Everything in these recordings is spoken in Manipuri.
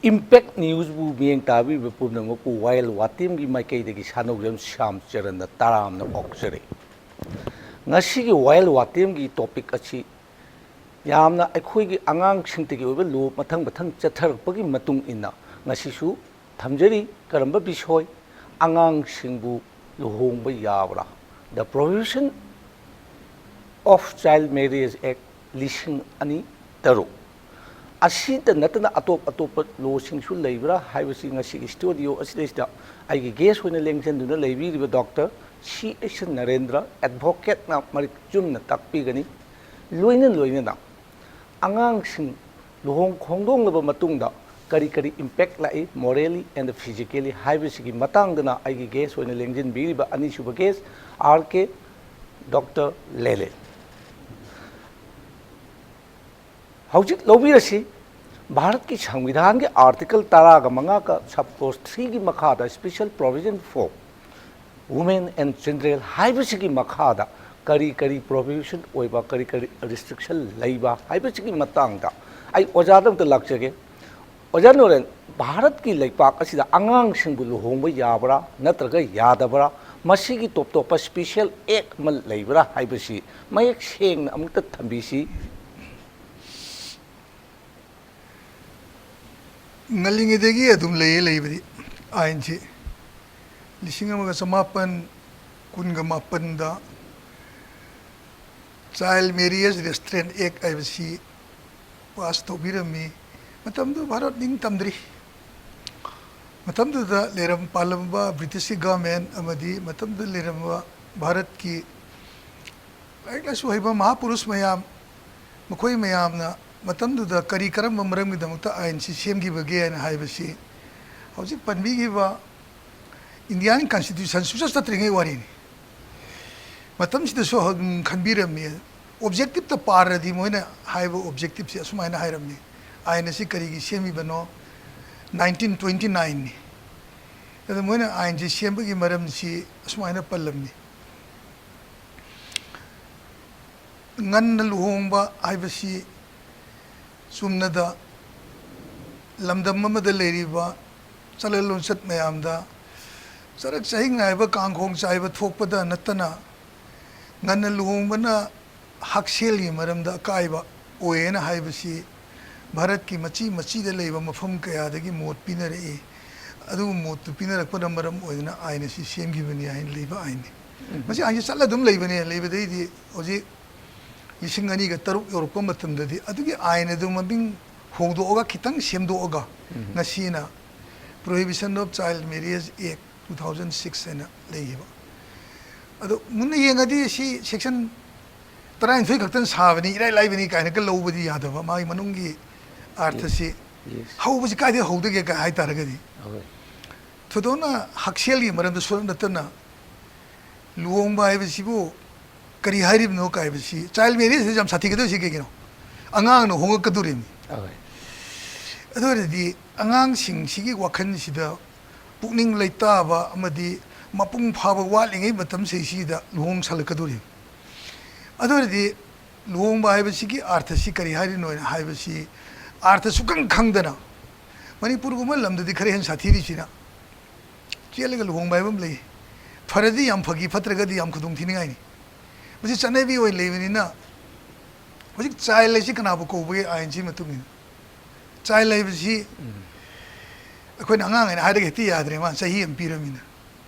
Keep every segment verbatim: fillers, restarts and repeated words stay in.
ꯏꯝꯄꯦꯛ ꯅ꯭ꯌꯨꯁꯕꯨ ꯃꯤꯠꯌꯦꯡ ꯇꯥꯕꯤꯔꯤꯕ ꯄꯨꯝꯅꯃꯛꯄꯨ ꯋꯥꯌꯦꯜ ꯋꯥꯇꯦꯝꯒꯤ ꯃꯥꯏꯀꯩꯗꯒꯤ ꯁꯥꯟꯅꯧꯖꯝ ꯁ꯭ꯌꯥꯝ ꯆꯔꯟꯅ ꯇꯔꯥꯝꯅ ꯑꯣꯛꯆꯔꯤ꯫ ꯉꯁꯤꯒꯤ ꯋꯥꯌꯦꯜ ꯋꯥꯇꯦꯝꯒꯤ ꯇꯣꯄꯤꯛ ꯑꯁꯤ ꯌꯥꯝꯅ ꯑꯩꯈꯣꯏꯒꯤ ꯑꯉꯥꯡꯁꯤꯡꯗꯒꯤ ꯑꯣꯏꯕ ꯂꯣ ꯃꯊꯪ ꯃꯊꯪ ꯆꯠꯊꯔꯛꯄꯒꯤ ꯃꯇꯨꯡ ꯏꯟꯅ ꯉꯁꯤꯁꯨ ꯊꯝꯖꯔꯤ꯫ ꯀꯔꯝꯕ ꯕꯤꯁꯣꯏ? ꯑꯉꯥꯡꯁꯤꯡꯕꯨ ꯂꯨꯍꯣꯡꯕ ꯌꯥꯕ꯭ꯔꯥ? The Prohibition of Child Marriage Act ꯂꯤꯁꯤꯡ ꯑꯅꯤ ꯇꯔꯨꯛ꯫ ꯑꯁꯤꯇ ꯅꯠꯇꯅ ꯑꯇꯣꯞ ꯑꯇꯣꯞꯄ ꯂꯣꯁꯤꯡꯁꯨ ꯂꯩꯕ꯭ꯔꯥ ꯍꯥꯏꯕꯁꯤ ꯉꯁꯤꯒꯤ ꯁ꯭ꯇꯨꯗꯤꯑꯣ ꯑꯁꯤꯗꯩꯁꯤꯗ ꯑꯩꯒꯤ ꯒꯦꯁ ꯑꯣꯏꯅ ꯂꯦꯡꯁꯤꯟꯗꯨꯅ ꯂꯩꯕꯤꯔꯤꯕ ꯗꯣꯛꯇꯔ ꯁꯤ ꯑꯦꯁ ꯅꯔꯦꯟꯗ꯭ꯔ, ꯑꯦꯗꯚꯣꯀꯦꯠꯅ ꯃꯔꯤꯛ ꯆꯨꯝꯅ ꯇꯥꯛꯄꯤꯒꯅꯤ꯫ ꯂꯣꯏꯅ ꯂꯣꯏꯅꯅ ꯑꯉꯥꯡꯁꯤꯡ ꯂꯨꯍꯣꯡ ꯈꯣꯡꯗꯣꯡꯂꯕ ꯃꯇꯨꯡꯗ ꯀꯔꯤ ꯀꯔꯤ ꯏꯝꯄꯦꯛ ꯂꯥꯛꯏ, morally and physically ꯍꯥꯏꯕꯁꯤꯒꯤ ꯃꯇꯥꯡꯗꯅ ꯑꯩꯒꯤ ꯒꯦꯁ ꯑꯣꯏꯅ ꯂꯦꯡꯁꯤꯟꯕꯤꯔꯤꯕ ꯑꯅꯤꯁꯨꯕ ꯒꯦꯁ, ꯑꯥꯔ ꯀꯦ, ꯗꯣꯛꯇꯔ ꯂꯦꯂꯦ꯫ ꯍꯧꯖꯤꯛ ꯂꯧꯕꯤꯔꯁꯤ, ꯚꯥꯔꯠꯀꯤ ꯁꯪꯕꯤꯙꯥꯟꯒꯤ ꯑꯥꯔꯇꯤꯀꯜ ꯇꯔꯥꯒ ꯃꯉꯥꯒ ꯁꯕ ꯀ꯭ꯂꯣꯁ ꯊ꯭ꯔꯤꯒꯤ ꯃꯈꯥꯗ special provision for women and children ꯍꯥꯏꯕꯁꯤꯒꯤ ꯃꯈꯥꯗ ꯀꯔꯤ ꯀꯔꯤ ꯄ꯭ꯔꯣꯍꯤꯕꯤꯁꯟ ꯑꯣꯏꯕ, ꯀꯔꯤ ꯀꯔꯤ ꯔꯤꯁꯇ꯭ꯔꯤꯛꯁꯟ ꯂꯩꯕ ꯍꯥꯏꯕꯁꯤꯒꯤ ꯃꯇꯥꯡꯗ ꯑꯩ ꯑꯣꯖꯥꯗ ꯑꯝꯇ ꯂꯥꯛꯆꯒꯦ꯫ ꯑꯣꯖꯥ ꯅꯣꯔꯦꯟ, ꯚꯥꯔꯠꯀꯤ ꯂꯩꯄꯥꯛ ꯑꯁꯤꯗ ꯑꯉꯥꯡꯁꯤꯡꯕꯨ ꯂꯨꯍꯣꯡꯕ ꯌꯥꯕ꯭ꯔꯥ ꯅꯠꯇ꯭ꯔꯒ ꯌꯥꯗꯕ꯭ꯔꯥ, ꯃꯁꯤꯒꯤ ꯇꯣꯞ ꯇꯣꯞꯄ ꯁ꯭ꯄꯤꯁꯦꯜ ꯑꯦꯛ ꯑꯃ ꯂꯩꯕ꯭ꯔꯥ ꯍꯥꯏꯕꯁꯤ ꯃꯌꯦꯛ ꯁꯦꯡꯅ ꯑꯃꯨꯛꯇ ꯊꯝꯕꯤꯁꯤ꯫ ꯉꯜꯂꯤꯉꯩꯗꯒꯤ ꯑꯗꯨꯝ ꯂꯩꯌꯦ ꯂꯩꯕꯗꯤ꯫ ꯑꯥꯏꯟꯁꯤ ꯂꯤꯁꯤꯡ ꯑꯃꯒ ꯆꯃꯥꯄꯟ ꯀꯨꯟꯒ ꯃꯥꯄꯟꯗ Child Marriage Restraint Act ꯍꯥꯏꯕꯁꯤ ꯄꯥꯁ ꯇꯧꯕꯤꯔꯝꯃꯤ꯫ ꯃꯇꯝꯗꯨ ꯚꯥꯔꯠ ꯅꯤꯡꯇꯝꯗ꯭ꯔꯤ꯫ ꯃꯇꯝꯗꯨꯗ ꯂꯩꯔꯝ ꯄꯥꯜꯂꯝꯕ ꯕ꯭ꯔꯤꯇꯤꯁꯀꯤ ꯒꯚꯔꯟꯃꯦꯟ ꯑꯃꯗꯤ ꯃꯇꯝꯗꯨꯗ ꯂꯩꯔꯝꯕ ꯚꯥꯔꯠꯀꯤ ꯂꯥꯏꯔꯤꯛ ꯂꯥꯏꯁꯨ ꯍꯩꯕ ꯃꯍꯥꯄꯨꯔꯨꯁ ꯃꯌꯥꯝ, ꯃꯈꯣꯏ ꯃꯌꯥꯝꯅ ꯃꯇꯝꯗꯨꯗ ꯀꯔꯤ ꯀꯔꯝꯕ ꯃꯔꯝꯒꯤꯗꯃꯛꯇ ꯑꯥꯏꯟꯁꯤ ꯁꯦꯝꯈꯤꯕꯒꯦ ꯍꯥꯏꯅ ꯍꯥꯏꯕꯁꯤ ꯍꯧꯖꯤꯛ ꯄꯟꯕꯤꯈꯤꯕ ꯏꯟꯗꯤꯌꯥꯟ ꯀꯟꯁꯇꯤꯇ꯭ꯌꯨꯁꯟ ꯁꯨꯡꯆꯠ ꯆꯠꯇ꯭ꯔꯤꯉꯩ ꯋꯥꯔꯤꯅꯤ꯫ ꯃꯇꯝꯁꯤꯗꯁꯨ ꯑꯗꯨꯝ ꯈꯟꯕꯤꯔꯝꯃꯤ꯫ ꯑꯣꯕꯖꯦꯛꯇꯤꯞꯇ ꯄꯥꯔꯗꯤ ꯃꯣꯏꯅ ꯍꯥꯏꯕ ꯑꯣꯕꯖꯦꯛꯇꯤꯞꯁꯤ ꯑꯁꯨꯃꯥꯏꯅ ꯍꯥꯏꯔꯝꯃꯤ, ꯑꯥꯏꯟ ꯑꯁꯤ ꯀꯔꯤꯒꯤ ꯁꯦꯝꯃꯤꯕꯅꯣ? ꯅꯥꯏꯟꯇꯤꯟ ꯇ꯭ꯋꯦꯟꯇꯤ ꯅꯥꯏꯟꯅꯤ꯫ ꯑꯗ ꯃꯣꯏꯅ ꯑꯥꯏꯟꯁꯤ ꯁꯦꯝꯕꯒꯤ ꯃꯔꯝꯁꯤ ꯑꯁꯨꯃꯥꯏꯅ ꯄꯜꯂꯝꯃꯤ꯫ ꯉꯟꯅ ꯂꯨꯍꯣꯡꯕ ꯍꯥꯏꯕꯁꯤ ꯆꯨꯝꯅꯗ ꯂꯝꯗꯝ ꯑꯃꯗ ꯂꯩꯔꯤꯕ ꯆꯂꯟ ꯂꯣꯟꯆꯠ ꯃꯌꯥꯝꯗ ꯆꯔꯛ ꯆꯍꯤꯡ ꯅꯥꯏꯕ, ꯀꯥꯡꯈꯣꯡ ꯆꯥꯏꯕ ꯊꯣꯛꯄꯗ ꯅꯠꯇꯅ, ꯉꯟꯅ ꯂꯨꯍꯣꯡꯕꯅ ꯍꯛꯁꯦꯜꯒꯤ ꯃꯔꯝꯗ ꯑꯀꯥꯏꯕ ꯑꯣꯏꯌꯦꯅ ꯍꯥꯏꯕꯁꯤ ꯚꯥꯔꯠꯀꯤ ꯃꯆꯤ ꯃꯆꯤꯗ ꯂꯩꯕ ꯃꯐꯝ ꯀꯌꯥꯗꯒꯤ ꯃꯣꯠ ꯄꯤꯅꯔꯛꯏ꯫ ꯑꯗꯨꯒ ꯃꯣꯠꯇꯨ ꯄꯤꯅꯔꯛꯄꯅ ꯃꯔꯝ ꯑꯣꯏꯗꯨꯅ ꯑꯥꯏꯟ ꯑꯁꯤ ꯁꯦꯝꯈꯤꯕꯅꯤ ꯍꯥꯏꯅ ꯂꯩꯕ ꯑꯥꯏꯟꯅꯤ꯫ ꯎꯝ꯫ ꯃꯁꯤ ꯑꯥꯏꯟꯁꯤ ꯆꯠꯂ ꯑꯗꯨꯝ ꯂꯩꯕꯅꯦ꯫ ꯂꯩꯕꯗꯩꯗꯤ ꯍꯧꯖꯤꯛ ꯂꯤꯁꯤꯡ ꯑꯅꯤꯒ ꯇꯔꯨꯛ ꯌꯧꯔꯛꯄ ꯃꯇꯝꯗꯗꯤ ꯑꯗꯨꯒꯤ ꯑꯥꯏꯟ ꯑꯗꯨ ꯃꯃꯤꯡ ꯍꯣꯡꯗꯣꯛꯑꯒ, ꯈꯤꯇꯪ ꯁꯦꯝꯗꯣꯛꯑꯒ, ꯎꯝ꯫ ꯉꯁꯤꯅ Prohibition of Child Marriage Act two thousand six ꯍꯥꯏꯅ ꯂꯩꯈꯤꯕ꯫ ꯑꯗꯣ ꯃꯨꯟꯅ ꯌꯦꯡꯉꯗꯤ ꯁꯤ section ꯇꯔꯥꯅꯤꯊꯣꯏ ꯈꯛꯇꯪ ꯁꯥꯕꯅꯤ, ꯏꯔꯥꯏ ꯂꯥꯏꯕꯅꯤ ꯀꯥꯏꯅꯒ ꯂꯧꯕꯗꯤ ꯌꯥꯗꯕ꯫ ꯃꯥꯒꯤ ꯃꯅꯨꯡꯒꯤ ꯑꯥꯔꯊꯁꯤ, yes, ꯍꯧꯕꯁꯤ ꯀꯥꯏꯗꯒꯤ ꯍꯧꯗꯒꯦ ꯀꯥꯏ ꯍꯥꯏ ꯇꯥꯔꯒꯗꯤ, ꯑꯍꯣꯏ꯫ ꯊꯣꯏꯗꯣꯛꯅ ꯍꯛꯁꯦꯜꯒꯤ ꯃꯔꯝꯗ ꯁꯨꯔꯛ ꯅꯠꯇꯅ, ꯂꯨꯍꯣꯡꯕ ꯍꯥꯏꯕꯁꯤꯕꯨ ꯀꯔꯤ ꯍꯥꯏꯔꯤꯕꯅꯣ ꯀꯥꯏꯕꯁꯤ, child marriage ꯁꯤ ꯌꯥꯝ ꯁꯥꯊꯤꯒꯗꯧꯔꯤꯁꯤ ꯀꯩꯒꯤꯅꯣ? ꯑꯉꯥꯡꯅ ꯍꯣꯡꯉꯛꯀꯗꯧꯔꯤꯕꯅꯤ꯫ ꯑꯍꯣꯏ꯫ ꯑꯗꯨ ꯑꯣꯏꯔꯗꯤ ꯑꯉꯥꯡꯁꯤꯡꯁꯤꯒꯤ ꯋꯥꯈꯜꯁꯤꯗ ꯄꯨꯛꯅꯤꯡ ꯂꯩꯇꯥꯕ ꯑꯃꯗꯤ ꯃꯄꯨꯡ ꯐꯥꯕ ꯋꯥꯠꯂꯤꯉꯩ ꯃꯇꯝꯁꯤꯗꯩꯁꯤꯗ ꯂꯨꯍꯣꯡ ꯁꯥꯜꯂꯛꯀꯗꯧꯔꯤꯕꯅꯤ꯫ ꯑꯗꯨ ꯑꯣꯏꯔꯗꯤ ꯂꯨꯍꯣꯡꯕ ꯍꯥꯏꯕꯁꯤꯒꯤ ꯑꯥꯔꯊꯁꯤ ꯀꯔꯤ ꯍꯥꯏꯔꯤꯅꯣ ꯍꯥꯏꯅ ꯍꯥꯏꯕꯁꯤ, ꯑꯥꯔꯊ ꯁꯨꯈꯪ ꯈꯪꯗꯅ, ꯃꯅꯤꯄꯨꯔꯒꯨꯝꯕ ꯂꯝꯗꯗꯤ ꯈꯔ ꯍꯦꯟꯅ ꯁꯥꯊꯤꯔꯤꯁꯤꯅ, ꯆꯦꯜꯂꯒ ꯂꯨꯍꯣꯡꯕ ꯍꯥꯏꯕ ꯑꯃ ꯂꯩ꯫ ꯐꯔꯗꯤ ꯌꯥꯝ ꯐꯈꯤ, ꯐꯠꯇ꯭ꯔꯒꯗꯤ ꯌꯥꯝ ꯈꯨꯗꯣꯡ ꯊꯤꯅꯤꯡꯉꯥꯏꯅꯤ꯫ ꯃꯁꯤ ꯆꯠꯅꯕꯤ ꯑꯣꯏꯅ ꯂꯩꯕꯅꯤꯅ, ꯍꯧꯖꯤꯛ child ꯍꯥꯏꯁꯤ ꯀꯅꯥꯕꯨ ꯀꯧꯕꯒꯦ? ꯑꯥꯏꯟꯁꯤ ꯃꯇꯨꯡ ꯏꯟꯅ child ꯍꯥꯏꯕꯁꯤ, ꯎꯝ, ꯑꯩꯈꯣꯏꯅ ꯑꯉꯥꯡ ꯍꯥꯏꯅ ꯍꯥꯏꯔꯒ ꯍꯦꯛꯇ ꯌꯥꯗ꯭ꯔꯦ, ꯃꯥ ꯆꯍꯤ ꯑꯃ ꯄꯤꯔꯕꯅꯤꯅ꯫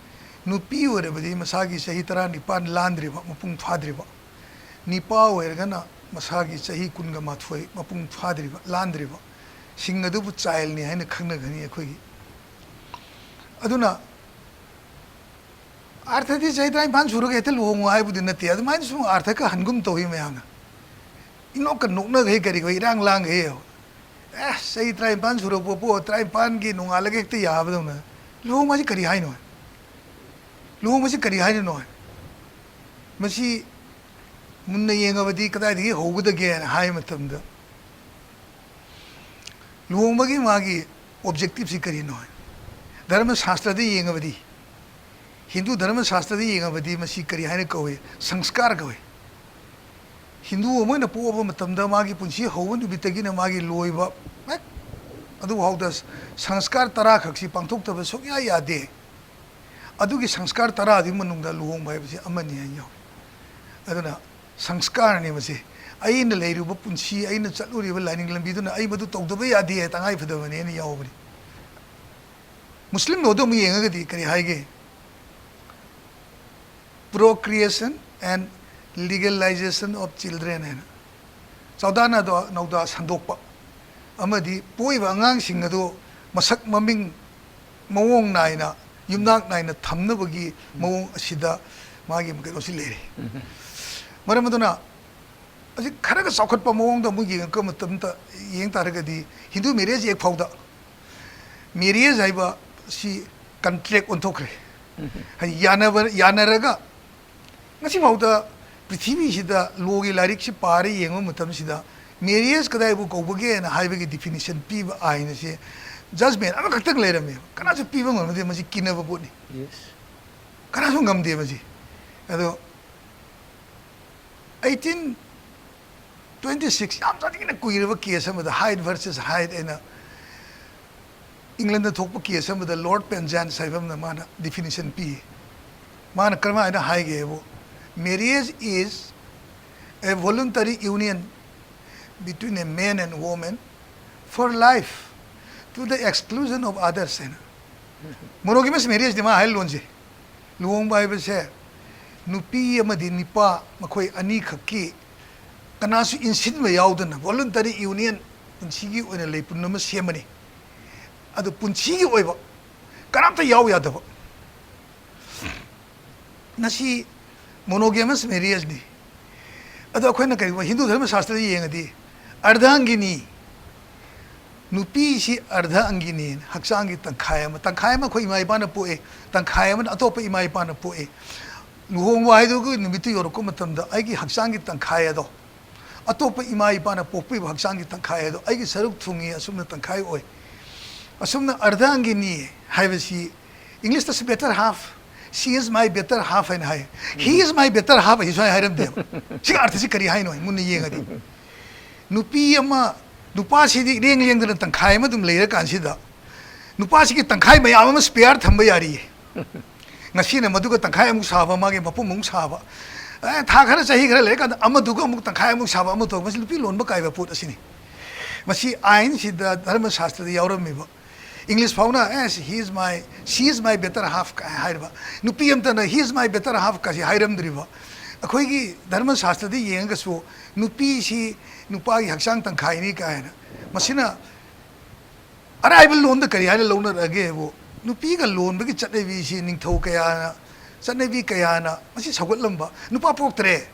ꯅꯨꯄꯤ ꯑꯣꯏꯔꯕꯗꯤ ꯃꯁꯥꯒꯤ ꯆꯍꯤ ꯇꯔꯥꯅꯤꯄꯥꯟ ꯂꯥꯟꯗ꯭ꯔꯤꯕ, ꯃꯄꯨꯡ ꯐꯥꯗ꯭ꯔꯤꯕ, ꯅꯤꯄꯥ ꯑꯣꯏꯔꯒꯅ ꯃꯁꯥꯒꯤ ꯆꯍꯤ ꯀꯨꯟꯒ ꯃꯥꯊꯣꯏ ꯃꯄꯨꯡ ꯐꯥꯗ꯭ꯔꯤꯕ, ꯂꯥꯟꯗ꯭ꯔꯤꯕ, ꯁꯤꯡ ꯑꯗꯨꯕꯨ childꯅꯤ ꯍꯥꯏꯅ ꯈꯪꯅꯒꯅꯤ ꯑꯩꯈꯣꯏꯒꯤ꯫ ꯑꯗꯨꯅ ꯑꯥꯔꯊꯗꯤ ꯆꯍꯤ ꯇꯔꯥꯅꯤꯄꯥꯟ ꯁꯨꯔꯒ ꯍꯦꯛꯇ ꯂꯨꯍꯣꯡꯉꯣ ꯍꯥꯏꯕꯗꯤ ꯅꯠꯇꯦ, ꯑꯗꯨꯃꯥꯏꯅꯁꯨ ꯑꯥꯔꯊ ꯈꯔ ꯍꯟꯒꯨꯝ ꯇꯧꯏ ꯃꯌꯥꯝꯅ꯫ ꯏꯅꯣꯛꯀ ꯅꯣꯛꯅꯈꯩ ꯀꯔꯤ ꯈꯔ ꯏꯔꯥꯡ ꯂꯥꯡꯈꯩ꯫ ꯑꯦ, ꯆꯍꯤ ꯇꯔꯥꯅꯤꯄꯥꯟ ꯁꯨꯔꯛꯄ ꯄꯣ, ꯇꯔꯥꯅꯤꯄꯥꯟꯒꯤ ꯅꯣꯡꯉꯥꯜꯂꯒ ꯍꯦꯛꯇ ꯌꯥꯕꯗꯧꯅ꯫ ꯂꯨꯍꯣꯡꯕ ꯍꯥꯏꯁꯤ ꯀꯔꯤ ꯍꯥꯏꯅꯣ? ꯂꯨꯍꯣꯡꯕꯁꯤ ꯀꯔꯤ ꯍꯥꯏꯔꯤꯅꯣ? ꯃꯁꯤ ꯃꯨꯟꯅ ꯌꯦꯡꯉꯕꯗꯤ ꯀꯗꯥꯏꯗꯒꯤ ꯍꯧꯒꯗꯒꯦꯅ ꯍꯥꯏ ꯃꯇꯝꯗ, ꯂꯨꯍꯣꯡꯕꯒꯤ ꯃꯥꯒꯤ objectiveꯁꯤ ꯀꯔꯤꯅꯣ? ꯙꯔꯃ ꯁꯥꯁꯇ꯭ꯔꯗ ꯌꯦꯡꯉꯕꯗꯤ, ꯍꯤꯟꯗꯨ ꯙꯔꯃ ꯁꯥꯁꯇ꯭ꯔꯗ ꯌꯦꯡꯉꯕꯗꯤ ꯃꯁꯤ ꯀꯔꯤ ꯍꯥꯏꯅ ꯀꯧꯏ? ꯁꯪꯁꯀꯥꯔ ꯀꯧꯏ꯫ ꯍꯤꯟꯗꯨ ꯑꯃ ꯑꯣꯏꯅ ꯄꯣꯛꯑꯕ ꯃꯇꯝꯗ ꯃꯥꯒꯤ ꯄꯨꯟꯁꯤ ꯍꯧꯕ ꯅꯨꯃꯤꯠꯇꯒꯤꯅ ꯃꯥꯒꯤ ꯂꯣꯏꯕ ꯍꯦꯛ ꯑꯗꯨꯐꯥꯎꯗ ꯁꯪꯁꯀꯥꯔ ꯇꯔꯥ ꯈꯛꯁꯤ ꯄꯥꯡꯊꯣꯛꯇꯕ ꯁꯨꯛꯌꯥ ꯌꯥꯗꯦ꯫ ꯑꯗꯨꯒꯤ ꯁꯪꯁꯀꯥꯔ ꯇꯔꯥꯗꯨꯒꯤ ꯃꯅꯨꯡꯗ ꯂꯨꯍꯣꯡꯕ ꯍꯥꯏꯕꯁꯤ ꯑꯃꯅꯤ ꯍꯥꯏꯅ ꯌꯥꯎꯏ꯫ ꯑꯗꯨꯅ ꯁꯪꯁꯀꯥꯔꯅꯤ ꯃꯁꯤ꯫ ꯑꯩꯅ ꯂꯩꯔꯨꯕ ꯄꯨꯟꯁꯤ, ꯑꯩꯅ ꯆꯠꯂꯨꯔꯤꯕ ꯂꯥꯏꯅꯤꯡ ꯂꯝꯕꯤꯗꯨꯅ ꯑꯩ ꯃꯗꯨ ꯇꯧꯗꯕ ꯌꯥꯗꯦ, ꯇꯉꯥꯏ ꯐꯗꯕꯅꯦꯅ ꯌꯥꯎꯕꯅꯤ꯫ ꯃꯨꯁꯂꯤꯝ ꯂꯣꯗꯣ ꯑꯃꯨꯛ ꯌꯦꯡꯉꯒꯗꯤ ꯀꯔꯤ ꯍꯥꯏꯒꯦ? Procreation and legalization of children ꯍꯥꯏꯅ ꯆꯥꯎꯗꯥ ꯅꯥꯎꯗꯥ ꯁꯟꯗꯣꯛꯄ ꯑꯃꯗꯤ ꯄꯣꯛꯏꯕ ꯑꯉꯥꯡꯁꯤꯡ ꯑꯗꯨ ꯃꯁꯛ ꯃꯃꯤꯡ ꯃꯑꯣꯡ ꯅꯥꯏꯅ, ꯌꯨꯝꯅꯥꯛ ꯅꯥꯏꯅ ꯊꯝꯅꯕꯒꯤ ꯃꯑꯣꯡ ꯑꯁꯤꯗ ꯃꯥꯒꯤ ꯀꯩꯅꯣꯁꯤ ꯂꯩꯔꯤ꯫ ꯃꯔꯝ ꯑꯗꯨꯅ ꯍꯧꯖꯤꯛ ꯈꯔꯒ ꯆꯥꯎꯈꯠꯄ ꯃꯑꯣꯡꯗ ꯑꯃꯨꯛ ꯌꯦꯡꯉꯛꯄ ꯃꯇꯝꯗ, ꯌꯦꯡ ꯇꯥꯔꯒꯗꯤ Hindu Marriage Act ꯐꯥꯎꯗ marriage ꯍꯥꯏꯕ ꯁꯤ contract ꯑꯣꯟꯊꯣꯛꯈ꯭ꯔꯦ꯫ ꯍꯥꯏꯗꯤ ꯌꯥꯅꯕ, ꯌꯥꯅꯔꯒ ꯉꯁꯤꯐꯥꯎꯗ ꯄ꯭ꯔꯤꯊꯤꯕꯤꯁꯤꯗ ꯂꯣꯒꯤ ꯂꯥꯏꯔꯤꯛꯁꯤ ꯄꯥꯔ ꯌꯦꯡꯕ ꯃꯇꯝꯁꯤꯗ marriage ꯀꯗꯥꯏꯕꯨ ꯀꯧꯕꯒꯦꯅ ꯍꯥꯏꯕꯒꯤ definition ꯄꯤꯕ ꯑꯥꯏꯟ ꯑꯁꯤ judgment ꯑꯃꯈꯛꯇꯪ ꯂꯩꯔꯝꯃꯦꯕ꯫ ꯀꯅꯥꯁꯨ ꯄꯤꯕ ꯉꯝꯅꯗꯦ, ꯃꯁꯤ ꯀꯤꯅꯕ ꯄꯣꯠꯅꯤ꯫ Yes. ꯀꯅꯥꯁꯨ ꯉꯝꯗꯦ ꯃꯁꯤ꯫ ꯑꯗꯣ eighteen twenty six, ꯌꯥꯝ ꯁꯥꯊꯤꯅ ꯀꯨꯏꯔꯕ case ꯑꯃꯗ, Hyde versus Hyde ꯍꯥꯏꯅ ꯏꯪꯂꯦꯟꯗ ꯊꯣꯛꯄ case ꯑꯃꯗ Lord Penzance ꯍꯥꯏꯕ ꯑꯃꯅ ꯃꯥꯅ definition ꯄꯤ꯫ ꯃꯥꯅ ꯀꯔꯝꯍꯥꯏꯅ ꯍꯥꯏꯒꯦꯕꯨ, "Marriage is a voluntary union between a man and woman for life to the exclusion of others" ꯍꯥꯏꯅ꯫ Monogamous marriageꯅꯤ ꯃꯥ ꯍꯥꯏ ꯂꯣꯟꯁꯦ꯫ ꯂꯨꯍꯣꯡꯕ ꯍꯥꯏꯕꯁꯦ ꯅꯨꯄꯤ ꯑꯃꯗꯤ ꯅꯨꯄꯥ ꯃꯈꯣꯏ ꯑꯅꯤꯈꯛꯀꯤ ꯀꯅꯥꯁꯨ ꯏꯟꯁꯤꯟꯕ ꯌꯥꯎꯗꯅ voluntary union, ꯄꯨꯟꯁꯤꯒꯤ ꯑꯣꯏꯅ ꯂꯩ ꯄꯨꯟ ꯑꯃ ꯁꯦꯝꯕꯅꯤ꯫ ꯑꯗꯨ ꯄꯨꯟꯁꯤꯒꯤ ꯑꯣꯏꯕ ꯀꯅꯥꯝꯇ ꯌꯥꯎ ꯌꯥꯗꯕ ꯉꯁꯤ monogamous marriageꯅꯤ꯫ ꯑꯗꯣ ꯑꯩꯈꯣꯏꯅ ꯀꯔꯤꯒꯨꯝꯕ ꯍꯤꯟꯗꯨ ꯙꯔꯃ ꯁꯥꯁꯇ꯭ꯔꯗ ꯌꯦꯡꯉꯗꯤ ꯑꯔꯙꯥꯡꯒꯤꯅꯤ, ꯅꯨꯄꯤꯁꯤ ꯑꯔꯙ ꯑꯪꯒꯤꯅꯤ, ꯍꯛꯆꯥꯡꯒꯤ ꯇꯪꯈꯥꯏ ꯑꯃ, ꯇꯪꯈꯥꯏ ꯑꯃ ꯑꯩꯈꯣꯏ ꯏꯃꯥ ꯏꯄꯥꯅ ꯄꯣꯛꯑꯦ, ꯇꯪꯈꯥꯏ ꯑꯃꯅ ꯑꯇꯣꯞꯄ ꯏꯃꯥ ꯏꯄꯥꯅ ꯄꯣꯛꯑꯦ꯫ ꯂꯨꯍꯣꯡꯕ ꯍꯥꯏꯗꯨꯒꯤ ꯅꯨꯃꯤꯠꯇꯨ ꯌꯧꯔꯛꯄ ꯃꯇꯝꯗ ꯑꯩꯒꯤ ꯍꯛꯆꯥꯡꯒꯤ ꯇꯪꯈꯥꯏ ꯑꯗꯣ ꯑꯇꯣꯞꯄ ꯏꯃꯥ ꯏꯄꯥꯅ ꯄꯣꯛꯄꯤꯕ ꯍꯛꯆꯥꯡꯒꯤ ꯇꯪꯈꯥꯏ ꯑꯗꯣ ꯑꯩꯒꯤ ꯁꯔꯨꯛ ꯊꯨꯡꯉꯤ, ꯑꯁꯨꯝꯅ ꯇꯪꯈꯥꯏ ꯑꯣꯏ꯫ ꯑꯁꯨꯝꯅ ꯑꯔꯙ ꯑꯪꯒꯤꯅꯤ ꯍꯥꯏꯕꯁꯤ Englishꯇꯁꯨ better half, "She is my better half" ꯍꯥꯏꯅ ꯍꯥꯏ꯫ "He is my better half" ꯍꯥꯏꯁꯤ ꯁꯨꯃꯥꯏꯅ ꯍꯥꯏꯔꯝꯗꯦꯕ꯫ ꯁꯤꯒꯤ ꯑꯥꯔꯊꯁꯤ ꯀꯔꯤ ꯍꯥꯏꯅꯣ ꯃꯨꯟꯅ ꯌꯦꯡꯉꯗꯤ? ꯅꯨꯄꯤ ꯑꯃ ꯅꯨꯄꯥꯁꯤꯗꯤ ꯏꯔꯦꯡ ꯂꯦꯡꯗꯅ ꯇꯪꯈꯥꯏ ꯑꯃ ꯑꯗꯨꯝ ꯂꯩꯔꯀꯥꯟꯁꯤꯗ, ꯅꯨꯄꯥꯁꯤꯒꯤ ꯇꯪꯈꯥꯏ ꯃꯌꯥꯝ ꯑꯃ spare ꯊꯝꯕ ꯌꯥꯔꯤꯌꯦ꯫ ꯉꯁꯤꯅ ꯃꯗꯨꯒ ꯇꯪꯈꯥꯏ ꯑꯃꯨꯛ ꯁꯥꯕ, ꯃꯥꯒꯤ ꯃꯄꯨꯝ ꯑꯃꯨꯛ ꯁꯥꯕ, ꯑꯦ, ꯊꯥ ꯈꯔ, ꯆꯍꯤ ꯈꯔ ꯂꯩꯔꯀꯥꯟꯗ ꯑꯃꯗꯨꯒ ꯑꯃꯨꯛ ꯇꯪꯈꯥꯏ ꯑꯃꯨꯛ ꯁꯥꯕ, ꯑꯃ ꯇꯧꯕ꯫ ꯃꯁꯤ ꯅꯨꯄꯤ ꯂꯣꯟꯕ ꯀꯥꯏꯕ ꯄꯣꯠ ꯑꯁꯤꯅꯤ꯫ ꯃꯁꯤ ꯑꯥꯏꯟꯁꯤꯗ, ꯙꯔꯃ ꯁꯥꯁꯇ꯭ꯔꯗ ꯌꯥꯎꯔꯝꯃꯤꯕ꯫ English ꯐꯥꯎꯅ, "ꯑꯦ, he is my, she is my better half" ꯀꯥꯏ ꯍꯥꯏꯔꯤꯕ꯫ ꯅꯨꯄꯤ ꯑꯃꯇꯅ "he is my better half" ꯀꯥꯏꯁꯤ ꯍꯥꯏꯔꯝꯗ꯭ꯔꯤꯕ꯫ ꯑꯩꯈꯣꯏꯒꯤ ꯙꯔꯃ ꯁꯥꯁꯇ꯭ꯔꯗ ꯌꯦꯡꯉꯒꯁꯨ ꯅꯨꯄꯤꯁꯤ ꯅꯨꯄꯥꯒꯤ ꯍꯛꯆꯥꯡ ꯇꯪꯈꯥꯏꯅꯤ ꯀꯥꯏꯅ꯫ ꯃꯁꯤꯅ ꯑꯔꯥꯏꯕ ꯂꯣꯟꯗ ꯀꯔꯤ ꯍꯥꯏꯅ ꯂꯧꯅꯔꯛꯑꯒꯦꯕꯨ, ꯅꯨꯄꯤꯒ ꯂꯣꯟꯕꯒꯤ ꯆꯠꯅꯕꯤꯁꯤ ꯅꯤꯡꯊꯧ ꯀꯌꯥꯅ, ꯆꯠꯅꯕꯤ ꯀꯌꯥꯅ ꯃꯁꯤ ꯁꯧꯒꯠꯂꯝꯕ꯫ ꯅꯨꯄꯥ ꯄꯣꯛꯇ꯭ꯔꯦ,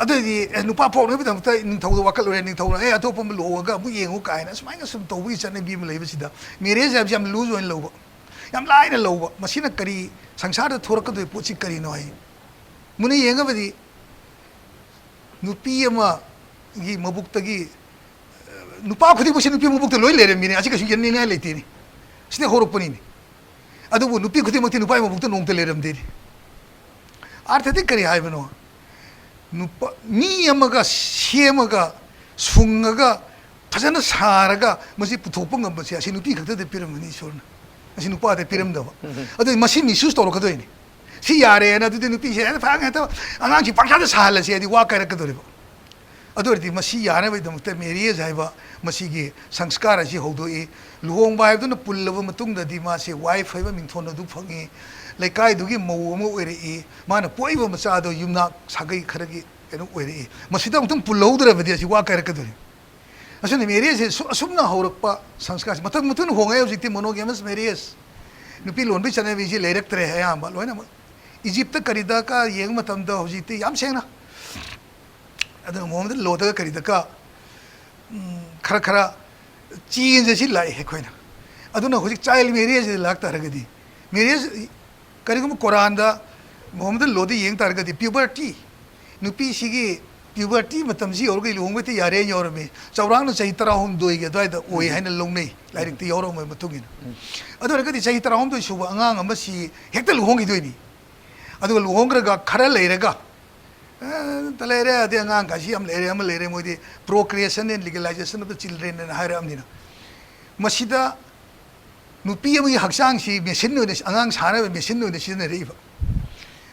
ꯑꯗꯨꯑꯣꯏꯗꯤ, "ꯑꯦ, ꯅꯨꯄꯥ ꯄꯣꯛꯅꯕꯒꯤꯗꯃꯛꯇ ꯅꯤꯡꯊꯧꯗ ꯋꯥꯀꯠꯂꯨꯔꯦ, ꯅꯤꯡꯊꯧꯅ, 'ꯑꯦ, ꯑꯇꯣꯞꯄ ꯑꯃ ꯂꯨꯍꯣꯡꯉꯒ ꯑꯃꯨꯛ ꯌꯦꯡꯉꯨ' ꯀꯥꯏꯅ ꯁꯨꯃꯥꯏꯅ ꯁꯨꯝ ꯇꯧꯕꯒꯤ ꯆꯠꯅꯕꯤ ꯑꯃ ꯂꯩꯕꯁꯤꯗ, marriage ꯍꯥꯏꯕꯁꯤ ꯌꯥꯝ loose ꯑꯣꯏꯅ ꯂꯧꯕ, ꯌꯥꯝ ꯂꯥꯏꯅ ꯂꯧꯕ꯫ ꯃꯁꯤꯅ ꯀꯔꯤ, ꯁꯪꯁꯥꯔꯗ ꯊꯣꯔꯛꯀꯗꯣꯏ ꯄꯣꯠꯁꯤ ꯀꯔꯤꯅꯣ ꯍꯥꯏ꯫ ꯃꯨꯟꯅ ꯌꯦꯡꯉꯕꯗꯤ, ꯅꯨꯄꯤ ꯑꯃꯒꯤ ꯃꯕꯨꯛꯇꯒꯤ, ꯅꯨꯄꯥ ꯈꯨꯗꯤꯡꯃꯛꯁꯦ ꯅꯨꯄꯤ ꯃꯕꯨꯛꯇ ꯂꯣꯏ ꯂꯩꯔꯝꯃꯤꯅꯦ꯫ ꯑꯁꯤ ꯀꯩꯁꯨ ꯌꯦꯠꯅꯤꯡꯉꯥꯏ ꯂꯩꯇꯦꯅꯦ꯫ ꯁꯤꯗ ꯍꯧꯔꯛꯄꯅꯤꯅꯦ꯫ ꯑꯗꯨꯕꯨ ꯅꯨꯄꯤ ꯈꯨꯗꯤꯡꯃꯛꯇꯤ ꯅꯨꯄꯥꯒꯤ ꯃꯕꯨꯛꯇ ꯅꯣꯡꯃꯇ ꯂꯩꯔꯝꯗꯦꯅꯦ꯫ ꯑꯥꯔꯊꯗꯤ ꯀꯔꯤ ꯍꯥꯏꯕꯅꯣ? ꯅꯨꯄꯥ, ꯃꯤ ꯑꯃꯒ ꯁꯦꯝꯃꯒ, ꯁꯨꯡꯉꯒ, ꯐꯖꯅ ꯁꯥꯔꯒ ꯃꯁꯤ ꯄꯨꯊꯣꯛꯄ ꯉꯝꯕꯁꯦ ꯑꯁꯤ ꯅꯨꯄꯤ ꯈꯛꯇꯗ ꯄꯤꯔꯝꯕꯅꯤ ꯏꯁꯣꯔꯅ꯫ ꯑꯁꯤ ꯅꯨꯄꯥꯗ ꯄꯤꯔꯝꯗꯕ꯫ ꯑꯗꯨꯗꯤ ꯃꯁꯤ misuse ꯇꯧꯔꯛꯀꯗꯣꯏꯅꯤ꯫ ꯁꯤ ꯌꯥꯔꯦꯅ ꯑꯗꯨꯗꯤ ꯅꯨꯄꯤꯁꯦ ꯍꯦꯛꯇ ꯐꯖꯅ ꯍꯦꯛꯇ ꯑꯉꯥꯡꯁꯤ ꯄꯪꯁꯥꯗ ꯁꯥꯍꯜꯂꯁꯤ ꯍꯥꯏꯗꯤ ꯋꯥ ꯀꯥꯏꯔꯛꯀꯗꯧꯔꯤꯕ꯫ ꯑꯗꯨ ꯑꯣꯏꯔꯗꯤ ꯃꯁꯤ ꯌꯥꯅꯕꯒꯤꯗꯃꯛꯇ marriage ꯍꯥꯏꯕ ꯃꯁꯤꯒꯤ ꯁꯪꯁꯀꯥꯔ ꯑꯁꯤ ꯍꯧꯗꯣꯛꯏ꯫ ꯂꯨꯍꯣꯡꯕ ꯍꯥꯏꯕꯗꯨꯅ ꯄꯨꯜꯂꯕ ꯃꯇꯨꯡꯗꯗꯤ ꯃꯥꯁꯦ wife ꯍꯥꯏꯕ ꯃꯤꯡꯊꯣꯟ ꯑꯗꯨ ꯐꯪꯉꯤ꯫ ꯂꯩꯀꯥꯏꯗꯨꯒꯤ ꯃꯧ ꯑꯃ ꯑꯣꯏꯔꯛꯏ꯫ ꯃꯥꯅ ꯄꯣꯛꯏꯕ ꯃꯆꯥꯗꯣ ꯌꯨꯝꯅꯥꯛ ꯁꯥꯒꯩ ꯈꯔꯒꯤ ꯀꯩꯅꯣ ꯑꯣꯏꯔꯛꯏ꯫ ꯃꯁꯤꯗ ꯑꯃꯨꯛꯇꯪ ꯄꯨꯜꯍꯧꯗ꯭ꯔꯕꯗꯤ ꯑꯁꯤ ꯋꯥ ꯀꯥꯏꯔꯛꯀꯗꯣꯏꯅꯤ꯫ ꯑꯁꯤꯅ marriage ꯁꯦ ꯁꯨ-, ꯑꯁꯨꯝꯅ ꯍꯧꯔꯛꯄ ꯁꯪꯁꯀꯥꯔꯁꯦ ꯃꯊꯪ ꯃꯊꯪ ꯍꯣꯡꯉꯦ꯫ ꯍꯧꯖꯤꯛꯇꯤ monogamous marriage, ꯅꯨꯄꯤ ꯂꯣꯟꯕꯒꯤ ꯆꯠꯅꯕꯤꯁꯤ ꯂꯩꯔꯛꯇ꯭ꯔꯦ ꯑꯌꯥꯝꯕ ꯂꯣꯏꯅꯃꯛ꯫ ꯏꯖꯤꯞꯇ ꯀꯔꯤꯗꯀ ꯌꯦꯡꯕ ꯃꯇꯝꯗ ꯍꯧꯖꯤꯛꯇꯤ ꯌꯥꯝ ꯁꯦꯡꯅ, ꯑꯗꯨꯒ ꯃꯣꯍꯝꯃꯗ ꯂꯣꯗꯒ ꯀꯔꯤꯗꯀ, ꯎꯝ, ꯈꯔ ꯈꯔ change ꯑꯁꯤ ꯂꯥꯛꯑꯦ ꯑꯩꯈꯣꯏꯅ꯫ ꯑꯗꯨꯅ ꯍꯧꯖꯤꯛ child marriage ꯂꯥꯛꯇꯥꯔꯒꯗꯤ, marriage ꯀꯔꯤꯒꯨꯝꯕ ꯀꯣꯔꯥꯟꯗ ꯃꯣꯍꯝꯃꯗ ꯂꯣꯗ ꯌꯦꯡ ꯇꯥꯔꯒꯗꯤ puberty, ꯅꯨꯄꯤꯁꯤꯒꯤ puberty ꯃꯇꯝꯁꯤ ꯌꯧꯔꯒ ꯂꯨꯍꯣꯡꯕ ꯍꯦꯛꯇ ꯌꯥꯔꯦ ꯌꯧꯔꯝꯃꯤ꯫ ꯆꯥꯎꯔꯥꯛꯅ ꯆꯍꯤ ꯇꯔꯥꯍꯨꯝꯗꯣꯏꯒꯤ ꯑꯗꯨꯋꯥꯏꯗ ꯑꯣꯏ ꯍꯥꯏꯅ ꯂꯧꯅꯩ, ꯂꯥꯏꯔꯤꯛꯇ ꯌꯥꯎꯔꯝꯕꯒꯤ ꯃꯇꯨꯡ ꯏꯟꯅ꯫ ꯑꯗꯨ ꯑꯣꯏꯔꯒꯗꯤ ꯆꯍꯤ ꯇꯔꯥꯍꯨꯝꯗꯣꯏ ꯁꯨꯕ ꯑꯉꯥꯡ ꯑꯃꯁꯤ ꯍꯦꯛꯇ ꯂꯨꯍꯣꯡꯈꯤꯗꯣꯏꯅꯤ꯫ ꯑꯗꯨꯒ ꯂꯨꯍꯣꯡꯈ꯭ꯔꯒ ꯈꯔ ꯂꯩꯔꯒ ꯇ ꯂꯩꯔꯦ, ꯑꯗꯩ ꯑꯉꯥꯡ ꯀꯥꯏꯁꯤ ꯌꯥꯝ ꯂꯩꯔꯦ, ꯑꯃ ꯂꯩꯔꯦ, ꯃꯣꯏꯗꯤ procreation and legalization of the children ꯍꯥꯏꯅ ꯍꯥꯏꯔꯛꯑꯕꯅꯤꯅ꯫ ꯃꯁꯤꯗ ꯅꯨꯄꯤ ꯑꯃꯒꯤ ꯍꯛꯆꯥꯡꯁꯤ ꯃꯦꯁꯤꯟ ꯑꯣꯏꯅ, ꯑꯉꯥꯡ ꯁꯥꯅꯕ ꯃꯦꯁꯤꯟ ꯑꯣꯏꯅ ꯁꯤꯖꯤꯟꯅꯔꯛꯏꯕ꯫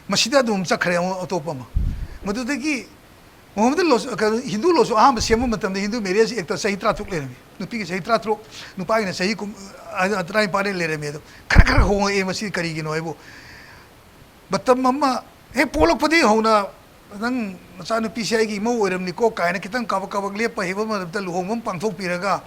ꯃꯁꯤꯗ ꯑꯗꯨꯝ ꯆꯠꯈ꯭ꯔꯦ ꯑꯃꯨꯛ ꯑꯇꯣꯞꯄ ꯑꯃ꯫ ꯃꯗꯨꯗꯒꯤ ꯃꯣꯍꯝꯃꯗ ꯂꯣ-, ꯀꯩꯅꯣ, ꯍꯤꯟꯗꯨ ꯂꯣꯁꯨ ꯑꯍꯥꯟꯕ ꯁꯦꯝꯕ ꯃꯇꯝꯗ ꯍꯤꯟꯗꯨ marriage act ꯆꯍꯤ ꯇꯔꯥꯇꯔꯨꯛ ꯂꯩꯔꯝꯃꯤ꯫ ꯅꯨꯄꯤꯒꯤ ꯆꯍꯤ ꯇꯔꯥꯇꯔꯨꯛ, ꯅꯨꯄꯥꯒꯤꯅ ꯆꯍꯤ ꯀꯨꯟ-, ꯑ, ꯇꯔꯥꯅꯤꯄꯥꯟ ꯂꯩꯔꯝꯃꯤ꯫ ꯑꯗꯣ ꯈꯔ ꯈꯔ ꯍꯣꯡꯉꯛꯑꯦ꯫ ꯃꯁꯤ ꯀꯔꯤꯒꯤꯅꯣ ꯍꯥꯏꯕꯨ, ꯃꯇꯝ ꯑꯃ ꯍꯦꯛ ꯄꯣꯛꯂꯛꯄꯗꯒꯤ ꯍꯧꯅ ꯅꯪ ꯅꯆꯥꯅꯨꯄꯤꯁꯦ ꯑꯩꯒꯤ ꯏꯃꯧ ꯑꯣꯏꯔꯝꯅꯤꯀꯣ ꯀꯥꯏꯅ ꯈꯤꯇꯪ ꯀꯥꯕꯛ ꯀꯥꯕꯛ ꯂꯦꯞꯄ ꯍꯩꯕ ꯃꯇꯝꯗ ꯂꯨꯍꯣꯡꯕ ꯑꯃ ꯄꯥꯡꯊꯣꯛꯄꯤꯔꯒ,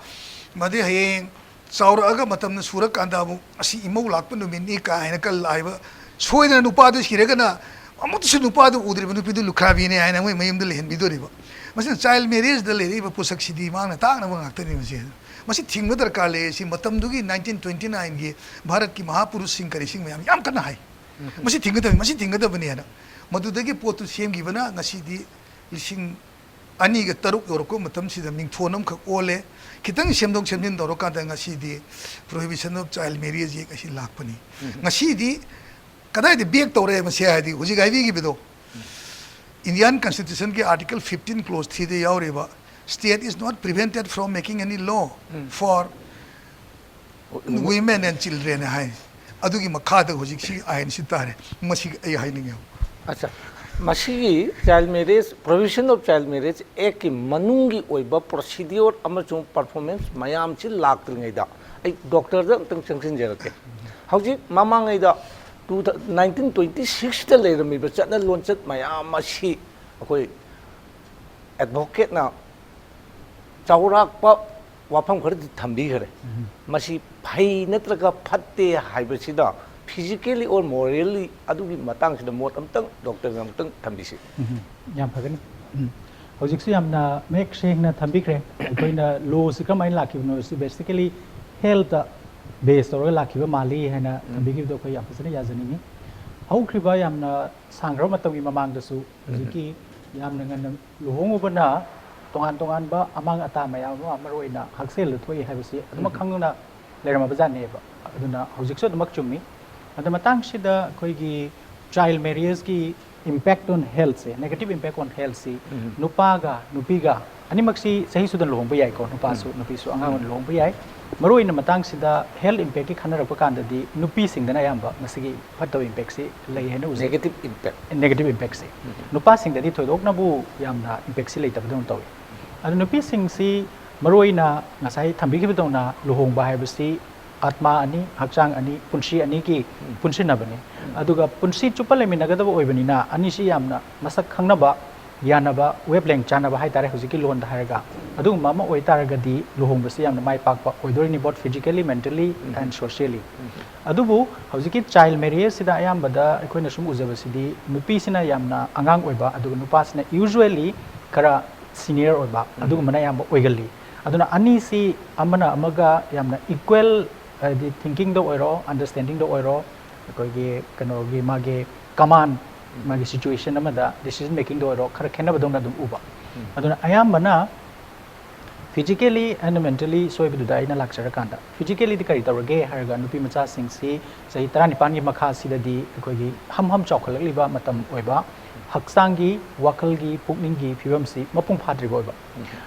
ꯃꯗꯩ ꯍꯌꯦꯡ ꯆꯥꯎꯔꯛꯑꯒ ꯃꯇꯝꯅ ꯁꯨꯔꯀꯥꯟꯗ ꯑꯃꯨꯛ ꯑꯁꯤ ꯏꯃꯧ ꯂꯥꯛꯄ ꯅꯨꯃꯤꯠꯅꯤ ꯀꯥꯏꯅ ꯀꯜ ꯍꯥꯏꯕ, ꯁꯣꯏꯗꯅ ꯅꯨꯄꯥꯗꯨ ꯁꯤꯔꯒꯅ ꯑꯃꯨꯛꯇꯁꯨ ꯅꯨꯄꯥꯗꯨ ꯎꯗ꯭ꯔꯤꯕ ꯅꯨꯄꯤꯗꯨ ꯂꯨꯈ꯭ꯔꯥꯕꯤꯅꯦ ꯍꯥꯏꯅ ꯃꯣꯏ ꯃꯌꯨꯝꯗ ꯂꯩꯍꯟꯕꯤꯗꯣꯔꯤꯕ꯫ ꯃꯁꯤꯅ child marriageꯗ ꯂꯩꯔꯛꯏꯕ ꯄꯣꯠꯁꯛꯁꯤꯗꯤ ꯃꯥꯡꯅ ꯇꯥꯛꯅꯕ ꯉꯥꯛꯇꯅꯤ꯫ ꯃꯁꯤ, ꯃꯁꯤ ꯊꯤꯡꯕ ꯗꯔꯀꯥꯔ ꯂꯩ꯫ ꯁꯤ ꯃꯇꯝꯗꯨꯒꯤ nineteen twenty nineꯒꯤ ꯚꯥꯔꯠꯀꯤ ꯃꯍꯥꯄꯨꯔꯨꯁꯁꯤꯡ ꯀꯔꯤꯁꯤꯡ ꯃꯌꯥꯝ ꯌꯥꯝ ꯀꯟꯅ ꯍꯥꯏ꯫ ꯃꯁꯤ ꯊꯤꯡꯒꯗꯕꯅꯤ, ꯃꯁꯤ ꯊꯤꯡꯒꯗꯕꯅꯤ ꯍꯥꯏꯅ꯫ ꯃꯗꯨꯗꯒꯤ ꯄꯣꯠꯇꯨ ꯁꯦꯝꯈꯤꯕꯅ ꯉꯁꯤꯗꯤ ꯂꯤꯁꯤꯡ ꯑꯅꯤꯒ ꯇꯔꯨꯛ ꯌꯧꯔꯛꯄ ꯃꯇꯝꯁꯤꯗ ꯃꯤꯡꯊꯣꯟ ꯑꯃꯈꯛ ꯑꯣꯜꯂꯦ꯫ ꯈꯤꯇꯪ ꯁꯦꯝꯗꯣꯛ ꯁꯦꯝꯖꯤꯟ ꯇꯧꯔꯀꯥꯟꯗ ꯉꯁꯤꯗꯤ Prohibition of Child Marriage Act ꯑꯁꯤ ꯂꯥꯛꯄꯅꯤ꯫ ꯉꯁꯤꯗꯤ ꯀꯗꯥꯏꯗ back ꯇꯧꯔꯦ ꯃꯁꯤ ꯍꯥꯏꯗꯤ ꯍꯧꯖꯤꯛ ꯍꯥꯏꯕꯤꯈꯤꯕꯗꯣ, Indian Constitutionꯒꯤ Article fifteen clause threeꯗ ꯌꯥꯎꯔꯤꯕ, "State is not prevented from making any law for women and children" ꯍꯥꯏ꯫ ꯑꯗꯨꯒꯤ ꯃꯈꯥꯗ ꯍꯧꯖꯤꯛꯁꯤ ꯑꯥꯏꯟꯁꯤ ꯇꯥꯔꯦ꯫ ꯃꯁꯤ ꯑꯩ ꯍꯥꯏꯅꯤꯡꯉꯦ꯫ ꯑꯠꯆꯥ, ꯃꯁꯤꯒꯤ Child Marriage, Prohibition of Child Marriage Actꯀꯤ ꯃꯅꯨꯡꯒꯤ ꯑꯣꯏꯕ procedure ꯑꯃꯁꯨꯡ performance ꯃꯌꯥꯝꯁꯤ ꯂꯥꯛꯇ꯭ꯔꯤꯉꯩꯗ ꯑꯩ ꯗꯣꯛꯇꯔꯗ ꯑꯝꯇꯪ ꯆꯪꯁꯤꯟꯖꯔꯛꯀꯦ꯫ ꯍꯧꯖꯤꯛ ꯃꯃꯥꯡꯉꯩꯗ two thou-, nineteen twenty sixꯇ ꯂꯩꯔꯝꯃꯤꯕ ꯆꯠꯅ ꯂꯣꯟꯆꯠ ꯃꯌꯥꯝ ꯑꯁꯤ ꯑꯩꯈꯣꯏ advocateꯅ ꯆꯥꯎꯔꯥꯛꯄ ꯋꯥꯐꯝ ꯈꯔꯗꯤ ꯊꯝꯕꯤꯈ꯭ꯔꯦ꯫ ꯃꯁꯤ ꯐꯩ ꯅꯠꯇ꯭ꯔꯒ ꯐꯠꯇꯦ ꯍꯥꯏꯕꯁꯤꯗ physically or morally ꯑꯗꯨꯒꯤ ꯃꯇꯥꯡꯁꯤꯗ ꯃꯣꯠ ꯑꯝꯇꯪ ꯗꯣꯛꯇꯔꯅ ꯑꯝꯇꯪ ꯊꯝꯕꯤꯁꯤ꯫ ꯎꯝ, ꯌꯥꯝ ꯐꯒꯅꯤ꯫ ꯎꯝ, ꯍꯧꯖꯤꯛꯁꯨ ꯌꯥꯝꯅ ꯃꯌꯦꯛ ꯁꯦꯡꯅ ꯊꯝꯕꯤꯈ꯭ꯔꯦ꯫ ꯑꯩꯈꯣꯏꯅ ꯂꯣꯁꯤ ꯀꯔꯝꯍꯥꯏꯅ ꯂꯥꯛꯈꯤꯕꯅꯣ ꯁꯤ basically healthꯇ base ꯇꯧꯔꯒ ꯂꯥꯛꯈꯤꯕ ꯃꯥꯜꯂꯤ ꯍꯥꯏꯅ ꯊꯝꯕꯤꯈꯤꯕꯗꯣ ꯑꯩꯈꯣꯏ ꯌꯥꯝ ꯐꯖꯅ ꯌꯥꯖꯅꯤꯡꯉꯤ꯫ ꯍꯧꯈ꯭ꯔꯤꯕ ꯌꯥꯝꯅ ꯁꯥꯡꯈ꯭ꯔꯕ ꯃꯇꯝꯒꯤ ꯃꯃꯥꯡꯗꯁꯨ ꯍꯧꯖꯤꯛꯀꯤ ꯌꯥꯝꯅ ꯉꯟꯅ ꯂꯨꯍꯣꯡꯉꯨꯕꯅ ꯇꯣꯉꯥꯟ ꯇꯣꯉꯥꯟꯕ ꯑꯃꯥꯡ ꯑꯇꯥ ꯃꯌꯥꯝ ꯑꯃ, ꯃꯔꯨꯑꯣꯏꯅ ꯍꯛꯁꯦꯜꯗ ꯊꯣꯛꯏ ꯍꯥꯏꯕꯁꯤ ꯑꯗꯨꯃꯛ ꯈꯪꯗꯨꯅ ꯂꯩꯔꯝꯃꯕ ꯖꯥꯠꯅꯦꯕ꯫ ꯑꯗꯨꯅ ꯍꯧꯖꯤꯛꯁꯨ ꯑꯗꯨꯃꯛ ꯆꯨꯝꯃꯤ꯫ ꯑꯗ ꯃꯇꯥꯡꯁꯤꯗ ꯑꯩꯈꯣꯏꯒꯤ child marriageꯀꯤ impact on health say, negative impact on health ꯁꯤ ꯅꯨꯄꯥꯒ ꯅꯨꯄꯤꯒ ꯑꯅꯤꯃꯛꯁꯤ ꯆꯍꯤ ꯁꯨꯗꯅ ꯂꯨꯍꯣꯡꯕ ꯌꯥꯏꯀꯣ, ꯅꯨꯄꯥꯁꯨ ꯅꯨꯄꯤꯁꯨ ꯑꯉꯥꯡ ꯑꯣꯏꯅ ꯂꯨꯍꯣꯡꯕ ꯌꯥꯏ꯫ ꯃꯔꯨ ꯑꯣꯏꯅ ꯃꯇꯥꯡꯁꯤꯗ health impact ꯀꯤ ꯈꯟꯅꯔꯛꯄ ꯀꯥꯟꯗꯗꯤ ꯅꯨꯄꯤꯁꯤꯡꯗꯅ ꯑꯌꯥꯝꯕ ꯃꯁꯤꯒꯤ ꯐꯠꯇꯕ impact ꯁꯤ ꯂꯩ ꯍꯥꯏꯅ ꯎꯖꯩ꯫ negative impact negative impact ꯁꯦ ꯅꯨꯄꯥꯁꯤꯡꯗꯗꯤ ꯊꯣꯏꯗꯣꯛꯅꯕꯨ ꯌꯥꯝꯅ impact ꯁꯤ ꯂꯩꯇꯕꯗꯧꯅ ꯇꯧꯏ꯫ ꯑꯗꯨ ꯅꯨꯄꯤꯁꯤꯡꯁꯤ ꯃꯔꯨ ꯑꯣꯏꯅ ꯉꯁꯥꯏ ꯊꯝꯕꯤꯈꯤꯕꯗꯧꯅ ꯂꯨꯍꯣꯡꯕ ꯍꯥꯏꯕꯁꯤ ꯑꯥꯠꯃꯥ ꯑꯅꯤ, ꯍꯛꯆꯥꯡ ꯑꯅꯤ, ꯄꯨꯟꯁꯤ ꯑꯅꯤꯒꯤ ꯄꯨꯟꯁꯤꯟꯅꯕꯅꯤ꯫ ꯑꯗꯨꯒ ꯄꯨꯟꯁꯤ ꯆꯨꯞꯄ ꯂꯩꯃꯤꯟꯅꯒꯗꯕ ꯑꯣꯏꯕꯅꯤꯅ ꯑꯅꯤꯁꯤ ꯌꯥꯝꯅ ꯃꯁꯛ ꯈꯪꯅꯕ, ꯌꯥꯅꯕ, wavelength ꯆꯥꯅꯕ ꯍꯥꯏꯇꯥꯔꯦ ꯍꯧꯖꯤꯛꯀꯤ ꯂꯣꯟꯗ ꯍꯥꯏꯔꯒ, ꯑꯗꯨꯒꯨꯝꯕ ꯑꯃ ꯑꯣꯏꯇꯥꯔꯒꯗꯤ ꯂꯨꯍꯣꯡꯕꯁꯤ ꯌꯥꯝꯅ ꯃꯥꯏ ꯄꯥꯛꯄ ꯑꯣꯏꯗꯣꯔꯤꯅꯤ, both physically, mentally and socially꯫ ꯑꯗꯨꯕꯨ ꯍꯧꯖꯤꯛꯀꯤ child marriage ꯁꯤꯗ ꯑꯌꯥꯝꯕꯗ ꯑꯩꯈꯣꯏꯅ ꯁꯨꯝ ꯎꯖꯕꯁꯤꯗꯤ ꯅꯨꯄꯤꯁꯤꯅ ꯌꯥꯝꯅ ꯑꯉꯥꯡ ꯑꯣꯏꯕ, ꯑꯗꯨꯒ ꯅꯨꯄꯥꯁꯤꯅ usually ꯈꯔ senior ꯑꯣꯏꯕ, ꯑꯗꯨꯒꯨꯝꯕꯅ ꯑꯌꯥꯝꯕ ꯑꯣꯏꯒꯜꯂꯤ꯫ ꯑꯗꯨꯅ ꯑꯅꯤꯁꯤ ꯑꯃꯅ ꯑꯃꯒ ꯌꯥꯝꯅ equal, ꯍꯥꯏꯗꯤ thinkingꯗ ꯑꯣꯏꯔꯣ, understandingꯗ ꯑꯣꯏꯔꯣ, ꯑꯩꯈꯣꯏꯒꯤ ꯀꯩꯅꯣꯒꯤ ꯃꯥꯒꯤ command, ꯃꯥꯒꯤ situation ꯑꯃꯗ decision makingꯗ ꯑꯣꯏꯔꯣ, ꯈꯔ ꯈꯦꯠꯅꯕꯗꯧꯅ ꯑꯗꯨꯝ ꯎꯕ꯫ ꯑꯗꯨꯅ ꯑꯌꯥꯝꯕꯅ physically and mentally ꯁꯣꯏꯕꯗꯨꯗ ꯑꯩꯅ ꯂꯥꯛꯆꯔꯀꯥꯟꯗ, physicallyꯗꯤ ꯀꯔꯤ ꯇꯧꯔꯒꯦ ꯍꯥꯏꯔꯒ, ꯅꯨꯄꯤ ꯃꯆꯥꯁꯤꯡꯁꯤ ꯆꯍꯤ ꯇꯔꯥꯅꯤꯄꯥꯟꯒꯤ ꯃꯈꯥꯁꯤꯗꯗꯤ ꯑꯩꯈꯣꯏꯒꯤ ꯍꯝ ꯍꯝ ꯆꯥꯎꯈꯠꯂꯛꯂꯤꯕ ꯃꯇꯝ ꯑꯣꯏꯕ, ꯍꯛꯆꯥꯡꯒꯤ, ꯋꯥꯈꯜꯒꯤ, ꯄꯨꯛꯅꯤꯡꯒꯤ ꯐꯤꯕꯝꯁꯤ ꯃꯄꯨꯡ ꯐꯥꯗ꯭ꯔꯤꯕ ꯑꯣꯏꯕ꯫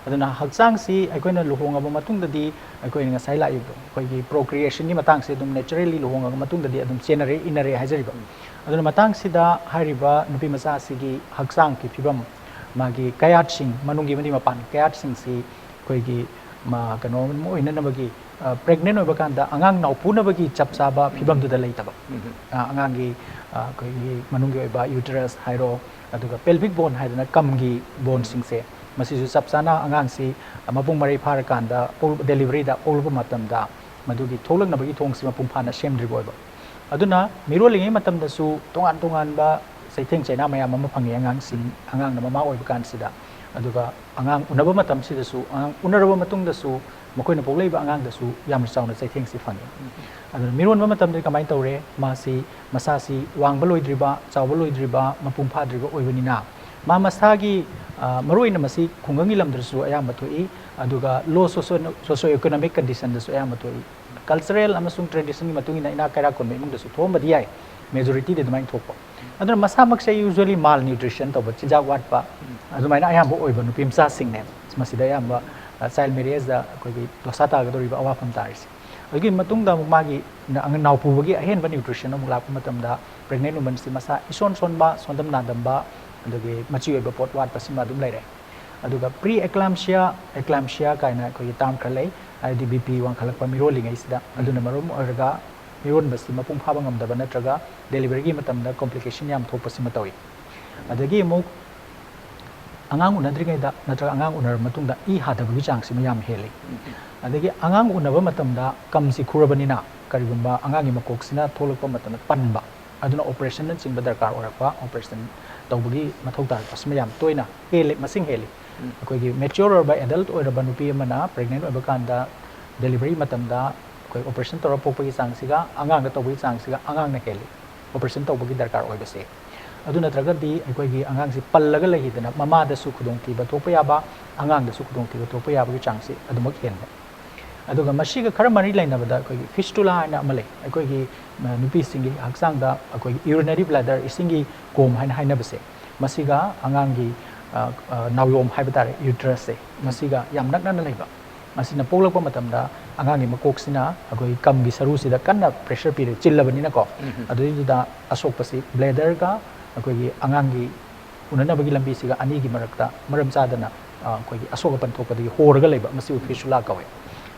ꯑꯗꯨꯅ ꯍꯛꯆꯥꯡꯁꯤ ꯑꯩꯈꯣꯏꯅ ꯂꯨꯍꯣꯡꯉꯕ ꯃꯇꯨꯡꯗꯗꯤ, ꯑꯩꯈꯣꯏꯅ ꯉꯁꯥꯏ ꯂꯥꯛꯏꯕꯗꯣ, ꯑꯩꯈꯣꯏꯒꯤ procreationꯒꯤ ꯃꯇꯥꯡꯁꯦ ꯑꯗꯨꯝ naturally ꯂꯨꯍꯣꯡꯉꯕ ꯃꯇꯨꯡꯗꯗꯤ ꯑꯗꯨꯝ ꯆꯦꯟꯅꯔꯦ, ꯏꯟꯅꯔꯦ ꯍꯥꯏꯖꯔꯤꯕ꯫ ꯑꯗꯨꯅ ꯃꯇꯥꯡꯁꯤꯗ ꯍꯥꯏꯔꯤꯕ ꯅꯨꯄꯤ ꯃꯆꯥ ꯑꯁꯤꯒꯤ ꯍꯛꯆꯥꯡꯒꯤ ꯐꯤꯕꯝ, ꯃꯥꯒꯤ ꯀꯌꯥꯠꯁꯤꯡ, ꯃꯅꯨꯡꯒꯤ ꯑꯃꯗꯤ ꯃꯄꯥꯟꯒꯤ ꯀꯌꯥꯠꯁꯤꯡꯁꯤ ꯑꯩꯈꯣꯏꯒꯤ ꯃꯥ-, ꯀꯩꯅꯣ ꯑꯃ ꯑꯣꯏꯅꯅꯕꯒꯤ, ꯑ, pregnant ꯑꯣꯏꯕ ꯀꯥꯟꯗ ꯑꯉꯥꯡ ꯅꯥꯎꯄꯨꯅꯕꯒꯤ ꯆꯞ ꯆꯥꯕ ꯐꯤꯕꯝꯗꯨꯗ ꯂꯩꯇꯕ꯫ ꯑ, ꯑꯉꯥꯡꯒꯤ, ꯑ, ꯑꯩꯈꯣꯏꯒꯤ ꯃꯅꯨꯡꯒꯤ ꯑꯣꯏꯕ uterus ꯍꯥꯏꯔꯣ, ꯑꯗꯨꯒ pelvic bone ꯍꯥꯏꯗꯅ ꯀꯝꯒꯤ boneꯁꯤꯡꯁꯦ, ꯃꯁꯤꯁꯨ ꯆꯞ ꯆꯥꯅ ꯑꯉꯥꯡꯁꯤ ꯃꯄꯨꯡ ꯃꯔꯩ ꯐꯥꯔꯀꯥꯟꯗ ꯄꯣꯛ-, deliveryꯗ ꯄꯣꯛꯂꯛꯄ ꯃꯇꯝꯗ ꯃꯗꯨꯒꯤ ꯊꯣꯛꯂꯛꯅꯕꯒꯤ ꯊꯣꯡꯁꯤ ꯃꯄꯨꯡ ꯐꯥꯅ ꯁꯦꯝꯗ꯭ꯔꯤꯕ ꯑꯣꯏꯕ꯫ ꯑꯗꯨꯅ ꯃꯤꯔꯣꯜꯂꯤꯉꯩ ꯃꯇꯝꯗꯁꯨ ꯇꯣꯉꯥꯟ ꯇꯣꯉꯥꯟꯕ ꯆꯩꯊꯦꯡ ꯆꯩꯅꯥ ꯃꯌꯥꯝ ꯑꯃ ꯐꯪꯉꯤ ꯑꯉꯥꯡꯁꯤꯡ, ꯑꯉꯥꯡꯅ ꯃꯃꯥ ꯑꯣꯏꯕ ꯀꯥꯟꯁꯤꯗ꯫ ꯑꯗꯨꯒ ꯑꯉꯥꯡ ꯎꯅꯕ ꯃꯇꯝꯁꯤꯗꯁꯨ, ꯑꯉꯥꯡ ꯎꯅꯔꯕ ꯃꯇꯨꯡꯗꯁꯨ ꯃꯈꯣꯏꯅ ꯄꯣꯛꯂꯛꯏꯕ ꯑꯉꯥꯡꯗꯁꯨ ꯌꯥꯝꯅ ꯆꯥꯎꯅ ꯆꯩꯊꯦꯡꯁꯤ ꯐꯪꯉꯤ꯫ ꯑꯗꯨꯅ ꯃꯤꯔꯣꯟꯕ ꯃꯇꯝꯗꯗꯤ ꯀꯃꯥꯏꯅ ꯇꯧꯔꯦ? ꯃꯥꯁꯤ ꯃꯁꯥꯁꯤ ꯋꯥꯡꯕ ꯂꯣꯏꯗ꯭ꯔꯤꯕ, ꯆꯥꯎꯕ ꯂꯣꯏꯗ꯭ꯔꯤꯕ, ꯃꯄꯨꯡ ꯐꯥꯗ꯭ꯔꯤꯕ ꯑꯣꯏꯕꯅꯤꯅ, ꯃꯥ ꯃꯁꯥꯒꯤ, ꯑ, ꯃꯔꯨꯑꯣꯏꯅ ꯃꯁꯤ ꯈꯨꯡꯒꯪꯒꯤ ꯂꯝꯗꯁꯨ ꯑꯌꯥꯝꯕ ꯊꯣꯛꯏ, ꯑꯗꯨꯒ low socio, socio economic conditionꯗꯁꯨ ꯑꯌꯥꯝꯕ ꯊꯣꯛꯏ꯫ Cultural ꯑꯃꯁꯨꯡ traditionꯒꯤ ꯃꯇꯨꯡ ꯏꯟꯅ ꯏꯅꯥꯛ ꯀꯩꯔꯥꯛ ꯈꯨꯟꯕ ꯏꯃꯨꯡꯗꯁꯨ ꯊꯣꯛꯑꯝꯕꯗꯤ ꯌꯥꯏ꯫ ꯃꯦꯖꯣꯔꯤꯇꯤꯗꯤ ꯑꯗꯨꯃꯥꯏꯅ ꯊꯣꯛꯄ꯫ ꯑꯗꯨꯅ ꯃꯁꯥꯃꯛꯁꯦ usually malnutrition ꯇꯧꯕ, ꯆꯤꯟꯖꯥꯛ ꯋꯥꯠꯄ, ꯑꯗꯨꯃꯥꯏꯅ ꯑꯌꯥꯝꯕ ꯑꯣꯏꯕ ꯅꯨꯄꯤ ꯃꯆꯥꯁꯤꯡꯅꯦ꯫ ꯃꯁꯤꯗ ꯑꯌꯥꯝꯕ ꯆꯥꯏꯜ ꯃꯦꯔꯤꯌꯦꯖꯇ ꯑꯩꯈꯣꯏꯒꯤ ꯗꯣꯁꯥ ꯇꯥꯒꯗꯧꯔꯤꯕ ꯑꯋꯥꯐꯝ ꯇꯥꯔꯤꯁꯦ꯫ ꯑꯗꯨꯒꯤ ꯃꯇꯨꯡꯗ ꯑꯃꯨꯛ ꯃꯥꯒꯤ ꯅ-, ꯑꯉꯥꯡ ꯅꯥꯎꯄꯨꯕꯒꯤ ꯑꯍꯦꯟꯕ ꯅ꯭ꯌꯨꯇ꯭ꯔꯤꯁꯟ ꯑꯃꯨꯛ ꯂꯥꯛꯄ ꯃꯇꯝꯗ pregnant womanꯁꯤ ꯃꯁꯥ ꯏꯁꯣꯟ ꯁꯣꯟꯕ, ꯁꯣꯟꯗꯝ ꯅꯥꯗꯝꯕ, ꯑꯗꯒꯤ ꯃꯆꯤ ꯑꯣꯏꯕ ꯄꯣꯠ ꯋꯥꯠꯄꯁꯤꯃ ꯑꯗꯨꯝ ꯂꯩꯔꯦ꯫ ꯑꯗꯨꯒ pre eclampsia, eclampsia ꯀꯥꯏꯅ ꯑꯩꯈꯣꯏꯒꯤ ꯇꯥꯔꯝ ꯈꯔ ꯂꯩ, ꯍꯥꯏꯗꯤ ꯕꯤ ꯄꯤ ꯋꯥꯡꯈꯠꯂꯛꯄ ꯃꯤꯔꯣꯜꯂꯤꯉꯩꯁꯤꯗ꯫ ꯑꯗꯨꯅ ꯃꯔꯝ ꯑꯣꯏꯔꯒ ꯃꯤꯔꯣꯟꯕꯁꯤ ꯃꯄꯨꯡ ꯐꯥꯕ ꯉꯝꯗꯕ ꯅꯠꯇ꯭ꯔꯒ ꯗꯦꯂꯤꯚꯔꯤꯒꯤ ꯃꯇꯝꯗ ꯀꯣꯝꯄ꯭ꯂꯤꯀꯦꯁꯟ ꯌꯥꯝ ꯊꯣꯛꯄꯁꯤꯃ ꯇꯧꯏ꯫ ꯑꯗꯒꯤ ꯑꯃꯨꯛ ꯑꯉꯥꯡ ꯎꯅꯗ꯭ꯔꯤꯉꯩꯗ ꯅꯠꯇ꯭ꯔꯒ ꯑꯉꯥꯡ ꯎꯅꯔꯕ ꯃꯇꯨꯡꯗ ꯏ ꯍꯥꯗꯕꯒꯤ ꯆꯥꯡꯁꯤꯃ ꯌꯥꯝ ꯍꯦꯜꯂꯤ꯫ ꯑꯗꯒꯤ ꯑꯉꯥꯡ ꯎꯅꯕ ꯃꯇꯝꯗ ꯀꯝꯁꯤ ꯈꯨꯔꯕꯅꯤꯅ ꯀꯔꯤꯒꯨꯝꯕ ꯑꯉꯥꯡꯒꯤ ꯃꯀꯣꯛꯁꯤꯅ ꯊꯣꯛꯂꯛꯄ ꯃꯇꯝꯗ ꯄꯟꯕ, ꯑꯗꯨꯅ ꯑꯣꯄꯔꯦꯁꯟꯅꯆꯤꯡꯕ ꯗꯔꯀꯥꯔ ꯑꯣꯏꯔꯛꯄ, ꯑꯣꯄꯔꯦꯁꯟ ꯇꯧꯕꯒꯤ ꯃꯊꯧ ꯇꯥꯔꯛꯄꯁꯤꯃ ꯌꯥꯝ ꯇꯣꯏꯅ ꯍꯦꯜꯂꯤ, ꯃꯁꯤꯡ ꯍꯦꯜꯂꯤ꯫ ꯑꯩꯈꯣꯏꯒꯤ ꯃꯦꯆ꯭ꯌꯣꯔ ꯑꯣꯏꯔꯕ ꯑꯦꯗꯜꯠ ꯑꯣꯏꯔꯕ ꯅꯨꯄꯤ ꯑꯃꯅ ꯄ꯭ꯔꯦꯒꯅꯦꯟ ꯑꯣꯏꯕ ꯀꯥꯟꯗ ꯗꯦꯂꯤꯚꯔꯤ ꯃꯇꯝꯗ ꯑꯩꯈꯣꯏ ꯑꯣꯄꯔꯦꯁꯟ ꯇꯧꯔ ꯄꯣꯛꯄꯒꯤ ꯆꯥꯡꯁꯤꯒ ꯑꯉꯥꯡꯗ ꯇꯧꯕꯒꯤ ꯆꯥꯡꯁꯤꯒ ꯑꯉꯥꯡꯅ ꯍꯦꯜꯂꯤ ꯑꯣꯄꯔꯦꯁꯟ ꯇꯧꯕꯒꯤ ꯗꯔꯀꯥꯔ ꯑꯣꯏꯕꯁꯦ꯫ ꯑꯗꯨ ꯅꯠꯇ꯭ꯔꯒꯗꯤ ꯑꯩꯈꯣꯏꯒꯤ ꯑꯉꯥꯡꯁꯤ ꯄꯜꯂꯒ ꯂꯩꯈꯤꯗꯅ ꯃꯃꯥꯗꯁꯨ ꯈꯨꯗꯣꯡꯊꯤꯕ ꯊꯣꯛꯄ ꯌꯥꯕ, ꯑꯉꯥꯡꯗꯁꯨ ꯈꯨꯗꯣꯡꯊꯤꯕ ꯊꯣꯛꯄ ꯌꯥꯕꯒꯤ ꯆꯥꯡꯁꯤ ꯑꯗꯨꯃꯛ ꯍꯦꯟꯕ꯫ ꯑꯗꯨꯒ ꯃꯁꯤꯒ ꯈꯔ ꯃꯔꯤ ꯂꯩꯅꯕꯗ ꯑꯩꯈꯣꯏꯒꯤ ꯐꯤꯁꯇꯨꯂꯥ ꯍꯥꯏꯅ ꯑꯃ ꯂꯩ꯫ ꯑꯩꯈꯣꯏꯒꯤ, ꯑ, ꯅꯨꯄꯤꯁꯤꯡꯒꯤ ꯍꯛꯆꯥꯡꯗ ꯑꯩꯈꯣꯏꯒꯤ ꯌꯨꯔꯤꯅꯔꯤ ꯕ꯭ꯂꯦꯗꯔ, ꯏꯁꯤꯡꯒꯤ ꯀꯣꯝ ꯍꯥꯏꯅ ꯍꯥꯏꯅꯕꯁꯦ, ꯃꯁꯤꯒ ꯑꯉꯥꯡꯒꯤ, ꯑ, ꯑ, ꯅꯥꯎꯌꯣꯝ ꯍꯥꯏꯕ ꯇꯥꯔꯦ, ꯌꯨꯇ꯭ꯔꯁꯁꯦ, ꯃꯁꯤꯒ ꯌꯥꯝ ꯅꯛꯅꯅ ꯂꯩꯕ꯫ ꯃꯁꯤꯅ ꯄꯣꯛꯂꯛꯄ ꯃꯇꯝꯗ ꯑꯉꯥꯡꯒꯤ ꯃꯀꯣꯛꯁꯤꯅ ꯑꯩꯈꯣꯏꯒꯤ ꯀꯝꯒꯤ ꯁꯔꯨꯁꯤꯗ ꯀꯟꯅ ꯄ꯭ꯔꯦꯁꯔ ꯄꯤꯔꯦ, ꯆꯤꯜꯂꯕꯅꯤꯅꯀꯣ꯫ ꯑꯗꯨꯏꯗꯨꯗ ꯑꯁꯣꯛꯄꯁꯤ ꯕ꯭ꯂꯦꯗꯔꯒ ꯑꯩꯈꯣꯏꯒꯤ ꯑꯉꯥꯡꯒꯤ ꯎꯅꯅꯕꯒꯤ ꯂꯝꯕꯤꯁꯤꯒ ꯑꯅꯤꯒꯤ ꯃꯔꯛꯇ ꯃꯔꯝ ꯆꯥꯗꯅ, ꯑ, ꯑꯩꯈꯣꯏꯒꯤ ꯑꯁꯣꯛ ꯑꯄꯟ ꯊꯣꯛꯄꯗꯒꯤ ꯍꯣꯔꯒ ꯂꯩꯕ, ꯃꯁꯤꯕꯨ ꯐꯤꯁꯨꯂꯥ ꯀꯧꯋꯦ꯫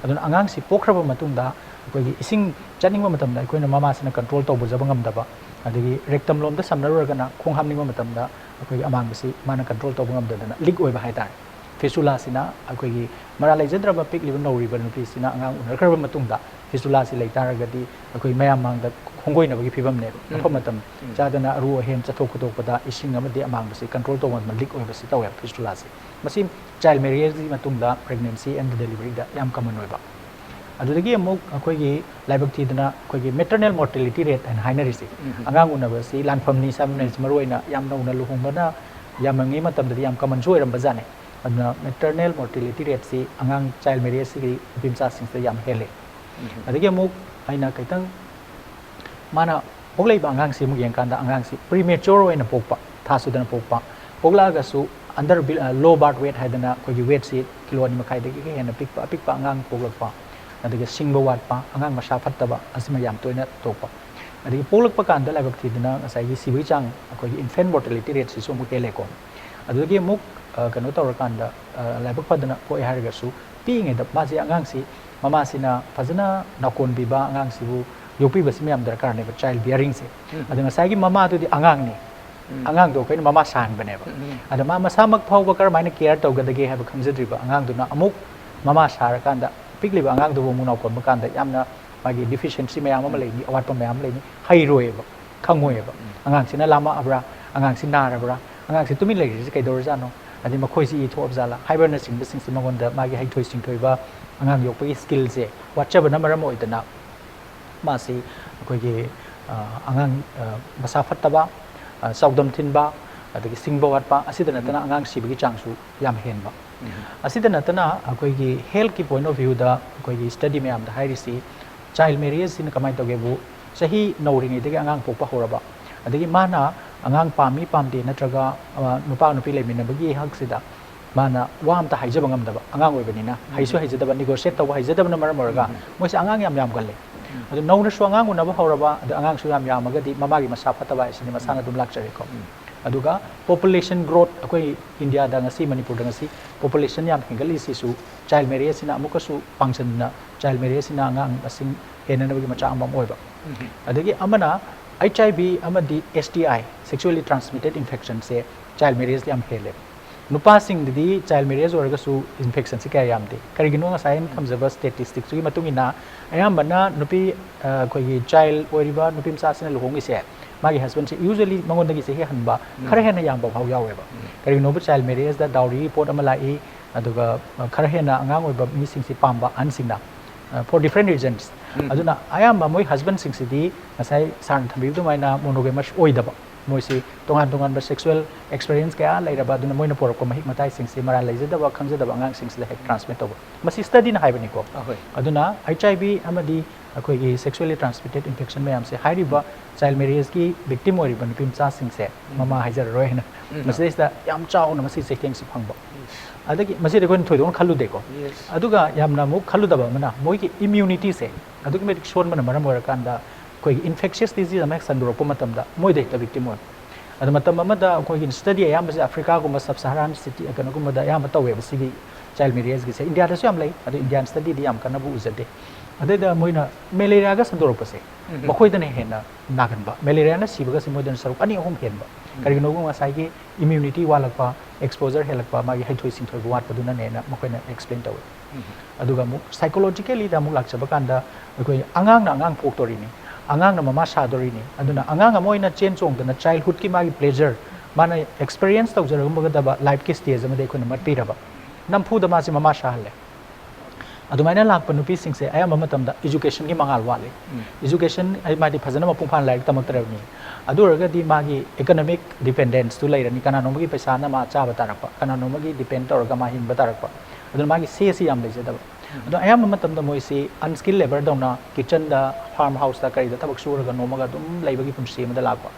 ꯑꯗꯨꯅ ꯑꯉꯥꯡꯁꯤ ꯄꯣꯛꯈ꯭ꯔꯕ ꯃꯇꯨꯡꯗ ꯑꯩꯈꯣꯏꯒꯤ ꯏꯁꯤꯡ ꯆꯠꯅꯤꯡꯕ ꯃꯇꯝꯗ ꯑꯩꯈꯣꯏꯅ ꯃꯃꯥꯁꯤꯅ ꯀꯟꯇ꯭ꯔꯣꯜ ꯇꯧꯕꯖꯕ ꯉꯝꯗꯕ, ꯑꯗꯒꯤ ꯔꯦꯛꯇꯝ ꯂꯣꯝꯗ ꯁꯝꯅꯔꯨꯔꯒꯅ ꯈꯣꯡ ꯍꯥꯝꯅꯤꯡꯕ ꯃꯇꯝꯗ ꯑꯩꯈꯣꯏꯒꯤ ꯑꯃꯥꯡꯕꯁꯤ ꯃꯥꯅ ꯀꯟꯇ꯭ꯔꯣꯜ ꯇꯧꯕ ꯉꯝꯗꯗꯅ ꯂꯤꯛ ꯑꯣꯏꯕ ꯍꯥꯏꯇꯥꯔꯦ꯫ ꯐꯤꯁꯨꯂꯥꯁꯤꯅ ꯑꯩꯈꯣꯏꯒꯤ ꯃꯔꯥ ꯂꯩꯖꯗ꯭ꯔꯕ ꯄꯤꯛꯂꯤꯕ ꯅꯧꯔꯤꯕ ꯅꯨꯄꯤꯁꯤꯅ ꯑꯉꯥꯡ ꯎꯅꯈ꯭ꯔꯕ ꯃꯇꯨꯡꯗ ꯐꯤꯁꯨꯂꯥꯁꯤ ꯂꯩ ꯇꯥꯔꯒꯗꯤ ꯑꯩꯈꯣꯏ ꯃꯌꯥꯝ ꯃꯥꯡꯗ ꯍꯣꯡꯒꯣꯏꯅꯕꯒꯤ ꯐꯤꯕꯝꯅꯦꯕ꯫ ꯃꯐꯝ ꯃꯇꯝ ꯆꯥꯗꯅ ꯑꯔꯨ ꯑꯍꯦꯟ ꯆꯠꯊꯣꯛ ꯈꯣꯠꯇꯣꯛꯄꯗ ꯏꯁꯤꯡ ꯑꯃꯗꯤ ꯑꯃꯥꯡꯕꯁꯤ ꯀꯟꯇ꯭ꯔꯣꯜ ꯇꯧꯕ ꯉꯝꯗꯕ ꯂꯤꯛ ꯑꯣꯏꯕꯁꯤ ꯇꯧꯋꯦꯕ ꯐꯤꯁꯨꯂꯥꯁꯤ꯫ ꯃꯁꯤ ꯆꯥꯏꯜ ꯃꯦꯔꯤꯌꯦꯖꯀꯤ ꯃꯇꯨꯡꯗ ꯄ꯭ꯔꯦꯒꯅꯦꯟꯁꯤ ꯑꯦꯟ ꯗꯦꯂꯤꯚꯔꯤꯗ ꯌꯥꯝ ꯀꯃꯟ ꯑꯣꯏꯕ꯫ ꯑꯗꯨꯗꯒꯤ ꯑꯃꯨꯛ ꯑꯩꯈꯣꯏꯒꯤ ꯂꯥꯏꯕꯛ ꯊꯤꯗꯅ ꯑꯩꯈꯣꯏꯒꯤ ꯃꯦꯇꯔꯅꯦꯜ ꯃꯣꯔꯇꯦꯂꯤꯇꯤ ꯔꯦꯠ ꯍꯥꯏꯅ ꯍꯥꯏꯅꯔꯤꯁꯦ, ꯑꯉꯥꯡ ꯎꯅꯕꯁꯤ ꯂꯥꯟꯐꯝꯅꯤ ꯁꯝꯅꯔꯤꯁꯦ, ꯃꯔꯨꯑꯣꯏꯅ ꯌꯥꯝ ꯅꯧꯅ ꯂꯨꯍꯣꯡꯕꯅ ꯌꯥꯝꯃꯉꯩ ꯃꯇꯝꯗꯗꯤ ꯌꯥꯝ ꯀꯃꯟꯁꯨ ꯑꯣꯏꯔꯝꯕ ꯖꯥꯠꯅꯤ꯫ ꯑꯗꯨꯅ ꯃꯦꯇꯔꯅꯦꯜ ꯃꯣꯔꯇꯦꯂꯤꯇꯤ ꯔꯦꯠꯁꯤ ꯑꯉꯥꯡ ꯆꯥꯏꯜ ꯃꯦꯔꯤꯌꯦꯖꯁꯤꯒꯤ ꯅꯨꯄꯤ ꯃꯆꯥꯁꯤꯡꯁꯤꯗ ꯌꯥꯝ ꯍꯦꯜꯂꯤ꯫ ꯑꯗꯒꯤ ꯑꯃꯨꯛ ꯑꯩꯅ ꯈꯤꯇꯪ ꯃꯥꯅ ꯄꯣꯛꯂꯛꯏꯕ ꯑꯉꯥꯡꯁꯤ ꯑꯃꯨꯛ ꯌꯦꯡꯀꯥꯟꯗ ꯑꯉꯥꯡꯁꯤ ꯄ꯭ꯔꯤꯃꯦꯆꯣꯔ ꯑꯣꯏꯅ ꯄꯣꯛꯄ, ꯊꯥ ꯁꯨꯗꯅ ꯄꯣꯛꯄ, ꯄꯣꯛꯂꯛꯑꯒꯁꯨ ꯑꯟꯗꯔ ꯂꯣ ꯕꯥꯔꯠ ꯋꯦꯠ ꯍꯥꯏꯗꯅ ꯑꯩꯈꯣꯏꯒꯤ ꯋꯦꯠꯁꯤ ꯀꯤꯂꯣ ꯑꯅꯤ ꯃꯈꯥꯏꯗꯒꯤ ꯍꯦꯟꯅ ꯄꯤꯛꯄ ꯑꯄꯤꯛꯄ ꯑꯉꯥꯡ ꯄꯣꯛꯂꯛꯄ, ꯑꯗꯒꯤ ꯁꯤꯡꯕ ꯋꯥꯠꯄ, ꯑꯉꯥꯡ ꯃꯁꯥ ꯐꯠꯇꯕ, ꯑꯁꯤꯃ ꯌꯥꯝ ꯇꯣꯏꯅ ꯊꯣꯛꯄ꯫ ꯑꯗꯒꯤ ꯄꯣꯛꯂꯛꯄ ꯀꯥꯟꯗ ꯂꯥꯏꯕꯛ ꯊꯤꯗꯅ ꯉꯁꯥꯏꯒꯤ ꯁꯤꯕꯒꯤ ꯆꯥꯡ, ꯑꯩꯈꯣꯏꯒꯤ ꯏꯟꯐꯦꯟ ꯃꯣꯔꯇꯦꯂꯤꯇꯤ ꯔꯦꯠꯁꯤꯁꯨ ꯑꯃꯨꯛ ꯍꯦꯜꯂꯦꯀꯣ꯫ ꯑꯗꯨꯗꯒꯤ ꯑꯃꯨꯛ ꯑ, ꯀꯩꯅꯣ ꯇꯧꯔꯀꯥꯟꯗ, ꯑ, ꯂꯥꯏꯕꯛ ꯐꯗꯅ ꯄꯣꯛꯑꯦ ꯍꯥꯏꯔꯒꯁꯨ, ꯄꯤꯛꯏꯉꯩꯗ ꯃꯥꯁꯦ, ꯑꯉꯥꯡꯁꯤ ꯃꯃꯥꯁꯤꯅ ꯐꯖꯅ ꯅꯥꯀꯣꯟꯕꯤꯕ, ꯑꯉꯥꯡꯁꯤꯕꯨ ꯌꯣꯛꯄꯤꯕꯁꯤ ꯃꯌꯥꯝ ꯗꯔꯀꯥꯔꯅꯦꯕ, ꯆꯥꯏꯜ ꯕꯤꯌꯥꯔꯤꯡꯁꯦ꯫ ꯑꯗꯣ ꯉꯁꯥꯏꯒꯤ ꯃꯃꯥꯗꯨꯗꯤ ꯑꯉꯥꯡꯅꯤ, ꯑꯉꯥꯡꯗꯣ ꯑꯩꯈꯣꯏꯅ ꯃꯃꯥ ꯁꯥꯍꯟꯕꯅꯦꯕ꯫ ꯑꯗꯣ ꯃꯥ ꯃꯁꯥꯃꯛ ꯐꯥꯎꯕ ꯀꯔꯝꯍꯥꯏꯅ ꯀꯦꯌꯔ ꯇꯧꯒꯗꯒꯦ ꯍꯥꯏꯕ ꯈꯪꯖꯗ꯭ꯔꯤꯕ ꯑꯉꯥꯡꯗꯨꯅ ꯑꯃꯨꯛ ꯃꯃꯥ ꯁꯥꯔꯀꯥꯟꯗ, ꯄꯤꯛꯂꯤꯕ ꯑꯉꯥꯡꯗꯨꯕꯨ ꯑꯃꯨꯛ ꯅꯥꯎꯀꯣꯟꯕ ꯀꯥꯟꯗ ꯌꯥꯝꯅ ꯃꯥꯒꯤ ꯗꯤꯐꯤꯁꯤꯌꯦꯟꯁꯤ ꯃꯌꯥꯝ ꯑꯃ ꯂꯩꯅꯤ, ꯑꯋꯥꯠꯄ ꯃꯌꯥꯝ ꯑꯃ ꯂꯩꯅꯤ, ꯍꯩꯔꯣꯏꯕ, ꯈꯪꯉꯣꯏꯕ꯫ ꯑꯉꯥꯡꯁꯤꯅ ꯂꯥꯝꯃꯛꯑꯕ꯭ꯔꯥ, ꯑꯉꯥꯡꯁꯤ ꯅꯥꯔꯕ꯭ꯔꯥ, ꯑꯉꯥꯡꯁꯤ ꯇꯨꯃꯤꯟ ꯂꯩꯔꯤꯁꯤ ꯀꯩꯗꯧꯔꯖꯥꯠꯅꯣ, ꯑꯗꯩ ꯃꯈꯣꯏꯁꯤ ꯏ ꯊꯣꯛꯑꯕ ꯖꯥꯠꯂꯥ ꯍꯥꯏꯕꯅꯆꯤꯡꯕꯁꯤꯡꯁꯤ ꯃꯉꯣꯟꯗ ꯃꯥꯒꯤ ꯍꯩꯊꯣꯏ ꯁꯤꯡꯊꯣꯏꯕ, ꯑꯉꯥꯡ ꯌꯣꯛꯄꯒꯤ ꯁ꯭ꯀꯤꯜꯁꯦ ꯋꯥꯠꯆꯕꯅ ꯃꯔꯝ ꯑꯣꯏꯗꯅ ꯃꯥꯁꯤ ꯑꯩꯈꯣꯏꯒꯤ, ꯑ, ꯑꯉꯥꯡ, ꯑ, ꯃꯁꯥ ꯐꯠꯇꯕ, ꯑ, ꯆꯥꯎꯗꯝ ꯊꯤꯟꯕ, ꯑꯗꯒꯤ ꯁꯤꯡꯕ ꯋꯥꯠꯄ, ꯑꯁꯤꯗ ꯅꯠꯇꯅ ꯑꯉꯥꯡ ꯁꯤꯕꯒꯤ ꯆꯥꯡꯁꯨ ꯌꯥꯝ ꯍꯦꯟꯕ꯫ ꯑꯁꯤꯗ ꯅꯠꯇꯅ ꯑꯩꯈꯣꯏꯒꯤ ꯍꯦꯜꯠꯀꯤ ꯄꯣꯏꯟ ꯑꯣꯐ ꯚ꯭ꯌꯨꯗ ꯑꯩꯈꯣꯏꯒꯤ ꯁ꯭ꯇꯗꯤ ꯃꯌꯥꯝꯗ ꯍꯥꯏꯔꯤꯁꯤ, ꯆꯥꯏꯜ ꯃꯦꯔꯤꯌꯦꯖꯁꯤꯅ ꯀꯃꯥꯏꯅ ꯇꯧꯒꯦꯕꯨ, ꯆꯍꯤ ꯅꯧꯔꯤꯉꯩꯗꯒꯤ ꯑꯉꯥꯡ ꯄꯣꯛꯄ ꯍꯧꯔꯕ, ꯑꯗꯒꯤ ꯃꯥꯅ ꯑꯉꯥꯡ ꯄꯥꯝꯃꯤ ꯄꯥꯝꯗꯦ ꯅꯠꯇ꯭ꯔꯒ, ꯑ, ꯅꯨꯄꯥ ꯅꯨꯄꯤ ꯂꯩꯃꯤꯟꯅꯕꯒꯤ ꯍꯛꯁꯤꯗ ꯃꯥꯅ ꯋꯥ ꯑꯝꯇ ꯍꯥꯏꯖꯕ ꯉꯝꯗꯕ ꯑꯉꯥꯡ ꯑꯣꯏꯕꯅꯤꯅ, ꯍꯩꯁꯨ ꯍꯩꯖꯗꯕ, ꯅꯤꯒꯣꯁꯤꯌꯦꯠ ꯇꯧꯕ ꯍꯩꯖꯗꯕꯅ ꯃꯔꯝ ꯑꯣꯏꯔꯒ ꯃꯣꯏꯁꯦ ꯑꯉꯥꯡ ꯌꯥꯝ ꯌꯥꯝꯒꯜꯂꯦ꯫ ꯑꯗꯨ ꯅꯧꯅꯁꯨ ꯑꯉꯥꯡ ꯎꯅꯕ ꯍꯧꯔꯕ, ꯑꯗ ꯑꯉꯥꯡꯁꯨ ꯌꯥꯝ ꯌꯥꯝꯃꯒꯗꯤ ꯃꯃꯥꯒꯤ ꯃꯁꯥ ꯐꯠꯇꯕ ꯍꯥꯏꯁꯤꯗꯤ ꯃꯁꯥꯅ ꯑꯗꯨꯝ ꯂꯥꯛꯆꯔꯦꯀꯣ꯫ ꯑꯗꯨꯒ ꯄꯣꯄꯨꯂꯦꯁꯟ ꯒ꯭ꯔꯣꯠ, ꯑꯩꯈꯣꯏ ꯏꯟꯗꯤꯌꯥꯗ ꯉꯁꯤ, ꯃꯅꯤꯄꯨꯔꯗ ꯉꯁꯤ ꯄꯣꯄꯨꯂꯦꯁꯟ ꯌꯥꯝ ꯍꯦꯟꯒꯠꯂꯤꯁꯤꯁꯨ ꯆꯥꯏꯜ ꯃꯦꯔꯤꯌꯦꯖꯁꯤꯅ ꯑꯃꯨꯛꯀꯁꯨ ꯄꯥꯡꯁꯤꯟꯅ, ꯆꯥꯏꯜ ꯃꯦꯔꯤꯌꯦꯖꯁꯤꯅ ꯑꯉꯥꯡ ꯃꯁꯤꯡ ꯍꯦꯟꯅꯅꯕꯒꯤ ꯃꯆꯥꯛ ꯑꯃ ꯑꯣꯏꯕ꯫ ꯑꯗꯒꯤ ꯑꯃꯅ ꯑꯩꯆ ꯑꯥꯏ ꯚꯤ ꯑꯃꯗꯤ ꯑꯦꯁ ꯇꯤ ꯑꯥꯏ, ꯁꯦꯛꯁꯨꯋꯦꯂꯤ ꯇ꯭ꯔꯥꯟꯁꯃꯤꯇꯦꯠ ꯏꯟꯐꯦꯛꯁꯟꯁꯦ ꯆꯥꯏꯜ ꯃꯦꯔꯤꯌꯦꯖꯇ ꯌꯥꯝ ꯍꯦꯜꯂꯦꯕ꯫ ꯅꯨꯄꯥꯁꯤꯡꯗꯗꯤ ꯆꯥꯏꯜ ꯃꯦꯔꯤꯌꯦꯖ ꯑꯣꯏꯔꯒꯁꯨ ꯏꯟꯐꯦꯛꯁꯟꯁꯤ ꯀꯌꯥ ꯌꯥꯝꯗꯦ꯫ ꯀꯔꯤꯒꯤꯅꯣ? ꯉꯁꯥꯏ ꯑꯩꯅ ꯊꯝꯖꯕ ꯁ꯭ꯇꯦꯇꯤꯁꯇꯤꯛꯁꯇꯨꯒꯤ ꯃꯇꯨꯡ ꯏꯟꯅ ꯑꯌꯥꯝꯕꯅ ꯅꯨꯄꯤ, ꯑ, ꯑꯩꯈꯣꯏꯒꯤ ꯆꯥꯏꯜ ꯑꯣꯏꯔꯤꯕ ꯅꯨꯄꯤ ꯃꯆꯥꯁꯤꯅ ꯂꯨꯍꯣꯡꯉꯤꯁꯦ, ꯃꯥꯒꯤ ꯍꯁꯕꯦꯟꯁꯦ ꯌꯨꯖ꯭ꯋꯦꯂꯤ ꯃꯉꯣꯟꯗꯒꯤ ꯆꯍꯤ ꯍꯟꯕ, ꯈꯔ ꯍꯦꯟꯅ ꯌꯥꯝꯕ ꯐꯥꯎ ꯌꯥꯎꯋꯦꯕ꯫ ꯀꯔꯤꯒꯨꯝꯕ ꯆꯥꯏꯜ ꯃꯦꯔꯤꯌꯦꯖꯇ ꯗꯥꯎꯔꯤꯒꯤ ꯄꯣꯠ ꯑꯃ ꯂꯥꯛꯏ, ꯑꯗꯨꯒ, ꯑ, ꯈꯔ ꯍꯦꯟꯅ ꯑꯉꯥꯡ ꯑꯣꯏꯕ ꯃꯤꯁꯤꯡꯁꯤ ꯄꯥꯝꯕ ꯑꯍꯟꯁꯤꯡꯅ, ꯑ, for different reasons꯫ ꯑꯗꯨꯅ ꯑꯌꯥꯝꯕ ꯃꯣꯏ ꯍꯁꯕꯦꯟꯁꯤꯡꯁꯤꯗꯤ ꯉꯁꯥꯏ ꯁꯥꯔꯅ ꯊꯝꯕꯤꯕ ꯑꯗꯨꯃꯥꯏꯅ ꯃꯣꯅꯣꯒꯦꯃꯁ ꯑꯣꯏꯗꯕ, ꯃꯣꯏꯁꯤ ꯇꯣꯉꯥꯟ ꯇꯣꯉꯥꯟꯕ sexual experience ꯀꯌꯥ ꯂꯩꯔꯕ, ꯑꯗꯨꯅ ꯃꯣꯏꯅ ꯄꯣꯔꯛꯄ ꯃꯍꯤꯛ ꯃꯇꯥꯏꯁꯤꯡꯁꯤ ꯃꯔꯥꯜ ꯂꯩꯖꯗꯕ ꯈꯪꯖꯗꯕ ꯑꯉꯥꯡꯁꯤꯡꯁꯤꯗ ꯍꯦꯛ transmit ꯇꯧꯕ꯫ ꯃꯁꯤ study ꯅ ꯍꯥꯏꯕꯅꯤꯀꯣ꯫ ꯑꯍꯣꯏ꯫ ꯑꯗꯨꯅ H I V ꯑꯃꯗꯤ ꯑꯩꯈꯣꯏꯒꯤ sexually transmitted infection ꯃꯌꯥꯝꯁꯦ, ꯍꯥꯏꯔꯤꯕ child marriage ꯀꯤ victim ꯑꯣꯏꯔꯤꯕ ꯅꯨꯄꯤ ꯃꯆꯥꯁꯤꯡꯁꯦ, ꯃꯃꯥ ꯍꯥꯏꯖꯔꯔꯣꯏ ꯍꯥꯏꯅ, ꯃꯁꯤꯗꯩꯁꯤꯗ ꯌꯥꯝ ꯆꯥꯎꯅ ꯃꯁꯤ ꯆꯩꯊꯦꯡꯁꯤ ꯐꯪꯕ꯫ ꯑꯗꯒꯤ ꯃꯁꯤꯗꯤ ꯑꯩꯈꯣꯏꯅ ꯊꯣꯏꯗꯣꯛꯅ ꯈꯜꯂꯨꯗꯦꯀꯣ꯫ Yes. ꯑꯗꯨꯒ ꯌꯥꯝꯅ ꯑꯃꯨꯛ ꯈꯜꯂꯨꯗꯕ ꯑꯃꯅ, ꯃꯣꯏꯒꯤ immunity ꯁꯦ ꯑꯗꯨꯛꯀꯤ ꯃꯇꯤꯛ ꯁꯣꯟꯕꯅ ꯃꯔꯝ ꯑꯣꯏꯔꯀꯥꯟꯗ, ꯑꯩꯈꯣꯏꯒꯤ infectious disease ꯑꯃ ꯍꯦꯛ ꯁꯟꯗꯣꯔꯛꯄ ꯃꯇꯝꯗ ꯃꯣꯏꯗ ꯍꯦꯛꯇ victim ꯑꯣꯏ꯫ ꯑꯗꯣ ꯃꯇꯝ ꯑꯃꯗ ꯑꯩꯈꯣꯏꯒꯤ study ꯑꯌꯥꯝꯕꯁꯦ Africa ꯒꯨꯝꯕ, sub Saharan city ꯀꯩꯅꯣꯒꯨꯝꯕꯗ ꯑꯌꯥꯝꯕ ꯇꯧꯋꯦꯕ ꯁꯤꯒꯤ child marriage ꯒꯤꯁꯦ꯫ India ꯗꯁꯨ ꯌꯥꯝ ꯂꯩ, ꯑꯗꯣ Indian study ꯗꯤ ꯌꯥꯝ ꯀꯟꯅꯕꯨ ꯎꯖꯗꯦ꯫ ꯑꯗꯩꯗ ꯃꯣꯏꯅ malaria ꯒ ꯁꯟꯗꯣꯔꯛꯄꯁꯦ, ꯃꯈꯣꯏꯗꯅ ꯍꯦꯟꯅ ꯅꯥꯒꯟꯕ, malaria ꯅ ꯁꯤꯕꯒꯁꯦ ꯃꯣꯏꯗꯅ ꯁꯔꯨꯛ ꯑꯅꯤ ꯑꯍꯨꯝ ꯍꯦꯟꯕ꯫ ꯀꯔꯤꯒꯤꯅꯣꯕꯨ ꯉꯁꯥꯏꯒꯤ immunity ꯋꯥꯠꯂꯛꯄ, exposure ꯍꯦꯜꯂꯛꯄ, ꯃꯥꯒꯤ ꯍꯩꯊꯣꯏ ꯁꯤꯡꯊꯣꯏꯕ ꯋꯥꯠꯄꯗꯨꯅꯅꯦꯅ ꯃꯈꯣꯏꯅ explain ꯇꯧꯋꯤ꯫ ꯑꯗꯨꯒ ꯑꯃꯨꯛ psychologically ꯗ ꯑꯃꯨꯛ ꯂꯥꯛꯆꯕ ꯀꯥꯟꯗ, ꯑꯩꯈꯣꯏ ꯑꯉꯥꯡꯅ ꯑꯉꯥꯡ ꯄꯣꯛꯇꯣꯔꯤꯅꯤ, ꯑꯉꯥꯡꯅ ꯃꯃꯥ ꯁꯥꯗꯣꯔꯤꯅꯤ꯫ ꯑꯗꯨꯅ ꯑꯉꯥꯡ ꯑꯃ ꯑꯣꯏꯅ ꯆꯦꯟ ꯆꯣꯡꯗꯅ childhood ꯀꯤ ꯃꯥꯒꯤ pleasure, ꯃꯥꯅ experience ꯇꯧꯖꯔꯝꯒꯗꯕ life ꯀꯤ stage ꯑꯃꯗꯤ ꯑꯩꯈꯣꯏꯅ ꯃꯠꯄꯤꯔꯕ, ꯅꯝꯐꯨꯗ ꯃꯥꯁꯤ ꯃꯃꯥ ꯁꯥꯍꯜꯂꯦ꯫ ꯑꯗꯨꯃꯥꯏꯅ ꯂꯥꯛꯄ ꯅꯨꯄꯤꯁꯤꯡꯁꯦ ꯑꯌꯥꯝꯕ ꯃꯇꯝꯗ education ꯒꯤ ꯃꯉꯥꯜ ꯋꯥꯠꯂꯤ꯫ Education ꯍꯥꯏ ꯃꯥꯗꯤ ꯐꯖꯅ ꯃꯄꯨꯡ ꯐꯥꯅ ꯂꯥꯏꯔꯤꯛ ꯇꯝꯃꯛꯇ꯭ꯔꯕꯅꯤ꯫ ꯑꯗꯨ ꯑꯣꯏꯔꯒꯗꯤ ꯃꯥꯒꯤ economic dependence ꯇꯨ ꯂꯩꯔꯅꯤ, ꯀꯅꯥꯅꯣꯝꯃꯒꯤ ꯄꯩꯁꯥꯅ ꯃꯥ ꯆꯥꯕ ꯇꯥꯔꯛꯄ, ꯀꯅꯥꯅꯣꯝꯃꯒꯤ depend ꯇꯧꯔꯒ ꯃꯥ ꯍꯤꯡꯕ ꯇꯥꯔꯛꯄ꯫ ꯑꯗꯨꯅ ꯃꯥꯒꯤ say ꯁꯤ ꯌꯥꯝ ꯂꯩꯖꯗꯕ꯫ ꯑꯗꯣ ꯑꯌꯥꯝꯕ ꯃꯇꯝꯗ ꯃꯣꯏꯁꯤ unskilled labour ꯗꯧꯅ kitchen ꯗ, farm house ꯇ ꯀꯔꯤꯗ ꯊꯕꯛ ꯁꯨꯔꯒ ꯅꯣꯝꯃꯒ ꯑꯗꯨꯝ ꯂꯩꯕꯒꯤ ꯄꯨꯟꯁꯤ ꯑꯃꯗ ꯂꯥꯛꯄ꯫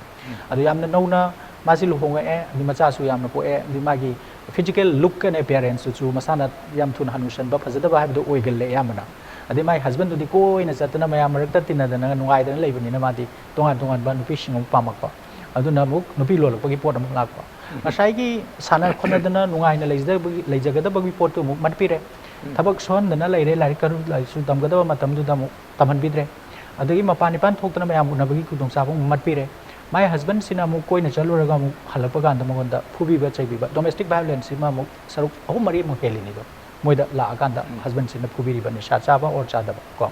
ꯑꯗꯨ ꯌꯥꯝꯅ ꯅꯧꯅ ꯃꯥꯁꯤ ꯂꯨꯍꯣꯡꯉꯛꯑꯦ, ꯑꯗꯩ ꯃꯆꯥꯁꯨ ꯌꯥꯝꯅ ꯄꯣꯛꯑꯦ, ꯑꯗꯩ ꯃꯥꯒꯤ physical look and appearance ꯇꯨꯁꯨ ꯃꯁꯥꯅ ꯌꯥꯝ ꯊꯨꯅ ꯍꯅꯨꯁꯟꯕ, ꯐꯖꯗꯕ ꯍꯥꯏꯕꯗꯨ ꯑꯣꯏꯒꯜꯂꯦ ꯑꯌꯥꯝꯕꯅ꯫ ꯑꯗꯩ ꯃꯥꯒꯤ husband ꯗꯨꯗꯤ ꯀꯣꯏꯅ ꯆꯠꯇꯅ ꯃꯌꯥꯝ ꯃꯔꯛꯇ ꯇꯤꯟꯅꯗꯅ ꯅꯨꯡꯉꯥꯏꯗꯅ ꯂꯩꯕꯅꯤꯅ ꯃꯥꯗꯤ ꯇꯣꯉꯥꯟ ꯇꯣꯉꯥꯟꯕ ꯅꯨꯄꯤꯁꯤꯡ ꯑꯃꯨꯛ ꯄꯥꯝꯃꯛꯄ꯫ ꯑꯗꯨꯅ ꯑꯃꯨꯛ ꯅꯨꯄꯤ ꯂꯣꯜꯂꯛꯄꯒꯤ ꯄꯣꯠ ꯑꯃꯨꯛ ꯂꯥꯛꯄ꯫ ꯉꯁꯥꯏꯒꯤ ꯁꯥꯟꯅ ꯈꯣꯠꯅꯗꯅ ꯅꯨꯡꯉꯥꯏꯅ ꯂꯩꯖꯗꯕꯒꯤ, ꯂꯩꯖꯒꯗꯕꯒꯤ ꯄꯣꯠꯇꯨ ꯑꯃꯨꯛ ꯃꯠꯄꯤꯔꯦ꯫ ꯊꯕꯛ ꯁꯨꯍꯟꯗꯅ ꯂꯩꯔꯦ, ꯂꯥꯏꯔꯤꯛ ꯀꯔꯨ ꯂꯥꯏꯔꯤꯛꯁꯨ ꯇꯝꯒꯗꯕ ꯃꯇꯝꯗꯨꯗ ꯑꯃꯨꯛ ꯇꯝꯍꯟꯕꯤꯗ꯭ꯔꯦ꯫ ꯑꯗꯒꯤ ꯃꯄꯥꯟ ꯏꯄꯥꯟ ꯊꯣꯛꯇꯅ ꯃꯌꯥꯝ ꯎꯅꯕꯒꯤ ꯈꯨꯗꯣꯡꯆꯥꯕ ꯑꯃꯨꯛ ꯃꯠꯄꯤꯔꯦ꯫ ꯃꯥꯏ husband ꯁꯤꯅ ꯑꯃꯨꯛ ꯀꯣꯏꯅ ꯆꯠꯂꯨꯔꯒ ꯑꯃꯨꯛ ꯍꯜꯂꯛꯄ ꯀꯥꯟꯗ ꯃꯉꯣꯟꯗ ꯐꯨꯕꯤꯕ ꯆꯩꯕꯤꯕ, domestic violence ꯁꯤꯃ ꯑꯃꯨꯛ ꯁꯔꯨꯛ ꯑꯍꯨꯝ ꯃꯔꯤ ꯑꯃꯨꯛ ꯍꯦꯜꯂꯤꯅꯤꯗꯣ꯫ ꯃꯣꯏꯗ ꯂꯥꯛꯑꯀꯥꯟꯗ husband ꯁꯤꯅ ꯐꯨꯕꯤꯔꯤꯕ, ꯅꯤꯁꯥ ꯆꯥꯕ or ꯆꯥꯗꯕ ꯀꯣ꯫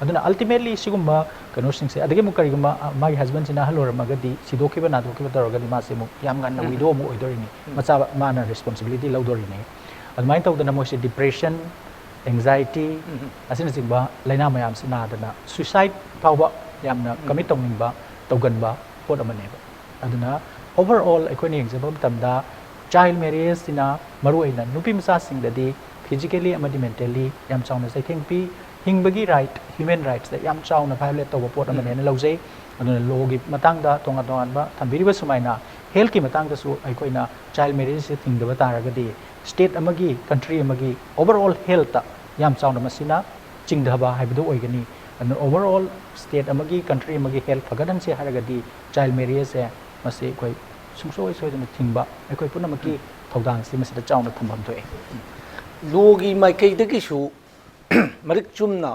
ꯑꯗꯨꯅ ultimately ꯁꯤꯒꯨꯝꯕ ꯀꯩꯅꯣꯁꯤꯡꯁꯦ, ꯑꯗꯒꯤ ꯑꯃꯨꯛ ꯀꯔꯤꯒꯨꯝꯕ, ꯑ, ꯃꯥꯒꯤ husband ꯁꯤꯅ ꯑꯍꯜ ꯑꯣꯏꯔꯝꯃꯒꯗꯤ, ꯁꯤꯗꯣꯛꯈꯤꯕ ꯅꯥꯗꯣꯛꯈꯤꯕ ꯇꯧꯔꯒꯗꯤ ꯃꯥꯁꯦ ꯑꯃꯨꯛ ꯌꯥꯝ ꯉꯟꯅ widow ꯑꯃꯨꯛ ꯑꯣꯏꯗꯣꯔꯤꯅꯤ꯫ ꯃꯆꯥ ꯃꯥꯅ responsibility ꯂꯧꯗꯣꯔꯤꯅꯤ꯫ ꯑꯗꯨꯃꯥꯏꯅ ꯇꯧꯗꯅ ꯃꯣꯏꯁꯦ depression, anxiety ꯑꯁꯤꯅꯆꯤꯡꯕ ꯂꯥꯏꯅꯥ ꯃꯌꯥꯝꯁꯤ ꯅꯥꯗꯅ suicide ꯐꯥꯎꯕ ꯌꯥꯝꯅ commit ꯇꯧꯅꯤꯡꯕ, ꯇꯧꯒꯟꯕ ꯄꯣꯠ ꯑꯃꯅꯦꯕ꯫ ꯑꯗꯨꯅ overall ꯑꯩꯈꯣꯏꯅ ꯌꯦꯡꯖꯕ ꯃꯇꯝꯗ child marriageꯁꯤꯅ ꯃꯔꯨꯑꯣꯏꯅ ꯅꯨꯄꯤ ꯃꯆꯥꯁꯤꯡꯗꯗꯤ physically ꯑꯃꯗꯤ mentally ꯌꯥꯝ ꯆꯥꯎꯅ ꯆꯩꯊꯦꯡ ꯄꯤ꯫ ꯍꯤꯡꯕꯒꯤ right, human rightsꯇ ꯌꯥꯝ ꯆꯥꯎꯅ violate ꯇꯧꯕ ꯄꯣꯠ ꯑꯃꯅꯦꯅ ꯂꯧꯖꯩ꯫ ꯑꯗꯨꯅ lawꯒꯤ ꯃꯇꯥꯡꯗ ꯇꯣꯉꯥꯟ ꯇꯣꯉꯥꯟꯕ ꯊꯝꯕꯤꯔꯤꯕ ꯁꯨꯃꯥꯏꯅ healthꯀꯤ ꯃꯇꯥꯡꯗꯁꯨ ꯑꯩꯈꯣꯏꯅ child marriageꯁꯦ ꯊꯤꯡꯗꯕ ꯇꯥꯔꯒꯗꯤ state ꯑꯃꯒꯤ, country ꯑꯃꯒꯤ overall healthꯇ ꯌꯥꯝ ꯆꯥꯎꯅ ꯃꯁꯤꯅ ꯆꯤꯡꯊꯕ ꯍꯥꯏꯕꯗꯨ ꯑꯣꯏꯒꯅꯤ꯫ ꯑꯗꯨꯅ overall state ꯑꯃꯒꯤ, country ꯑꯃꯒꯤ health ꯐꯒꯠꯍꯟꯁꯦ ꯍꯥꯏꯔꯒꯗꯤ child marriageꯁꯦ ꯃꯁꯤ ꯑꯩꯈꯣꯏ ꯁꯨꯡꯁꯣꯏ ꯁꯣꯏꯗꯅ ꯊꯤꯡꯕ ꯑꯩꯈꯣꯏ ꯄꯨꯝꯅꯃꯛꯀꯤ ꯊꯧꯗꯥꯡꯁꯤ ꯃꯁꯤꯗ ꯆꯥꯎꯅ ꯊꯝꯐꯝ ꯊꯣꯛꯑꯦ꯫ Lawꯒꯤ ꯃꯥꯏꯀꯩꯗꯒꯤꯁꯨ ꯃꯔꯤꯛ ꯆꯨꯝꯅ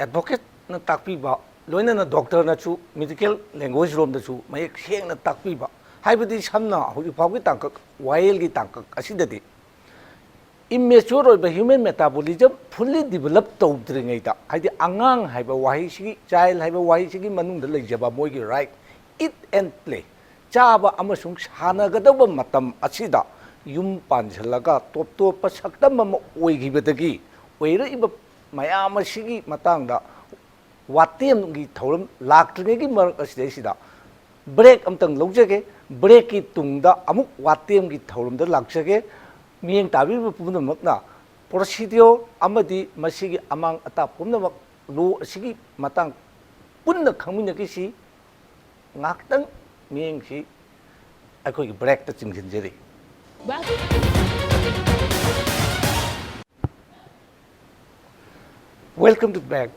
advocateꯅ ꯇꯥꯛꯄꯤꯕ, ꯂꯣꯏꯅꯅ doctorꯅꯁꯨ medical language ꯔꯣꯝꯗꯁꯨ ꯃꯌꯦꯛ ꯁꯦꯡꯅ ꯇꯥꯛꯄꯤꯕ, ꯍꯥꯏꯕꯗꯤ ꯁꯝꯅ ꯍꯧꯖꯤꯛ ꯐꯥꯎꯒꯤ ꯇꯥꯡꯀꯛ, ꯋꯥꯌꯦꯜꯒꯤ ꯇꯥꯡꯀꯛ ꯑꯁꯤꯗꯗꯤ immature ꯑꯣꯏꯕ human metabolism fully develop ꯇꯧꯗ꯭ꯔꯤꯉꯩꯗ, ꯍꯥꯏꯗꯤ ꯑꯉꯥꯡ ꯍꯥꯏꯕ ꯋꯥꯍꯩꯁꯤꯒꯤ, child ꯍꯥꯏꯕ ꯋꯥꯍꯩꯁꯤꯒꯤ ꯃꯅꯨꯡꯗ ꯂꯩꯖꯕ ꯃꯣꯏꯒꯤ right, eat and play, ꯆꯥꯕ ꯑꯃꯁꯨꯡ ꯁꯥꯟꯅꯒꯗꯧꯕ ꯃꯇꯝ ꯑꯁꯤꯗ ꯌꯨꯝ ꯄꯥꯟꯁꯤꯜꯂꯒ ꯇꯣꯞ ꯇꯣꯞꯄ ꯁꯛꯇꯝ ꯑꯃ ꯑꯣꯏꯈꯤꯕꯗꯒꯤ ꯑꯣꯏꯔꯛꯏꯕ ꯃꯌꯥꯝ ꯑꯁꯤꯒꯤ ꯃꯇꯥꯡꯗ ꯋꯥꯇꯦꯝꯒꯤ ꯊꯧꯔꯝ ꯂꯥꯛꯇ꯭ꯔꯤꯉꯩꯒꯤ ꯃꯔꯛ ꯑꯁꯤꯗꯩꯁꯤꯗ break ꯑꯝꯇꯪ ꯂꯧꯖꯒꯦ꯫ Breakꯀꯤ ꯇꯨꯡꯗ ꯑꯃꯨꯛ ꯋꯥꯇꯦꯝꯒꯤ ꯊꯧꯔꯝꯗ ꯂꯥꯛꯆꯒꯦ꯫ ꯃꯤꯠꯌꯦꯡ ꯇꯥꯕꯤꯔꯤꯕ ꯄꯨꯝꯅꯃꯛꯅ procedure ꯑꯃꯗꯤ ꯃꯁꯤꯒꯤ ꯑꯃꯥꯡ ꯑꯇꯥ ꯄꯨꯝꯅꯃꯛ law ꯑꯁꯤꯒꯤ ꯃꯇꯥꯡ ꯄꯨꯟꯅ ꯈꯪꯃꯤꯟꯅꯈꯤꯁꯤ꯫ ꯉꯥꯏꯍꯥꯛꯇꯪ ꯃꯤꯠꯌꯦꯡꯁꯤ ꯑꯩꯈꯣꯏꯒꯤ breakꯇ ꯆꯤꯡꯁꯤꯟꯖꯔꯤ꯫ Welcome to back.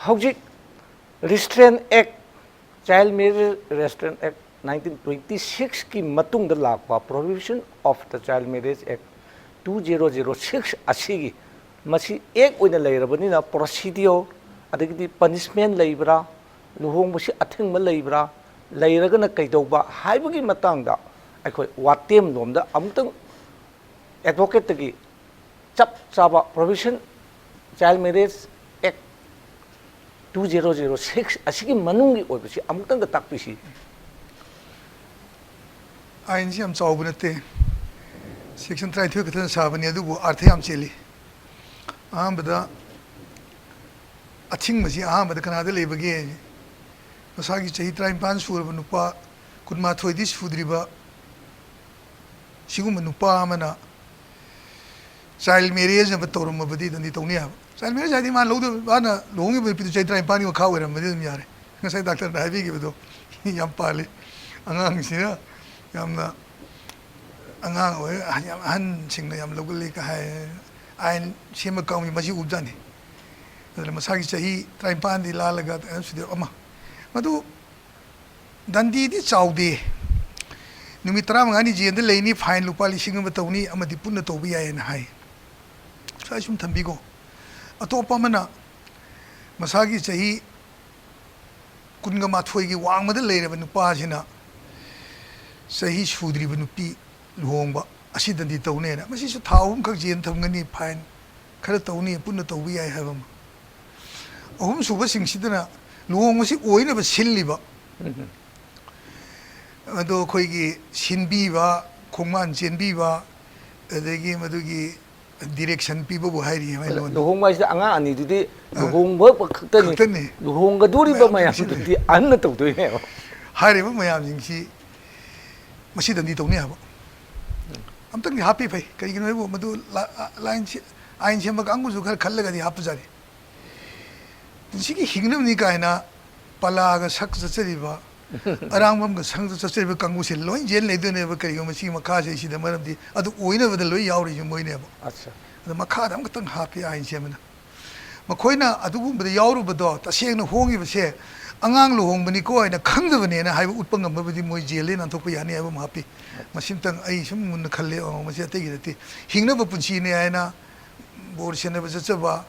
ꯍꯧꯖꯤꯛ Restraint Act, Child Marriage Restraint Act nineteen twenty sixꯀꯤ ꯃꯇꯨꯡꯗ ꯂꯥꯛꯄ Prohibition of the Child Marriage Act two zero zero six ꯑꯁꯤꯒꯤ, ꯃꯁꯤ act ꯑꯣꯏꯅ ꯂꯩꯔꯕꯅꯤꯅ procedure, ꯑꯗꯒꯤꯗꯤ punishment ꯂꯩꯕ꯭ꯔꯥ, ꯂꯨꯍꯣꯡꯕꯁꯤ ꯑꯊꯤꯡꯕ ꯂꯩꯕ꯭ꯔꯥ, ꯂꯩꯔꯒꯅ ꯀꯩꯗꯧꯕ ꯍꯥꯏꯕꯒꯤ ꯃꯇꯥꯡꯗ ꯑꯩꯈꯣꯏ ꯋꯥꯇꯦꯝꯂꯣꯝꯗ ꯑꯃꯨꯛꯇꯪ advocateꯇꯒꯤ ꯆꯞ ꯆꯥꯕ Prohibition, Child Marriage Act two zero zero six ꯑꯁꯤꯒꯤ ꯃꯅꯨꯡꯒꯤ ꯑꯣꯏꯕꯁꯤ ꯑꯃꯨꯛꯇꯪꯒ ꯇꯥꯛꯄꯤꯁꯤ꯫ ꯑꯥꯏꯟꯁꯤ ꯌꯥꯝ ꯆꯥꯎꯕ ꯅꯠꯇꯦ, section ꯇꯔꯥꯅꯤꯊꯣꯏ ꯈꯛꯇꯅ ꯁꯥꯕꯅꯤ, ꯑꯗꯨꯕꯨ ꯑꯥꯔꯊ ꯌꯥꯝ ꯆꯦꯜꯂꯤ꯫ ꯑꯍꯥꯟꯕꯗ ꯑꯊꯤꯡꯕꯁꯤ ꯑꯍꯥꯟꯕꯗ ꯀꯅꯥꯗ ꯂꯩꯕꯒꯦ? ꯃꯁꯥꯒꯤ ꯆꯍꯤ ꯇꯔꯥꯅꯤꯄꯥꯟ ꯁꯨꯔꯕ ꯅꯨꯄꯥ ꯀꯨꯟꯃꯥꯊꯣꯏꯗꯤ ꯁꯨꯗ꯭ꯔꯤꯕ ꯁꯤꯒꯨꯝꯕ ꯅꯨꯄꯥ ꯑꯃꯅ ꯆꯥꯏꯜ ꯃꯦꯔꯦꯖ ꯑꯃ ꯇꯧꯔꯝꯃꯕꯗꯤ ꯗꯟꯗꯤ ꯇꯧꯅꯤ ꯍꯥꯏꯕ꯫ ꯆꯥꯏꯜ ꯃꯦꯔꯦꯖ ꯍꯥꯏꯗꯤ ꯃꯥꯅ ꯂꯧꯗꯣꯏ, ꯃꯥꯅ ꯂꯨꯍꯣꯡꯉꯤꯕ ꯅꯨꯄꯤꯗꯨ ꯆꯍꯤ ꯇꯔꯥꯅꯤꯄꯥꯟꯒꯤ ꯃꯈꯥ ꯑꯣꯏꯔꯝꯃꯗꯤ ꯑꯗꯨꯝ ꯌꯥꯔꯦ꯫ ꯉꯁꯥꯏ ꯗꯥꯛꯇꯔꯅ ꯍꯥꯏꯕꯤꯈꯤꯕꯗꯣ ꯌꯥꯝ ꯄꯥꯜꯂꯤ꯫ ꯑꯉꯥꯡꯁꯤꯅ ꯌꯥꯝꯅ ꯑꯉꯥꯡ ꯑꯣꯏ, ꯌꯥꯝ ꯑꯍꯟꯁꯤꯡꯅ ꯌꯥꯝ ꯂꯧꯒꯜꯂꯤ ꯀ ꯍꯥꯏ꯫ ꯑꯥꯏꯟ ꯁꯦꯝꯕ ꯀꯥꯡꯕꯨ ꯃꯁꯤ ꯎꯕꯖꯥꯠꯅꯤ꯫ ꯑꯗꯨꯅ ꯃꯁꯥꯒꯤ ꯆꯍꯤ ꯇꯔꯥꯅꯤꯄꯥꯟꯗꯤ ꯂꯥꯜꯂꯒ ꯑꯗꯨꯝ ꯁꯨꯗꯦ ꯑꯃ꯫ ꯃꯗꯨ ꯗꯟꯗꯤꯗꯤ ꯆꯥꯎꯗꯦ꯫ ꯅꯨꯃꯤꯠ ꯇꯔꯥꯃꯉꯥꯅꯤ ꯖꯦꯜꯗ ꯂꯩꯅꯤ, ꯐꯥꯏꯟ ꯂꯨꯄꯥ ꯂꯤꯁꯤꯡ ꯑꯃ ꯇꯧꯅꯤ, ꯑꯃꯗꯤ ꯄꯨꯟꯅ ꯇꯧꯕ ꯌꯥꯏꯌꯦꯅ ꯍꯥꯏ꯫ ꯁ꯭ꯋꯥꯏ ꯁꯨꯝ ꯊꯝꯕꯤꯈꯣ꯫ ꯑꯇꯣꯞꯄ ꯑꯃꯅ ꯃꯁꯥꯒꯤ ꯆꯍꯤ ꯀꯨꯟꯒ ꯃꯥꯊꯣꯏꯒꯤ ꯋꯥꯡꯃꯗ ꯂꯩꯔꯕ ꯅꯨꯄꯥꯁꯤꯅ ꯆꯍꯤ ꯁꯨꯗ꯭ꯔꯤꯕ ꯅꯨꯄꯤ ꯂꯨꯍꯣꯡꯕ ꯑꯁꯤꯗꯗꯤ ꯇꯧꯅꯦꯅ, ꯃꯁꯤꯁꯨ ꯊꯥ ꯑꯍꯨꯝꯈꯛ ꯖꯦꯜ ꯊꯝꯒꯅꯤ, ꯐꯥꯏꯟ ꯈꯔ ꯇꯧꯅꯤ, ꯄꯨꯟꯅ ꯇꯧꯕ ꯌꯥꯏ ꯍꯥꯏꯕ ꯑꯃ꯫ ꯑꯍꯨꯝꯁꯨꯕꯁꯤꯡꯁꯤꯗꯅ ꯂꯨꯍꯣꯡꯕꯁꯤ ꯑꯣꯏꯅꯕ ꯁꯤꯜꯂꯤꯕ, ꯑꯗꯣ ꯑꯩꯈꯣꯏꯒꯤ ꯁꯤꯟꯕꯤꯕ, ꯈꯣꯡꯕꯥꯟ ꯆꯦꯟꯕꯤꯕ, ꯑꯗꯒꯤ ꯃꯗꯨꯒꯤ ꯗꯤꯔꯦꯛꯁꯟ ꯄꯤꯕꯕꯨ ꯍꯥꯏꯔꯤ ꯃꯩꯂꯣꯟꯗ꯫ ꯂꯨꯍꯣꯡꯕ ꯍꯥꯏꯁꯤꯗ ꯑꯉꯥꯡ ꯑꯅꯤꯗꯨꯗꯤ ꯑ, ꯂꯨꯍꯣꯡꯕ ꯈꯛꯇꯅꯤ꯫ ꯈꯛꯇꯅꯤ꯫ ꯂꯨꯍꯣꯡꯒꯗꯧꯔꯤꯕ ꯃꯌꯥꯝꯗꯨꯗꯤ ꯃꯌꯥꯝꯗꯨꯗꯤ ꯑꯍꯟꯅ ꯇꯧꯗꯣꯏꯅꯦꯕ꯫ ꯍꯥꯏꯔꯤꯕ ꯃꯌꯥꯝꯁꯤꯡꯁꯤ ꯃꯁꯤꯗꯗꯤ ꯇꯧꯅꯤ ꯍꯥꯏꯕ꯫ ꯑꯝꯇꯪꯗꯤ ꯍꯥꯞꯄꯤ ꯐꯩ꯫ ꯀꯩꯒꯤꯅꯣ ꯍꯥꯏꯕꯨ ꯃꯗꯨ ꯂꯥ-, ꯂꯥꯏꯟ ꯁꯦ-, ꯑꯥꯏꯟ ꯁꯦꯝꯕ ꯀꯥꯡꯕꯨꯁꯨ ꯈꯔ ꯈꯜꯂꯒꯗꯤ ꯍꯥꯞꯄꯖꯥꯠꯅꯤ꯫ ꯄꯨꯟꯁꯤꯒꯤ ꯍꯤꯡꯅꯕꯅꯤ ꯀꯥꯏꯅ ꯄꯂꯥꯒ ꯁꯛ ꯆꯠꯆꯔꯤꯕ, ꯑꯔꯥꯡꯕꯝꯒ ꯁꯪꯗ ꯆꯠꯆꯔꯤꯕ ꯀꯥꯡꯕꯨꯁꯦ ꯂꯣꯏ ꯖꯦꯜ ꯂꯩꯗꯣꯏꯅꯦꯕ꯫ ꯀꯔꯤꯒꯨꯝꯕ ꯁꯤꯒꯤ ꯃꯈꯥꯁꯦ ꯁꯤꯗ, ꯃꯔꯝꯗꯤ ꯑꯗꯨ ꯑꯣꯏꯅꯕꯗ ꯂꯣꯏ ꯌꯥꯎꯔꯤꯁꯦ ꯃꯣꯏꯅꯦꯕ꯫ ꯑꯠꯆꯥ꯫ ꯑꯗ ꯃꯈꯥꯗ ꯑꯃꯈꯛꯇꯪ ꯍꯥꯞꯄꯤ ꯑꯥꯏꯟ ꯁꯦꯝꯕꯅ꯫ ꯃꯈꯣꯏꯅ ꯑꯗꯨꯒꯨꯝꯕꯗ ꯌꯥꯎꯔꯨꯕꯗꯣ, ꯇꯁꯦꯡꯅ ꯍꯣꯡꯉꯤꯕꯁꯦ ꯑꯉꯥꯡ ꯂꯨꯍꯣꯡꯕꯅꯤꯀꯣ ꯍꯥꯏꯅ ꯈꯪꯗꯕꯅꯦꯅ ꯍꯥꯏꯕ ꯎꯠꯄ ꯉꯝꯃꯕꯗꯤ ꯃꯣꯏ ꯖꯦꯜꯗꯒꯤ ꯅꯥꯟꯊꯣꯛꯄ ꯌꯥꯅꯤ ꯍꯥꯏꯕ ꯑꯃ ꯍꯥꯞꯄꯤ꯫ ꯃꯁꯤꯝꯇꯪ ꯑꯩ ꯁꯨꯝ ꯃꯨꯟꯅ ꯈꯜꯂꯦ꯫ ꯑꯣ, ꯃꯁꯤ ꯑꯇꯩꯒꯤ ꯅꯠꯇꯦ꯫ ꯍꯤꯡꯅꯕ ꯄꯨꯟꯁꯤꯅꯦ ꯍꯥꯏꯅ ꯕꯣꯔ ꯁꯦꯟꯅꯕ ꯆꯠꯆꯕ,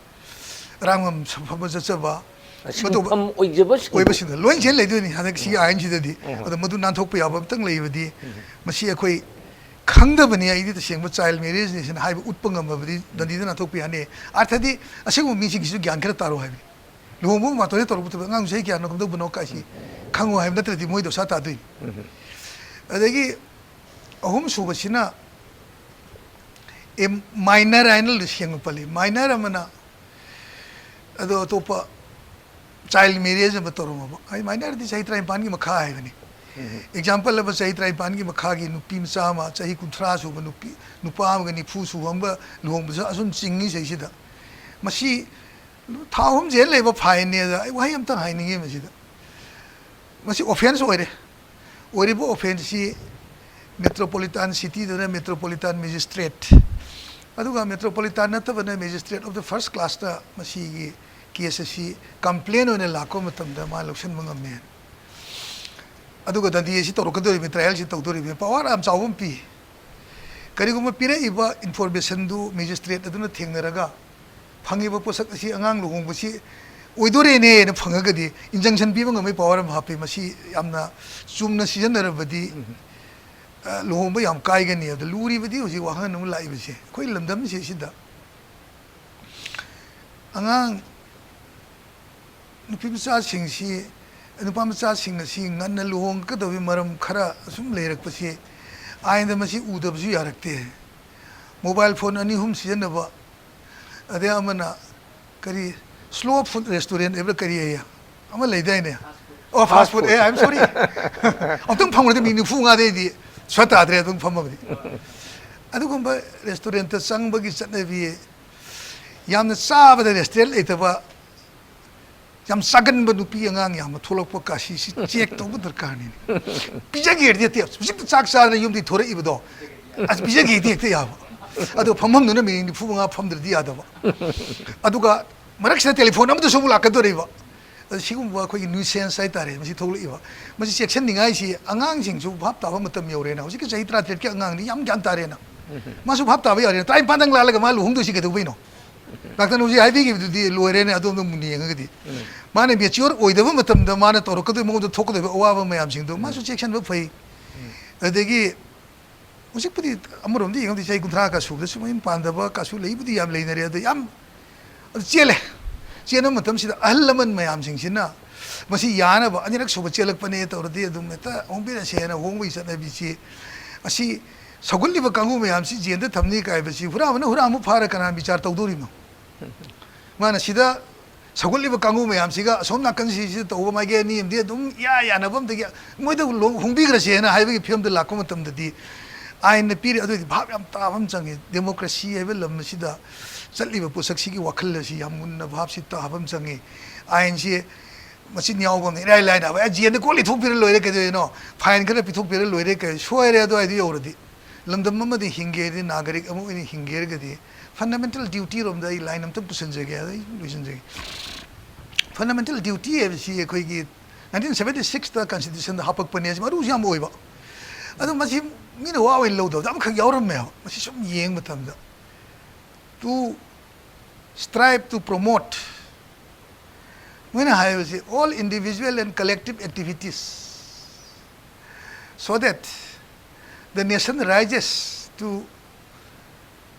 ꯑꯔꯥꯡꯕꯝ ꯐꯝꯕ ꯆꯠꯆꯕ, ꯁꯤꯟꯐꯝ ꯑꯣꯏꯖꯕꯁꯤꯡꯗꯨ꯫ ꯑꯣꯏꯕꯁꯤꯡꯗ ꯂꯣꯏ ꯖꯦꯜ ꯂꯩꯗꯣꯏꯅꯤ ꯍꯟꯗꯛ ꯁꯤꯒꯤ ꯎꯝ꯫ ꯑꯥꯏꯟꯁꯤꯗꯗꯤ꯫ ꯎꯝ꯫ ꯑꯗꯣ ꯃꯗꯨ ꯅꯥꯟꯊꯣꯛꯄ ꯌꯥꯕ ꯑꯝꯇꯪ ꯂꯩꯕꯗꯤ ꯎꯝ꯫ ꯃꯁꯤ ꯑꯩꯈꯣꯏ ꯈꯪꯗꯕꯅꯤ, ꯑꯩꯗꯤ ꯇꯁꯦꯡꯕ ꯆꯥꯏꯜ ꯃꯦꯔꯦꯖꯅꯤ ꯁꯤꯅ ꯍꯥꯏꯕ ꯎꯠꯄ ꯉꯝꯃꯕꯗꯤ ꯗꯟꯗꯤꯗ ꯅꯥꯟꯊꯣꯛꯄ ꯌꯥꯅꯤ꯫ ꯑꯥꯔꯊꯗꯤ ꯑꯁꯤꯒꯨꯝꯕ ꯃꯤꯁꯤꯡꯒꯤꯁꯨ ꯒ꯭ꯌꯥꯟ ꯈꯔ ꯇꯥꯔꯣ ꯍꯥꯏꯕꯅꯤ꯫ ꯂꯨꯍꯣꯡꯕ ꯃꯇꯝꯗ ꯇꯧꯔꯛꯄ ꯊꯕꯛ, ꯑꯉꯥꯡ ꯆꯍꯤ ꯀꯌꯥꯅꯣ ꯀꯝꯗꯧꯕꯅꯣ ꯀꯥꯏꯁꯤ ꯈꯪꯉꯣ ꯍꯥꯏꯕ ꯅꯠꯇ꯭ꯔꯗꯤ ꯃꯣꯏ ꯗꯣꯁꯥ ꯇꯥꯗꯣꯏꯅꯤ꯫ ꯎꯝ꯫ ꯑꯗꯒꯤ ꯑꯍꯨꯝ ꯁꯨꯕꯁꯤꯅ ꯑꯦ ꯃꯥꯏꯅꯔ ꯍꯥꯏꯅ ꯁꯦꯡꯅ ꯄꯜꯂꯤ꯫ ꯃꯥꯏꯅꯔ ꯑꯃꯅ ꯑꯗꯣ ꯑꯇꯣꯞꯄ ꯆꯥꯏꯜ ꯃꯦꯔꯦꯖ ꯑꯃ ꯇꯧꯔꯝꯃꯕ꯫ ꯑꯩ ꯃꯥꯏꯅꯔꯗꯤ ꯆꯍꯤ ꯇꯔꯥꯅꯤꯄꯥꯟꯒꯤ ꯃꯈꯥ ꯍꯥꯏꯕꯅꯤ꯫ ꯑꯦꯛꯖꯥꯝꯄꯜ ꯑꯃ, ꯆꯍꯤ ꯇꯔꯥꯅꯤꯄꯥꯟꯒꯤ ꯃꯈꯥꯒꯤ ꯅꯨꯄꯤ ꯃꯆꯥ ꯑꯃ, ꯆꯍꯤ ꯀꯨꯟꯊ꯭ꯔꯥ ꯁꯨꯕ ꯅꯨꯄꯤ, ꯅꯨꯄꯥ ꯑꯃꯒ ꯅꯤꯐꯨ ꯁꯨꯕ ꯑꯃꯒ ꯂꯨꯍꯣꯡꯕꯁꯨ ꯑꯁꯨꯝ ꯆꯤꯡꯉꯤ ꯁꯤꯗꯩꯁꯤꯗ꯫ ꯃꯁꯤ ꯊꯥ ꯑꯍꯨꯝ ꯖꯦꯜ ꯂꯩꯕ ꯐꯥꯏꯟꯅꯦ꯫ ꯑꯗ ꯑꯩ ꯋꯥꯍꯩ ꯑꯝꯇꯪ ꯍꯥꯏꯅꯤꯡꯉꯤ ꯃꯁꯤꯗ꯫ ꯃꯁꯤ ꯑꯣꯐꯦꯟꯁ ꯑꯣꯏꯔꯦ꯫ ꯑꯣꯏꯔꯤꯕ ꯑꯣꯐꯦꯟꯁꯁꯤ ꯃꯦꯇ꯭ꯔꯣꯄꯣꯂꯤꯇꯥꯟ ꯁꯤꯇꯤꯗꯅ ꯃꯦꯇ꯭ꯔꯣꯄꯣꯂꯤꯇꯥꯟ ꯃꯦꯖꯤꯁꯇ꯭ꯔꯦꯠ, ꯑꯗꯨꯒ ꯃꯦꯇ꯭ꯔꯣꯄꯣꯂꯤꯇꯥꯟ ꯅꯠꯇꯕꯅ ꯃꯦꯖꯤꯁꯇ꯭ꯔꯦꯠ ꯑꯣꯐ ꯗ ꯐꯥꯔꯁ ꯀ꯭ꯂꯥꯁꯇ ꯃꯁꯤꯒꯤ ꯀꯦꯁ ꯑꯁꯤ ꯀꯝꯄ꯭ꯂꯦꯟ ꯑꯣꯏꯅ ꯂꯥꯛꯄ ꯃꯇꯝꯗ ꯃꯥ ꯂꯧꯁꯤꯟꯕ ꯉꯝꯃꯦ꯫ ꯑꯗꯨꯒ ꯗꯟꯗꯤ ꯑꯁꯤ ꯇꯧꯔꯛꯀꯗꯧꯔꯤꯕꯅꯤ, ꯇ꯭ꯔꯥꯏꯌꯦꯜꯁꯤ ꯇꯧꯗꯧꯔꯤꯕꯅꯤ, ꯄꯋꯥꯔ ꯌꯥꯝ ꯆꯥꯎꯕ ꯑꯃ ꯄꯤ꯫ ꯀꯔꯤꯒꯨꯝꯕ ꯄꯤꯔꯛꯏꯕ ꯏꯟꯐꯣꯔꯃꯦꯁꯟꯗꯨ ꯃꯦꯖꯤꯁꯇ꯭ꯔꯦꯠ ꯑꯗꯨꯅ ꯊꯦꯡꯅꯔꯒ ꯐꯪꯉꯤꯕ ꯄꯣꯠꯁꯛ ꯑꯁꯤ ꯑꯉꯥꯡ ꯂꯨꯍꯣꯡꯕꯁꯤ ꯑꯣꯏꯗꯣꯔꯦꯅꯦꯅ ꯐꯪꯉꯒꯗꯤ injunction ꯄꯤꯕ ꯉꯝꯕꯒꯤ ꯄꯋꯥꯔ ꯑꯃ ꯍꯥꯞꯄꯤ꯫ ꯃꯁꯤ ꯌꯥꯝꯅ ꯆꯨꯝꯅ ꯁꯤꯖꯤꯟꯅꯔꯕꯗꯤ, ꯑ, ꯂꯨꯍꯣꯡꯕ ꯌꯥꯝ ꯀꯥꯏꯒꯅꯤ꯫ ꯑꯗ ꯂꯨꯔꯤꯕꯗꯤ ꯍꯧꯖꯤꯛ ꯋꯥꯍꯪ ꯑꯃ ꯂꯥꯛꯏꯕꯁꯦ, ꯑꯩꯈꯣꯏ ꯂꯝꯗꯝꯁꯤꯗꯩꯁꯤꯗ ꯑꯉꯥꯡ ꯅꯨꯄꯤ ꯃꯆꯥꯁꯤꯡꯁꯤ, ꯅꯨꯄꯥ ꯃꯆꯥꯁꯤꯡ ꯑꯁꯤ ꯉꯟꯅ ꯂꯨꯍꯣꯡꯒꯗꯕꯒꯤ ꯃꯔꯝ ꯈꯔ ꯑꯁꯨꯝ ꯂꯩꯔꯛꯄꯁꯤ ꯑꯥꯏꯟꯗ ꯃꯁꯤ ꯎꯗꯕꯁꯨ ꯌꯥꯔꯛꯇꯦ꯫ ꯃꯣꯕꯥꯏꯜ ꯐꯣꯟ ꯑꯅꯤ ꯑꯍꯨꯝ ꯁꯤꯖꯤꯟꯅꯕ, ꯑꯗꯩ ꯑꯃꯅ ꯀꯔꯤ, slow food restaurant ꯍꯥꯏꯕ꯭ꯔꯥ ꯀꯔꯤ ꯍꯥꯏꯌꯦ? ꯑꯃ ꯂꯩꯗꯥꯏꯅꯦ? ꯑꯣ, fast food꯫ A, I am sorry꯫ ꯑꯃꯨꯛꯇꯪ ꯐꯪꯕꯗ ꯃꯤ ꯅꯤꯐꯨ ꯃꯉꯥꯗꯩꯗꯤ ꯁ꯭ꯋꯥ ꯇꯥꯗ꯭ꯔꯦ ꯑꯗꯨꯝ ꯐꯝꯃꯕꯗꯤ꯫ ꯑꯗꯨꯒꯨꯝꯕ ꯔꯦꯁꯇꯨꯔꯦꯟꯇ ꯆꯪꯕꯒꯤ ꯆꯠꯅꯕꯤ, ꯌꯥꯝꯅ ꯆꯥꯕꯗ ꯔꯦꯁꯇꯨꯔꯦꯟ ꯂꯩꯇꯕ, ꯌꯥꯝ ꯆꯥꯒꯟꯕ ꯅꯨꯄꯤ ꯑꯉꯥꯡ ꯌꯥꯝꯅ ꯊꯣꯛꯂꯛꯄ ꯀꯥꯁꯤꯁꯤ ꯆꯦꯛ ꯇꯧꯕ ꯗꯔꯀꯥꯔꯅꯤ꯫ ꯄꯤꯖꯒꯦꯗꯤ ꯅꯠꯇꯦ, ꯍꯧꯖꯤꯛꯇ ꯆꯥꯛ ꯆꯥꯗꯅ ꯌꯨꯝꯗꯒꯤ ꯊꯣꯔꯛꯏꯕꯗꯣ, ꯑꯁ, ꯄꯤꯖꯒꯦꯗꯤ ꯍꯦꯛꯇ ꯌꯥꯕ꯫ ꯑꯗꯣ ꯐꯝꯐꯝꯗꯨꯅ ꯃꯤꯅꯤꯠ ꯅꯤꯐꯨ ꯃꯉꯥ ꯐꯝꯗ꯭ꯔꯗꯤ ꯌꯥꯗꯕ꯫ ꯑꯗꯨꯒ ꯃꯔꯛꯁꯤꯗ ꯇꯦꯂꯤꯐꯣꯟ ꯑꯃꯗꯁꯨ ꯑꯃꯨꯛ ꯂꯥꯛꯀꯗꯧꯔꯤꯕ꯫ ꯑꯗ ꯁꯤꯒꯨꯝꯕ ꯑꯩꯈꯣꯏꯒꯤ nuisance ꯍꯥꯏꯇꯥꯔꯦ, ꯃꯁꯤ ꯊꯣꯛꯂꯛꯏꯕ꯫ ꯃꯁꯤ ꯆꯦꯛꯁꯤꯟꯅꯤꯡꯉꯥꯏꯁꯤ, ꯑꯉꯥꯡꯁꯤꯡꯁꯨ ꯚꯥꯞ ꯇꯥꯕ ꯃꯇꯝ ꯌꯧꯔꯦꯅ꯫ ꯍꯧꯖꯤꯛꯀꯤ ꯆꯍꯤ ꯇꯔꯥꯇꯔꯦꯠꯀꯤ ꯑꯉꯥꯡꯗꯤ ꯌꯥꯝ ꯒ꯭ꯌꯥꯟ ꯇꯥꯔꯦꯅ꯫ ꯃꯥꯁꯨ ꯚꯥꯞ ꯇꯥꯕ ꯌꯥꯔꯦꯅ꯫ ꯇꯔꯥꯅꯤꯄꯥꯟꯗꯪ ꯂꯥꯜꯂꯒ ꯃꯥ ꯂꯨꯍꯣꯡꯗꯣꯏꯁꯤ ꯀꯩꯗꯧꯕꯩꯅꯣ? ꯗꯥꯛꯇꯔꯅ ꯍꯧꯖꯤꯛ ꯍꯥꯏꯕꯤꯈꯤꯕꯗꯨꯗꯤ ꯂꯣꯏꯔꯦꯅꯦ꯫ ꯑꯗꯣꯝꯗ ꯃꯨꯟꯅ ꯌꯦꯡꯉꯒꯗꯤ ꯃꯥꯅ mature ꯑꯣꯏꯗꯕ ꯃꯇꯝꯗ ꯃꯥꯅ ꯇꯧꯔꯛꯀꯗꯣꯏ, ꯃꯉꯣꯟꯗ ꯊꯣꯛꯀꯗꯣꯏꯕ ꯑꯋꯥꯕ ꯃꯌꯥꯝꯁꯤꯡꯗꯣ ꯃꯥꯁꯨ ꯆꯦꯛꯁꯤꯟꯕ ꯐꯩ꯫ ꯑꯗꯒꯤ ꯍꯧꯖꯤꯛꯄꯨꯗꯤ ꯑꯃꯔꯣꯝꯗ ꯌꯦꯡꯉꯗꯤ ꯆꯍꯤ ꯀꯨꯟꯊ꯭ꯔꯥ ꯀꯁꯨꯕꯗꯁꯨ ꯃꯌꯨꯝ ꯄꯥꯟꯗꯕ ꯀꯁꯨ ꯂꯩꯕꯨꯗꯤ ꯌꯥꯝ ꯂꯩꯅꯔꯦ꯫ ꯑꯗꯣ ꯌꯥꯝ, ꯑꯗꯨ ꯆꯦꯜꯂꯦ꯫ ꯆꯦꯟꯕ ꯃꯇꯝꯁꯤꯗ ꯑꯍꯜ ꯂꯃꯟ ꯃꯌꯥꯝꯁꯤꯡꯁꯤꯅ ꯃꯁꯤ ꯌꯥꯅꯕ ꯑꯅꯤꯔꯛ ꯁꯨꯕ ꯆꯦꯜꯂꯛꯄꯅꯦ ꯇꯧꯔꯗꯤ ꯑꯗꯨꯝ ꯍꯦꯛꯇ ꯍꯣꯡꯕꯤꯔꯁꯦꯅ ꯍꯣꯡꯕꯒꯤ ꯆꯠꯅꯕꯤꯁꯤ, ꯑꯁꯤ ꯁꯧꯒꯠꯂꯤꯕ ꯀꯥꯡꯕꯨ ꯃꯌꯥꯝꯁꯤ ꯖꯦꯜꯗ ꯊꯝꯅꯤ ꯀꯥꯏꯕꯁꯤ ꯍꯨꯔꯥꯟꯕꯅ ꯍꯨꯔꯥꯟꯕ ꯐꯥꯔ ꯀꯅꯥ ꯕꯤꯆꯥꯔ ꯇꯧꯗꯣꯔꯤꯅꯣ? ꯃꯥꯅ ꯁꯤꯗ ꯁꯧꯒꯠꯂꯤꯕ ꯀꯥꯡꯕꯨ ꯃꯌꯥꯝꯁꯤꯒ ꯑꯁꯣꯝ ꯅꯥꯀꯟꯁꯤꯁꯤꯗ ꯇꯧꯕ ꯃꯥꯏꯀꯩ ꯑꯅꯤ ꯑꯃꯗꯤ ꯑꯗꯨꯝ ꯏꯌꯥ ꯌꯥꯅꯕ ꯑꯝꯗꯒꯤ ꯃꯣꯏꯗ ꯂꯣ-, ꯍꯣꯡꯕꯤꯈ꯭ꯔꯁꯦꯅ ꯍꯥꯏꯕꯒꯤ ꯐꯤꯕꯝꯗ ꯂꯥꯛꯄ ꯃꯇꯝꯗꯗꯤ ꯑꯥꯏꯟꯅ ꯄꯤꯔꯤ꯫ ꯑꯗꯨꯑꯣꯏꯗꯤ ꯚꯥꯞ ꯌꯥꯝ ꯇꯥꯕ ꯑꯃ ꯆꯪꯉꯤ꯫ ꯗꯦꯃꯣꯀ꯭ꯔꯦꯁꯤ ꯍꯥꯏꯕ ꯂꯝ ꯑꯁꯤꯗ ꯆꯠꯂꯤꯕ ꯄꯣꯠꯁꯛꯁꯤꯒꯤ ꯋꯥꯈꯜ ꯑꯁꯤ ꯌꯥꯝ ꯃꯨꯟꯅ ꯚꯥꯞꯁꯤ ꯇꯥꯕ ꯑꯃ ꯆꯪꯉꯤ꯫ ꯑꯥꯏꯟꯁꯤ ꯃꯆꯤꯟ ꯌꯥꯎꯕ ꯑꯃꯅ ꯏꯔꯥꯏ ꯂꯥꯏꯅ ꯍꯥꯏꯕ, "ꯑꯦ, ꯖꯦꯜꯗ ꯀꯣꯠ ꯂꯤꯊꯣꯛꯄꯤꯔ ꯂꯣꯏꯔꯦ, ꯀꯩꯗꯧꯔꯤꯅꯣ? ꯐꯥꯏꯟ ꯈꯔ ꯄꯤꯊꯣꯛꯄꯤꯔ ꯂꯣꯏꯔꯦ, ꯀꯩ ꯁꯣꯏꯔꯦ?" ꯑꯗꯨꯋꯥꯏꯗꯨ ꯌꯧꯔꯗꯤ, ꯂꯝꯗꯝ ꯑꯃꯗ ꯍꯤꯡꯒꯦ ꯍꯥꯏꯔꯗꯤ, ꯅꯥꯒꯔꯤꯛ ꯑꯃ ꯑꯣꯏꯅ ꯍꯤꯡꯒꯦ ꯍꯥꯏꯔꯒꯗꯤ, ꯐꯟꯗꯥꯃꯦꯟꯇꯦꯜ ꯗ꯭ꯌꯨꯇꯤ ꯔꯣꯝꯗ ꯑꯩ ꯂꯥꯏꯟ ꯑꯝꯇꯪ ꯄꯨꯁꯤꯟꯖꯒꯦ, ꯑꯗ ꯑꯩ ꯂꯣꯏꯁꯤꯟꯖꯒꯦ꯫ ꯐꯟꯗꯥꯃꯦꯟꯇꯦꯜ ꯗ꯭ꯌꯨꯇꯤ ꯍꯥꯏꯕꯁꯤ ꯑꯩꯈꯣꯏꯒꯤ ꯅꯥꯏꯟꯇꯤꯟ ꯁꯕꯦꯟꯇꯤ ꯁꯤꯛꯁꯇ ꯀꯟꯁꯇꯤꯇ꯭ꯌꯨꯁꯟꯗ ꯍꯥꯄꯛꯄꯅꯦ, ꯃꯔꯨꯁꯨ ꯌꯥꯝ ꯑꯣꯏꯕ꯫ ꯑꯗꯣ ꯃꯁꯤ ꯃꯤꯅ ꯋꯥ ꯑꯣꯏꯅ ꯂꯧꯗꯕꯗ ꯑꯃꯈꯛ ꯌꯥꯎꯔꯝꯃꯦꯕ꯫ ꯃꯁꯤ ꯁꯨꯝ ꯌꯦꯡꯕ ꯃꯇꯝꯗ, "To strive to promote", ꯃꯣꯏꯅ ꯍꯥꯏꯕꯁꯤ, "all individual and collective activities so that the nation rises to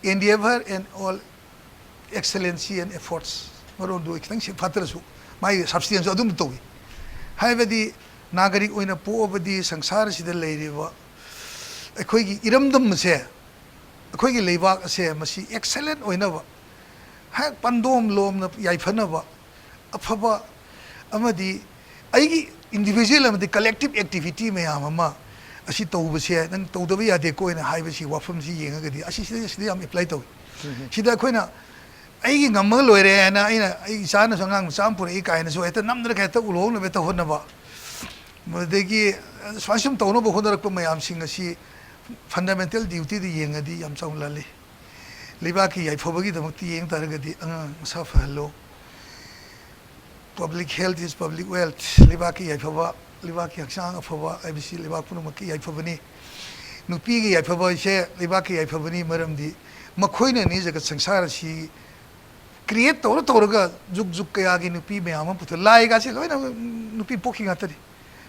endeavor and all excellency and efforts." ꯃꯔꯣꯟꯗꯨ ꯈꯤꯇꯪ ꯁꯤ ꯐꯠꯇ꯭ꯔꯁꯨ, ꯃꯥꯒꯤ ꯁꯕꯁꯇꯦꯟꯁꯁꯨ ꯑꯗꯨꯝ ꯇꯧꯏ꯫ ꯍꯥꯏꯕꯗꯤ, ꯅꯥꯒꯔꯤꯛ ꯑꯣꯏꯅ ꯄꯣꯛꯑꯕꯗꯤ ꯁꯪꯁꯥꯔꯁꯤꯗ ꯂꯩꯔꯤꯕ ꯑꯩꯈꯣꯏꯒꯤ ꯏꯔꯝꯗꯝ ꯑꯁꯦ, ꯑꯩꯈꯣꯏꯒꯤ ꯂꯩꯕꯥꯛ ꯑꯁꯦ ꯃꯁꯤ ꯑꯦꯛꯁꯦꯂꯦꯟ ꯑꯣꯏꯅꯕ, ꯍꯦꯛ ꯄꯟꯗꯣꯝ ꯂꯣꯝꯅ ꯌꯥꯏꯐꯅꯕ, ꯑꯐꯕ ꯑꯃꯗꯤ ꯑꯩꯒꯤ ꯏꯟꯗꯤꯕꯤꯖꯨꯋꯦꯜ ꯑꯃꯗꯤ ꯀꯂꯦꯛꯇꯤꯞ ꯑꯦꯛꯇꯤꯚꯤꯇꯤ ꯃꯌꯥꯝ ꯑꯃ ꯑꯁꯤ ꯇꯧꯕꯁꯦ ꯅꯪ ꯇꯧꯗꯕ ꯌꯥꯗꯦꯀꯣ ꯍꯥꯏꯅ ꯍꯥꯏꯕꯁꯤ ꯋꯥꯐꯝꯁꯤ ꯌꯦꯡꯉꯒꯗꯤ ꯑꯁꯤ ꯁꯤꯗ, ꯁꯤꯗ ꯌꯥꯝ ꯑꯦꯄ꯭ꯂꯥꯏ ꯇꯧꯏ꯫ ꯁꯤꯗ ꯑꯩꯈꯣꯏꯅ ꯑꯩꯒꯤ ꯉꯝꯃꯒ ꯂꯣꯏꯔꯦ ꯍꯥꯏꯅ ꯑꯩꯅ, "ꯑꯩ ꯏꯆꯥꯅꯁꯨ ꯑꯉꯥꯡ ꯃꯆꯥ ꯑꯃ ꯄꯨꯔꯛꯏ" ꯀꯥꯏꯅꯁꯨ ꯍꯦꯛꯇ ꯅꯝꯗꯅ ꯍꯦꯛꯇ ꯎꯠꯍꯧꯅꯕ ꯍꯦꯛꯇ ꯍꯣꯠꯅꯕ, ꯃꯗꯒꯤ ꯁꯨꯃꯥꯏꯅ ꯁꯨꯝ ꯇꯧꯅꯕ ꯍꯣꯠꯅꯔꯛꯄ ꯃꯌꯥꯝꯁꯤꯡ ꯑꯁꯤ ꯐꯟꯗꯥꯃꯦꯟꯇꯦꯜ ꯗ꯭ꯌꯨꯇꯤꯗ ꯌꯦꯡꯉꯗꯤ ꯌꯥꯝ ꯆꯥꯎꯅ ꯂꯥꯜꯂꯤ꯫ ꯂꯩꯕꯥꯛꯀꯤ ꯌꯥꯏꯐꯕꯒꯤꯗꯃꯛꯇ ꯌꯦꯡ ꯇꯥꯔꯒꯗꯤ ꯑꯉꯥꯡ ꯃꯁꯥ ꯐꯍꯜꯂꯣ꯫ "Public health is public wealth", ꯂꯩꯕꯥꯛꯀꯤ ꯌꯥꯏꯐꯕ, ꯂꯩꯕꯥꯛꯀꯤ ꯍꯛꯆꯥꯡ ꯑꯐꯕ ꯍꯥꯏꯕꯁꯤ ꯂꯩꯕꯥꯛ ꯄꯨꯝꯅꯃꯛꯀꯤ ꯌꯥꯏꯐꯕꯅꯤ꯫ ꯅꯨꯄꯤꯒꯤ ꯌꯥꯏꯐꯕ ꯍꯥꯏꯁꯦ ꯂꯩꯕꯥꯛꯀꯤ ꯌꯥꯏꯐꯕꯅꯤ, ꯃꯔꯝꯗꯤ ꯃꯈꯣꯏꯅꯅꯤ ꯖꯒꯠ ꯁꯪꯁꯥꯔ ꯑꯁꯤ ꯀ꯭ꯔꯤꯌꯦꯠ ꯇꯧꯔ ꯇꯧꯔꯒ ꯖꯨꯛ ꯖꯨꯛ ꯀꯌꯥꯒꯤ ꯅꯨꯄꯤ ꯃꯌꯥꯝ ꯑꯃ ꯄꯨꯊꯣꯛ-, ꯂꯥꯏꯒꯥꯁꯦ ꯂꯣꯏꯅ ꯅꯨꯄꯤ ꯄꯣꯛꯈꯤ ꯉꯥꯛꯇꯅꯤ꯫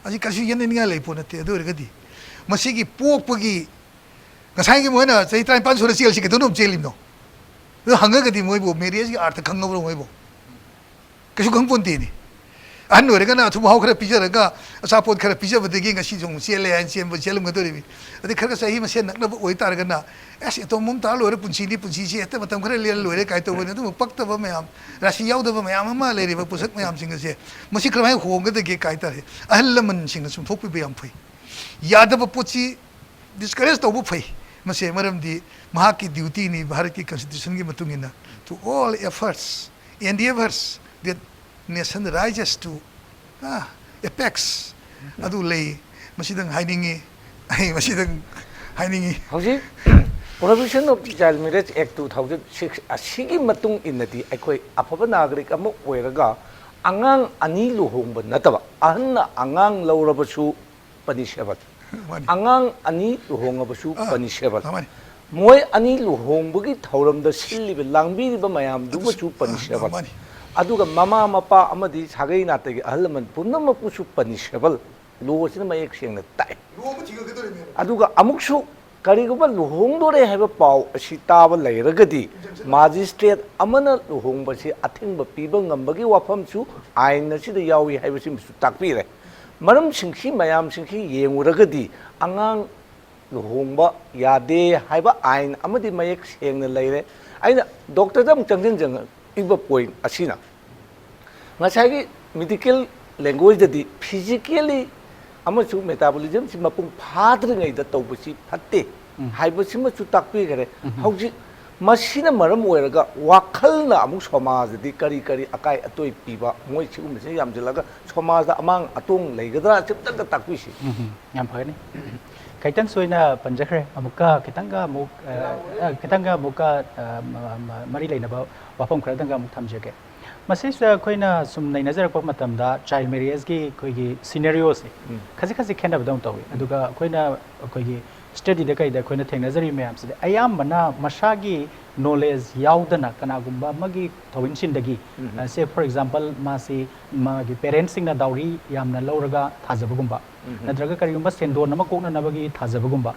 ꯑꯁꯤ ꯀꯩꯁꯨ ꯌꯦꯠꯅꯅꯤꯡꯉꯥꯏ ꯂꯩ ꯄꯣꯠ ꯅꯠꯇꯦ꯫ ꯑꯗꯨ ꯑꯣꯏꯔꯒꯗꯤ ꯃꯁꯤꯒꯤ ꯄꯣꯛꯄꯒꯤ, ꯉꯁꯥꯏꯒꯤ ꯃꯣꯏꯅ ꯆꯍꯤ ꯇꯔꯥꯅꯤꯄꯥꯟ ꯁꯨꯔ ꯆꯦꯜꯂꯁꯤ ꯀꯩꯗꯧꯅꯕ ꯆꯦꯜꯂꯤꯕꯅꯣ? ꯑꯗꯨ ꯍꯪꯉꯒꯗꯤ ꯃꯣꯏꯕꯨ ꯃꯦꯔꯤꯌꯦꯖꯀꯤ ꯑꯥꯔꯊ ꯈꯪꯉꯕ꯭ꯔꯣ ꯃꯣꯏꯕꯨ? ꯀꯩꯁꯨ ꯈꯪꯄꯣꯟꯇꯦꯅꯦ꯫ ꯑꯍꯟ ꯑꯣꯏꯔꯒꯅ ꯑꯊꯨꯝ ꯑꯍꯥꯎ ꯈꯔ ꯄꯤꯖꯔꯒ, ꯑꯆꯥꯄꯣꯠ ꯈꯔ ꯄꯤꯖꯕꯗꯒꯤ ꯉꯁꯤꯁꯨ ꯑꯃꯨꯛ ꯆꯦꯜꯂꯦ ꯍꯥꯏꯅ ꯆꯦꯟꯕ ꯆꯦꯜꯂꯝꯒꯗꯧꯔꯤꯕꯅꯤ꯫ ꯑꯗꯩ ꯈꯔ ꯈꯔ ꯆꯍꯤ ꯃꯁꯦꯟ ꯅꯛꯅꯕ ꯑꯣꯏꯇꯥꯔꯒꯅ, ꯑꯁ, ꯑꯦꯇꯣꯝ ꯕꯣꯝ ꯇꯥꯔ ꯂꯣꯏꯔꯦ ꯄꯨꯟꯁꯤꯗꯤ, ꯄꯨꯟꯁꯤꯁꯤ ꯍꯦꯛꯇ ꯃꯇꯝ ꯈꯔ ꯂꯦꯜꯂ ꯂꯣꯏꯔꯦ ꯀꯥꯏ ꯇꯧꯕꯅꯤ꯫ ꯑꯗꯨꯕꯨ ꯄꯛꯇꯕ ꯃꯌꯥꯝ, ꯔꯥꯁꯤ ꯌꯥꯎꯗꯕ ꯃꯌꯥꯝ ꯑꯃ ꯂꯩꯔꯤꯕ ꯄꯣꯠꯁꯛ ꯃꯌꯥꯝꯁꯤꯡ ꯑꯁꯦ, ꯃꯁꯤ ꯀꯔꯝꯍꯥꯏꯅ ꯍꯣꯡꯒꯗꯒꯦ ꯀꯥꯏ ꯇꯥꯔꯦ꯫ ꯑꯍꯜ ꯂꯃꯟꯁꯤꯡꯅ ꯆꯨꯝꯊꯣꯛꯄꯤꯕ ꯌꯥꯝ ꯐꯩ꯫ ꯌꯥꯗꯕ ꯄꯣꯠꯁꯤ ꯗꯤꯁꯀꯔꯦꯖ ꯇꯧꯕ ꯐꯩ꯫ ꯃꯁꯦ ꯃꯔꯝꯗꯤ ꯃꯍꯥꯛꯀꯤ ꯗ꯭ꯌꯨꯇꯤꯅꯤ, ꯚꯥꯔꯠꯀꯤ ꯀꯟꯁꯇꯤꯇ꯭ꯌꯨꯁꯟꯒꯤ ꯃꯇꯨꯡ ꯏꯟꯅ, to all efforts, endeavors that nation rises to, ah, apex ꯑꯗꯨ ꯂꯩ꯫ ꯃꯁꯤꯗꯪ ꯍꯥꯏꯅꯤꯡꯉꯤ꯫ ꯑꯩ ꯃꯁꯤꯗꯪ ꯍꯥꯏꯅꯤꯡꯉꯤ꯫ ꯍꯧꯖꯤꯛ Prohibition of Child Marriage Act two thousand six ꯑꯁꯤꯒꯤ ꯃꯇꯨꯡ ꯏꯟꯅꯗꯤ ꯑꯩꯈꯣꯏ ꯑꯐꯕ ꯅꯥꯒꯔꯤꯛ ꯑꯃ ꯑꯣꯏꯔꯒ ꯑꯉꯥꯡ ꯑꯅꯤ ꯂꯨꯍꯣꯡꯕ ꯅꯠꯇꯕ, ꯑꯍꯟꯅ ꯑꯉꯥꯡ ꯂꯧꯔꯕꯁꯨ ꯄꯅꯤꯁꯦꯕꯜ, ꯃꯥꯅꯤ꯫ ꯑꯉꯥꯡ ꯑꯅꯤ ꯂꯨꯍꯣꯡꯉꯕꯁꯨ ꯑꯥ, ꯄꯅꯤꯁꯦꯕꯜ, ꯃꯥꯅꯤ꯫ ꯃꯣꯏ ꯑꯅꯤ ꯂꯨꯍꯣꯡꯕꯒꯤ ꯊꯧꯔꯝꯗ ꯁꯤꯜꯂꯤꯕ ꯂꯥꯡꯕꯤꯔꯤꯕ ꯃꯌꯥꯝꯗꯨꯃꯁꯨ ꯑꯗꯨꯁꯨ, ꯑꯥ, ꯄꯅꯤꯁꯦꯕꯜ꯫ ꯃꯥꯅꯤ꯫ ꯑꯗꯨꯒ ꯃꯃꯥ ꯃꯄꯥ ꯑꯃꯗꯤ ꯁꯥꯒꯩ ꯅꯥꯇꯩꯒꯤ ꯑꯍꯜ ꯂꯃꯟ ꯄꯨꯝꯅꯃꯛꯄꯨꯁꯨ ꯄꯅꯤꯁꯦꯕꯜ꯫ ꯂꯣꯁꯤꯅ ꯃꯌꯦꯛ ꯁꯦꯡꯅ ꯇꯥꯛꯑꯦ꯫ ꯑꯗꯨꯒ ꯑꯃꯨꯛꯁꯨ ꯀꯔꯤꯒꯨꯝꯕ ꯂꯨꯍꯣꯡꯗꯣꯔꯦ ꯍꯥꯏꯕ ꯄꯥꯎ ꯑꯁꯤ ꯇꯥꯕ ꯂꯩꯔꯒꯗꯤ ꯃꯥꯖꯤꯁꯇ꯭ꯔꯦꯠ ꯑꯃꯅ ꯂꯨꯍꯣꯡꯕꯁꯤ ꯑꯊꯤꯡꯕ ꯄꯤꯕ ꯉꯝꯕꯒꯤ ꯋꯥꯐꯝꯁꯨ ꯑꯥꯏꯟ ꯑꯁꯤꯗ ꯌꯥꯎꯏ ꯍꯥꯏꯕꯁꯤꯃꯁꯨ ꯇꯥꯛꯄꯤꯔꯦ꯫ ꯃꯔꯝꯁꯤꯡꯁꯤ ꯃꯌꯥꯝꯁꯤꯡꯁꯤ ꯌꯦꯡꯉꯨꯔꯒꯗꯤ ꯑꯉꯥꯡ ꯂꯨꯍꯣꯡꯕ ꯌꯥꯗꯦ ꯍꯥꯏꯕ ꯑꯥꯏꯟ ꯑꯃꯗꯤ ꯃꯌꯦꯛ ꯁꯦꯡꯅ ꯂꯩꯔꯦ꯫ ꯑꯩꯅ ꯗꯣꯛꯇꯔꯗ ꯑꯃꯨꯛ ꯆꯪꯁꯤꯟꯖꯅꯤꯡꯕ ꯄꯣꯏꯟ ꯑꯁꯤꯅ, ꯉꯁꯥꯏꯒꯤ ꯃꯦꯗꯤꯀꯦꯜ ꯂꯦꯡꯒ꯭ꯋꯦꯖꯇꯗꯤ ꯐꯤꯖꯤꯀꯦꯜꯂꯤ ꯑꯃꯁꯨꯡ ꯃꯦꯇꯥꯕꯣꯂꯤꯖꯝꯁꯤ ꯃꯄꯨꯡ ꯐꯥꯗ꯭ꯔꯤꯉꯩꯗ ꯇꯧꯕꯁꯤ ꯐꯠꯇꯦ ꯍꯥꯏꯕꯁꯤꯃꯁꯨ ꯇꯥꯛꯄꯤꯈꯔꯦ꯫ ꯍꯧꯖꯤꯛ ꯃꯁꯤꯅ ꯃꯔꯝ ꯑꯣꯏꯔꯒ ꯋꯥꯈꯜꯅ ꯑꯃꯨꯛ ꯁꯃꯥꯖꯗꯗꯤ ꯀꯔꯤ ꯀꯔꯤ ꯑꯀꯥꯏ ꯑꯇꯣꯏ ꯄꯤꯕ, ꯃꯣꯏ ꯁꯤꯒꯨꯝꯕꯁꯤꯅ ꯌꯥꯝꯁꯤꯜꯂꯒ ꯁꯃꯥꯖꯗ ꯑꯃꯥꯡ ꯑꯇꯣꯡ ꯂꯩꯒꯗ꯭ꯔꯥ, ꯁꯤꯝꯇꯪꯒ ꯇꯥꯛꯄꯤꯁꯤ꯫ ꯎꯝ, ꯌꯥꯝ ꯐꯒꯅꯤ꯫ ꯀꯩꯇꯟꯁꯨ ꯑꯩꯅ ꯄꯟꯖꯈ꯭ꯔꯦ꯫ ꯑꯃꯨꯛꯀ ꯈꯤꯇꯪꯒ ꯑꯃꯨꯛ, ꯑ, ꯑ, ꯈꯤꯇꯪꯒ ꯑꯃꯨꯛꯀ, ꯑ, ꯃ-, ꯃ-, ꯃꯔꯤ ꯂꯩꯅꯕ ꯋꯥꯐꯝ ꯈꯔꯗꯪꯒ ꯑꯃꯨꯛ ꯊꯝꯖꯒꯦ꯫ ꯃꯁꯤꯁꯤꯗ ꯑꯩꯈꯣꯏꯅ ꯁꯨꯝ ꯅꯩꯅꯖꯔꯛꯄ ꯃꯇꯝꯗ ꯆꯥꯏꯜ ꯃꯦꯔꯤꯌꯦꯖꯀꯤ ꯑꯩꯈꯣꯏꯒꯤ ꯁꯤꯅꯦꯔꯤꯑꯣꯁꯦ ꯈꯖꯤꯛ ꯈꯖꯤꯛ ꯈꯦꯠꯅꯕꯗꯧꯅ ꯇꯧꯏ꯫ ꯑꯗꯨꯒ ꯑꯩꯈꯣꯏꯅ ꯑꯩꯈꯣꯏꯒꯤ ꯁ꯭ꯇꯗꯤꯗ ꯀꯩꯗ ꯑꯩꯈꯣꯏꯅ ꯊꯦꯡꯅꯖꯔꯤ ꯃꯌꯥꯝꯁꯤꯗꯤ ꯑꯌꯥꯝꯕꯅ ꯃꯁꯥꯒꯤ ꯅꯣꯂꯦꯖ ꯌꯥꯎꯗꯅ ꯀꯅꯥꯒꯨꯝꯕ ꯑꯃꯒꯤ ꯊꯧꯏꯟꯁꯤꯟꯗꯒꯤ, ꯁꯦ ꯐꯣꯔ ꯑꯦꯛꯖꯥꯝꯄꯜ, ꯃꯥꯁꯤ ꯃꯥꯒꯤ ꯄꯦꯔꯦꯟꯁꯁꯤꯡꯅ ꯗꯥꯎꯔꯤ ꯌꯥꯝꯅ ꯂꯧꯔꯒ ꯊꯥꯖꯕꯒꯨꯝꯕ, ꯅꯠꯇ꯭ꯔꯒ ꯀꯔꯤꯒꯨꯝꯕ ꯁꯦꯟꯗꯣꯟ ꯑꯃ ꯀꯣꯛꯅꯅꯕꯒꯤ ꯊꯥꯖꯕꯒꯨꯝꯕ,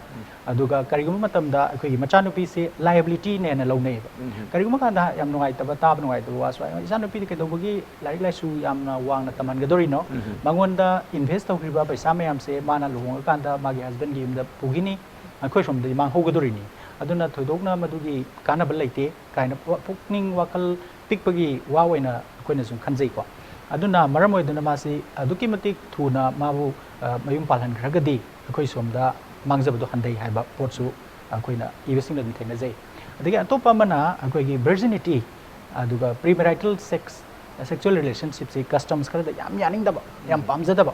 ꯑꯗꯨꯒ ꯀꯔꯤꯒꯨꯝꯕ ꯃꯇꯝꯗ ꯑꯩꯈꯣꯏꯒꯤ ꯃꯆꯥꯅꯨꯄꯤꯁꯤ ꯂꯥꯏꯕꯤꯂꯤꯇꯤꯅꯦꯅ ꯂꯧꯅꯩꯌꯦꯕ꯫ ꯀꯔꯤꯒꯨꯝꯕ ꯀꯥꯟꯗ ꯌꯥꯝ ꯅꯨꯡꯉꯥꯏꯇꯕ, ꯇꯥꯕ ꯅꯨꯡꯉꯥꯏꯇꯕ ꯋꯥꯁꯨ ꯍꯥꯏ, "ꯏꯆꯥꯅꯨꯄꯤꯗꯤ ꯀꯩꯗꯧꯕꯒꯤ ꯂꯥꯏꯔꯤꯛ ꯂꯥꯏꯁꯨ ꯌꯥꯝꯅ ꯋꯥꯡꯅ ꯇꯝꯍꯟꯒꯗꯧꯔꯤꯅꯣ? ꯃꯉꯣꯟꯗ ꯏꯟꯚꯦꯁ ꯇꯧꯈ꯭ꯔꯤꯕ ꯄꯩꯁꯥ ꯃꯌꯥꯝꯁꯦ ꯃꯥꯅ ꯂꯨꯍꯣꯡꯉꯀꯥꯟꯗ ꯃꯥꯒꯤ ꯍꯁꯕꯦꯟꯒꯤ ꯌꯨꯝꯗ ꯄꯨꯈꯤꯅꯤ, ꯑꯩꯈꯣꯏ ꯁꯣꯝꯗꯗꯤ ꯃꯥꯡꯍꯧꯒꯗꯧꯔꯤꯅꯤ꯫ ꯑꯗꯨꯅ ꯊꯣꯏꯗꯣꯛꯅ ꯃꯗꯨꯒꯤ ꯀꯥꯟꯅꯕ ꯂꯩꯇꯦ" ꯀꯥꯏꯅ ꯄꯨ-, ꯄꯨꯛꯅꯤꯡ ꯋꯥꯈꯜ ꯄꯤꯛꯄꯒꯤ ꯋꯥ ꯑꯣꯏꯅ ꯑꯩꯈꯣꯏꯅ ꯁꯨꯝ ꯈꯟꯖꯩꯀꯣ꯫ ꯑꯗꯨꯅ ꯃꯔꯝ ꯑꯣꯏꯗꯨꯅ ꯃꯥꯁꯤ ꯑꯗꯨꯛꯀꯤ ꯃꯇꯤꯛ ꯊꯨꯅ ꯃꯥꯕꯨ, ꯑ, ꯃꯌꯨꯝ ꯄꯥꯜꯍꯟꯈ꯭ꯔꯒꯗꯤ ꯑꯩꯈꯣꯏ ꯁꯣꯝꯗ ꯃꯥꯡꯖꯕꯗꯣ ꯍꯟꯊꯩ ꯍꯥꯏꯕ ꯄꯣꯠꯁꯨ ꯑꯩꯈꯣꯏꯅ ꯏꯕꯁꯤꯡꯗ ꯑꯗꯨꯝ ꯊꯦꯡꯅꯖꯩ꯫ ꯑꯗꯒꯤ ꯑꯇꯣꯞꯄ ꯑꯃꯅ ꯑꯩꯈꯣꯏꯒꯤ ꯚꯔꯖꯤꯅꯤꯇꯤ, ꯑꯗꯨꯒ ꯄ꯭ꯔꯤ ꯃꯦꯔꯥꯏꯇꯜ ꯁꯦꯛꯁ, ꯁꯦꯛꯆꯨꯋꯦꯜ ꯔꯤꯂꯦꯁꯟꯁꯤꯞꯁꯤ ꯀꯁꯇꯝꯁ ꯈꯔꯗ ꯌꯥꯝ ꯌꯥꯅꯤꯡꯗꯕ, ꯌꯥꯝ ꯄꯥꯝꯖꯗꯕ,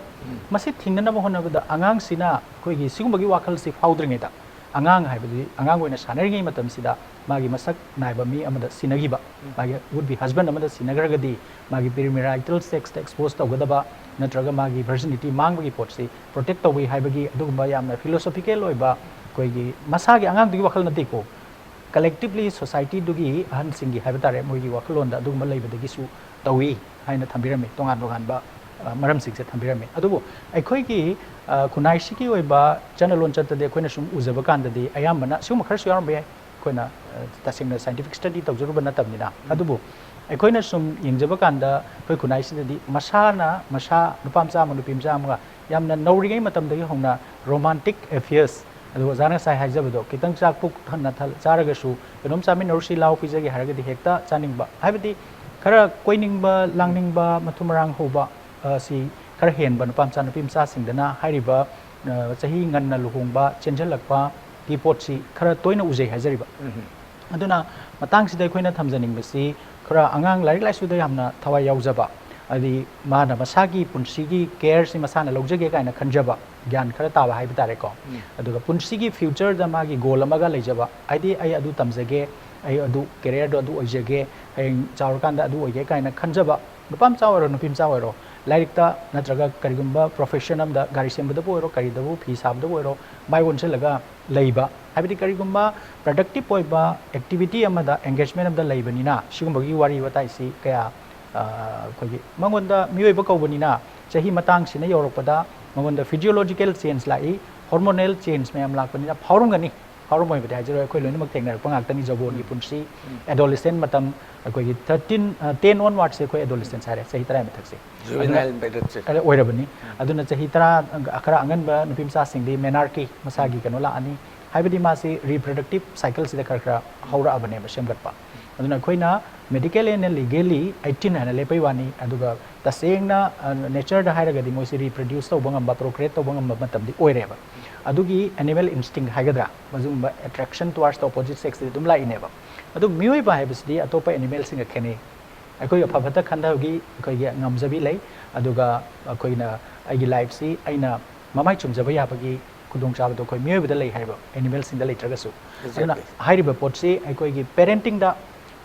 ꯃꯁꯤ ꯊꯤꯡꯅꯅꯕ ꯍꯣꯠꯅꯕꯗ ꯑꯉꯥꯡꯁꯤꯅ ꯑꯩꯈꯣꯏꯒꯤ ꯁꯤꯒꯨꯝꯕꯒꯤ ꯋꯥꯈꯜꯁꯤ ꯐꯥꯎꯗ꯭ꯔꯤꯉꯩꯗ, ꯑꯉꯥꯡ ꯍꯥꯏꯕꯗꯤ ꯑꯉꯥꯡ ꯑꯣꯏꯅ ꯁꯥꯟꯅꯔꯤꯉꯩ ꯃꯇꯝꯁꯤꯗ ꯃꯥꯒꯤ ꯃꯁꯛ ꯅꯥꯏꯕ ꯃꯤ ꯑꯃꯗ ꯁꯤꯟꯅꯈꯤꯕ, ꯃꯥꯒꯤ ꯋꯨꯗ ꯕꯤ ꯍꯁꯕꯦꯟ ꯑꯃꯗ ꯁꯤꯟꯅꯈ꯭ꯔꯒꯗꯤ ꯃꯥꯒꯤ ꯄ꯭ꯔꯤ ꯃꯦꯔꯥꯏꯇꯜ ꯁꯦꯛꯁꯇ ꯑꯦꯛꯁꯄꯣꯖ ꯇꯧꯒꯗꯕ ꯅꯠꯇ꯭ꯔꯒ ꯃꯥꯒꯤ ꯚꯔꯖꯤꯅꯤꯇꯤ ꯃꯥꯡꯕꯒꯤ ꯄꯣꯠꯁꯤ ꯄ꯭ꯔꯣꯇꯦꯛ ꯇꯧꯕꯒꯤ ꯍꯥꯏꯕꯒꯤ ꯑꯗꯨꯒꯨꯝꯕ ꯌꯥꯝꯅ ꯐꯤꯂꯣꯁꯣꯐꯤꯀꯦꯜ ꯑꯣꯏꯕ, ꯑꯩꯈꯣꯏꯒꯤ ꯃꯁꯥꯒꯤ ꯑꯉꯥꯡꯗꯨꯒꯤ ꯋꯥꯈꯜ ꯅꯠꯇꯦꯀꯣ, ꯀꯂꯦꯛꯇꯤꯚꯂꯤ ꯁꯣꯁꯥꯏꯇꯤꯗꯨꯒꯤ ꯑꯍꯟꯁꯤꯡꯒꯤ ꯍꯥꯏꯕ ꯇꯥꯔꯦ, ꯃꯣꯏꯒꯤ ꯋꯥꯈꯜꯂꯣꯟꯗ ꯑꯗꯨꯒꯨꯝꯕ ꯂꯩꯕꯗꯒꯤꯁꯨ ꯇꯧꯏ ꯍꯥꯏꯅ ꯊꯝꯕꯤꯔꯝꯃꯤ, ꯇꯣꯉꯥꯟ ꯇꯣꯉꯥꯟꯕ, ꯑ, ꯃꯔꯝꯁꯤꯡꯁꯦ ꯊꯝꯕꯤꯔꯝꯃꯤ꯫ ꯑꯗꯨꯕꯨ ꯑꯩꯈꯣꯏꯒꯤ, ꯑ, ꯈꯨꯟꯅꯥꯏꯁꯤꯒꯤ ꯑꯣꯏꯕ ꯆꯠꯅ ꯂꯣꯟꯆꯠꯇꯗꯤ ꯑꯩꯈꯣꯏꯅ ꯁꯨꯝ ꯎꯖꯕ ꯀꯥꯟꯗꯗꯤ ꯑꯌꯥꯝꯕꯅ ꯁꯤꯒꯨꯝꯕ ꯈꯔꯁꯨ ꯌꯥꯎꯔꯝꯕ ꯌꯥꯏ꯫ ꯑꯩꯈꯣꯏꯅ, ꯑ, ꯇꯁꯦꯡꯅ ꯁꯥꯏꯟꯇꯤꯐꯤꯛ ꯁ꯭ꯇꯗꯤ ꯇꯧꯖꯔꯨꯕ ꯅꯠꯇꯕꯅꯤꯅ꯫ ꯑꯗꯨꯕꯨ ꯑꯩꯈꯣꯏꯅ ꯁꯨꯝ ꯌꯦꯡꯖꯕ ꯀꯥꯟꯗ ꯑꯩꯈꯣꯏ ꯈꯨꯟꯅꯥꯏꯁꯤꯗꯗꯤ ꯃꯁꯥꯅ ꯃꯁꯥ, ꯅꯨꯄꯥ ꯃꯆꯥ ꯑꯃ ꯅꯨꯄꯤ ꯃꯆꯥ ꯑꯃꯒ ꯌꯥꯝꯅ ꯅꯧꯔꯤꯉꯩ ꯃꯇꯝꯗꯒꯤ ꯍꯧꯅ ꯔꯣꯃꯥꯟꯇꯤꯛ ꯑꯦꯐꯤꯌꯔꯁ, ꯑꯗꯨꯒ ꯑꯣꯖꯥꯅ ꯉꯁꯥꯏ ꯍꯥꯏꯖꯕꯗꯣ, ꯈꯤꯇꯪ ꯆꯥꯛ ꯄꯨꯛ ꯊꯟꯅ ꯊꯜ-, ꯆꯥꯔꯒꯁꯨ ꯀꯩꯅꯣꯝ ꯆꯥꯃꯤꯟꯅꯔꯨꯁꯤ ꯂꯥꯎ ꯄꯤꯖꯒꯦ ꯍꯥꯏꯔꯒꯗꯤ ꯍꯦꯛꯇ ꯆꯥꯅꯤꯡꯕ, ꯍꯥꯏꯕꯗꯤ ꯈꯔ ꯀꯣꯏꯅꯤꯡꯕ, ꯂꯥꯡꯅꯤꯡꯕ, ꯃꯊꯨꯝ ꯃꯔꯥꯡ ꯍꯧꯕ, ꯑ, ꯁꯤ ꯈꯔ ꯍꯦꯟꯕ ꯅꯨꯄꯥ ꯃꯆꯥ ꯅꯨꯄꯤ ꯃꯆꯥꯁꯤꯡꯗꯅ ꯍꯥꯏꯔꯤꯕ, ꯑ, ꯆꯍꯤ ꯉꯟꯅ ꯂꯨꯍꯣꯡꯕ, ꯆꯦꯟꯁꯤꯜꯂꯛꯄꯒꯤ ꯄꯣꯠꯁꯤ ꯈꯔ ꯇꯣꯏꯅ ꯎꯖꯩ ꯍꯥꯏꯖꯔꯤꯕ꯫ ꯑꯗꯨꯅ ꯃꯇꯥꯡꯁꯤꯗ ꯑꯩꯈꯣꯏꯅ ꯊꯝꯖꯅꯤꯡꯕꯁꯤ, ꯈꯔ ꯑꯉꯥꯡ ꯂꯥꯏꯔꯤꯛ ꯂꯥꯏꯁꯨꯗ ꯌꯥꯝꯅ ꯊꯋꯥꯏ ꯌꯥꯎꯖꯕ, ꯍꯥꯏꯗꯤ ꯃꯥꯅ ꯃꯁꯥꯒꯤ ꯄꯨꯟꯁꯤꯒꯤ ꯀꯦꯌꯔꯁꯤ ꯃꯁꯥꯅ ꯂꯧꯖꯒꯦ ꯀꯥꯏꯅ ꯈꯟꯖꯕ, ꯒ꯭ꯌꯥꯟ ꯈꯔ ꯇꯥꯕ ꯍꯥꯏꯕ ꯇꯥꯔꯦꯀꯣ꯫ ꯑꯗꯨꯒ ꯄꯨꯟꯁꯤꯒꯤ ꯐ꯭ꯌꯨꯆꯔꯗ ꯃꯥꯒꯤ ꯒꯣꯜ ꯑꯃꯒ ꯂꯩꯖꯕ, ꯍꯥꯏꯗꯤ ꯑꯩ ꯑꯗꯨ ꯇꯝꯖꯒꯦ, ꯑꯩ ꯑꯗꯨ ꯀꯦꯔꯤꯌꯔꯗꯣ ꯑꯗꯨ ꯑꯣꯏꯖꯒꯦ, ꯍꯌꯦꯡ ꯆꯥꯎꯔꯀꯥꯟꯗ ꯑꯗꯨ ꯑꯣꯏꯒꯦ ꯀꯥꯏꯅ ꯈꯟꯖꯕ, ꯅꯨꯄꯥ ꯃꯆꯥ ꯑꯣꯏꯔꯣ, ꯅꯨꯄꯤ ꯃꯆꯥ ꯑꯣꯏꯔꯣ, ꯂꯥꯏꯔꯤꯛꯇ ꯅꯠꯇ꯭ꯔꯒ ꯀꯔꯤꯒꯨꯝꯕ profession ꯑꯃꯗ, ꯒꯥꯔꯤ ꯁꯦꯝꯕꯗꯕꯨ ꯑꯣꯏꯔꯣ, ꯀꯔꯤꯗꯕꯨ, ꯐꯤ ꯁꯥꯕꯗꯕꯨ ꯑꯣꯏꯔꯣ, ꯃꯥꯏ ꯑꯣꯟꯁꯤꯜꯂꯒ ꯂꯩꯕ, ꯍꯥꯏꯕꯗꯤ ꯀꯔꯤꯒꯨꯝꯕ productive ꯑꯣꯏꯕ activity ꯑꯃꯗ, engagement ꯑꯃꯗ ꯂꯩꯕꯅꯤꯅ, ꯁꯤꯒꯨꯝꯕꯒꯤ ꯋꯥꯔꯤ ꯋꯥꯇꯥꯏꯁꯤ ꯀꯌꯥ, ꯑ, ꯑꯩꯈꯣꯏꯒꯤ ꯃꯉꯣꯟꯗ, ꯃꯤꯑꯣꯏꯕ ꯀꯧꯕꯅꯤꯅ, ꯆꯍꯤ ꯃꯇꯥꯡꯁꯤꯅ ꯌꯧꯔꯛꯄꯗ ꯃꯉꯣꯟꯗ physiological change ꯂꯥꯛꯏ, hormonal change ꯃꯌꯥꯝ ꯂꯥꯛꯄꯅꯤꯅ ꯐꯥꯎꯔꯝꯒꯅꯤ꯫ ꯐꯥꯎꯔꯝꯃꯣꯏꯕꯗꯤ ꯍꯥꯏꯖꯔꯣꯏ, ꯑꯩꯈꯣꯏ ꯂꯣꯏꯅꯃꯛ ꯊꯦꯡꯅꯔꯛꯄ ꯉꯥꯛꯇꯅꯤ ꯖꯧꯕꯣꯟꯒꯤ ꯄꯨꯟꯁꯤ꯫ Adolescent ꯃꯇꯝ, ꯑꯩꯈꯣꯏꯒꯤ thirteen, ꯑ, ten onwards ꯁꯦ ꯑꯩꯈꯣꯏ adolescence ꯍꯥꯏꯔꯦ, ꯆꯍꯤ ꯇꯔꯥ ꯃꯊꯛꯁꯦ꯫ Juvenile period ꯁꯦ꯫ ꯑꯗ ꯑꯣꯏꯔꯕꯅꯤ꯫ ꯑꯗꯨꯅ ꯆꯍꯤ ꯇꯔꯥ ꯈꯔ ꯑꯉꯟꯕ ꯅꯨꯄꯤ ꯃꯆꯥꯁꯤꯡꯗꯤ menarche ꯃꯁꯥꯒꯤ ꯀꯩꯅꯣ ꯂꯥꯛꯑꯅꯤ, ꯍꯥꯏꯕꯗꯤ ꯃꯥꯁꯤ reproductive cycle ꯁꯤꯗ ꯈꯔ ꯈꯔ ꯍꯧꯔꯛꯑꯕꯅꯦꯕ ꯁꯦꯝꯒꯠꯄ꯫ ꯑꯗꯨꯅ ꯑꯩꯈꯣꯏꯅ medical and legally eighteen ꯍꯥꯏꯅ ꯂꯦꯞꯄꯩ ꯋꯥꯅꯤ, ꯑꯗꯨꯒ ꯇꯁꯦꯡꯅ, ꯑ, nature ꯗ ꯍꯥꯏꯔꯒꯗꯤ ꯃꯣꯏꯁꯤ reproduce ꯇꯧꯕ ꯉꯝꯕ, procreate ꯇꯧꯕ ꯉꯝꯕ ꯃꯇꯝꯗꯤ ꯑꯣꯏꯔꯦꯕ꯫ ꯑꯗꯨꯒꯤ animal instinct ꯍꯥꯏꯒꯗ꯭ꯔꯥ, ꯃꯗꯨꯒꯨꯝꯕ attraction towards the opposite sex ꯁꯤꯗꯤ ꯑꯗꯨꯝ ꯂꯥꯛꯏꯅꯦꯕ꯫ ꯑꯗꯨ ꯃꯤꯑꯣꯏꯕ ꯍꯥꯏꯕꯁꯤꯗꯤ ꯑꯇꯣꯞꯄ animal ꯁꯤꯡꯒ ꯈꯦꯠꯅꯩ꯫ ꯑꯩꯈꯣꯏꯒꯤ ꯑꯐ ꯐꯠꯇ ꯈꯟꯊꯕꯒꯤ ꯑꯩꯈꯣꯏꯒꯤ ꯉꯝꯖꯕꯤ ꯂꯩ, ꯑꯗꯨꯒ ꯑꯩꯈꯣꯏꯅ ꯑꯩꯒꯤ life ꯁꯤ ꯑꯩꯅ ꯃꯃꯥꯏ ꯆꯨꯝꯖꯕ ꯌꯥꯕꯒꯤ ꯈꯨꯗꯣꯡꯆꯥꯕꯗꯣ ꯑꯩꯈꯣꯏ ꯃꯤꯑꯣꯏꯕꯗ ꯂꯩ ꯍꯥꯏꯕ, animal ꯁꯤꯡꯗ ꯂꯩꯇ꯭ꯔꯒꯁꯨ꯫ ꯑꯗꯨꯅ Exactly. ꯍꯥꯏꯔꯤꯕ ꯄꯣꯠꯁꯤ ꯑꯩꯈꯣꯏꯒꯤ parenting ꯗ,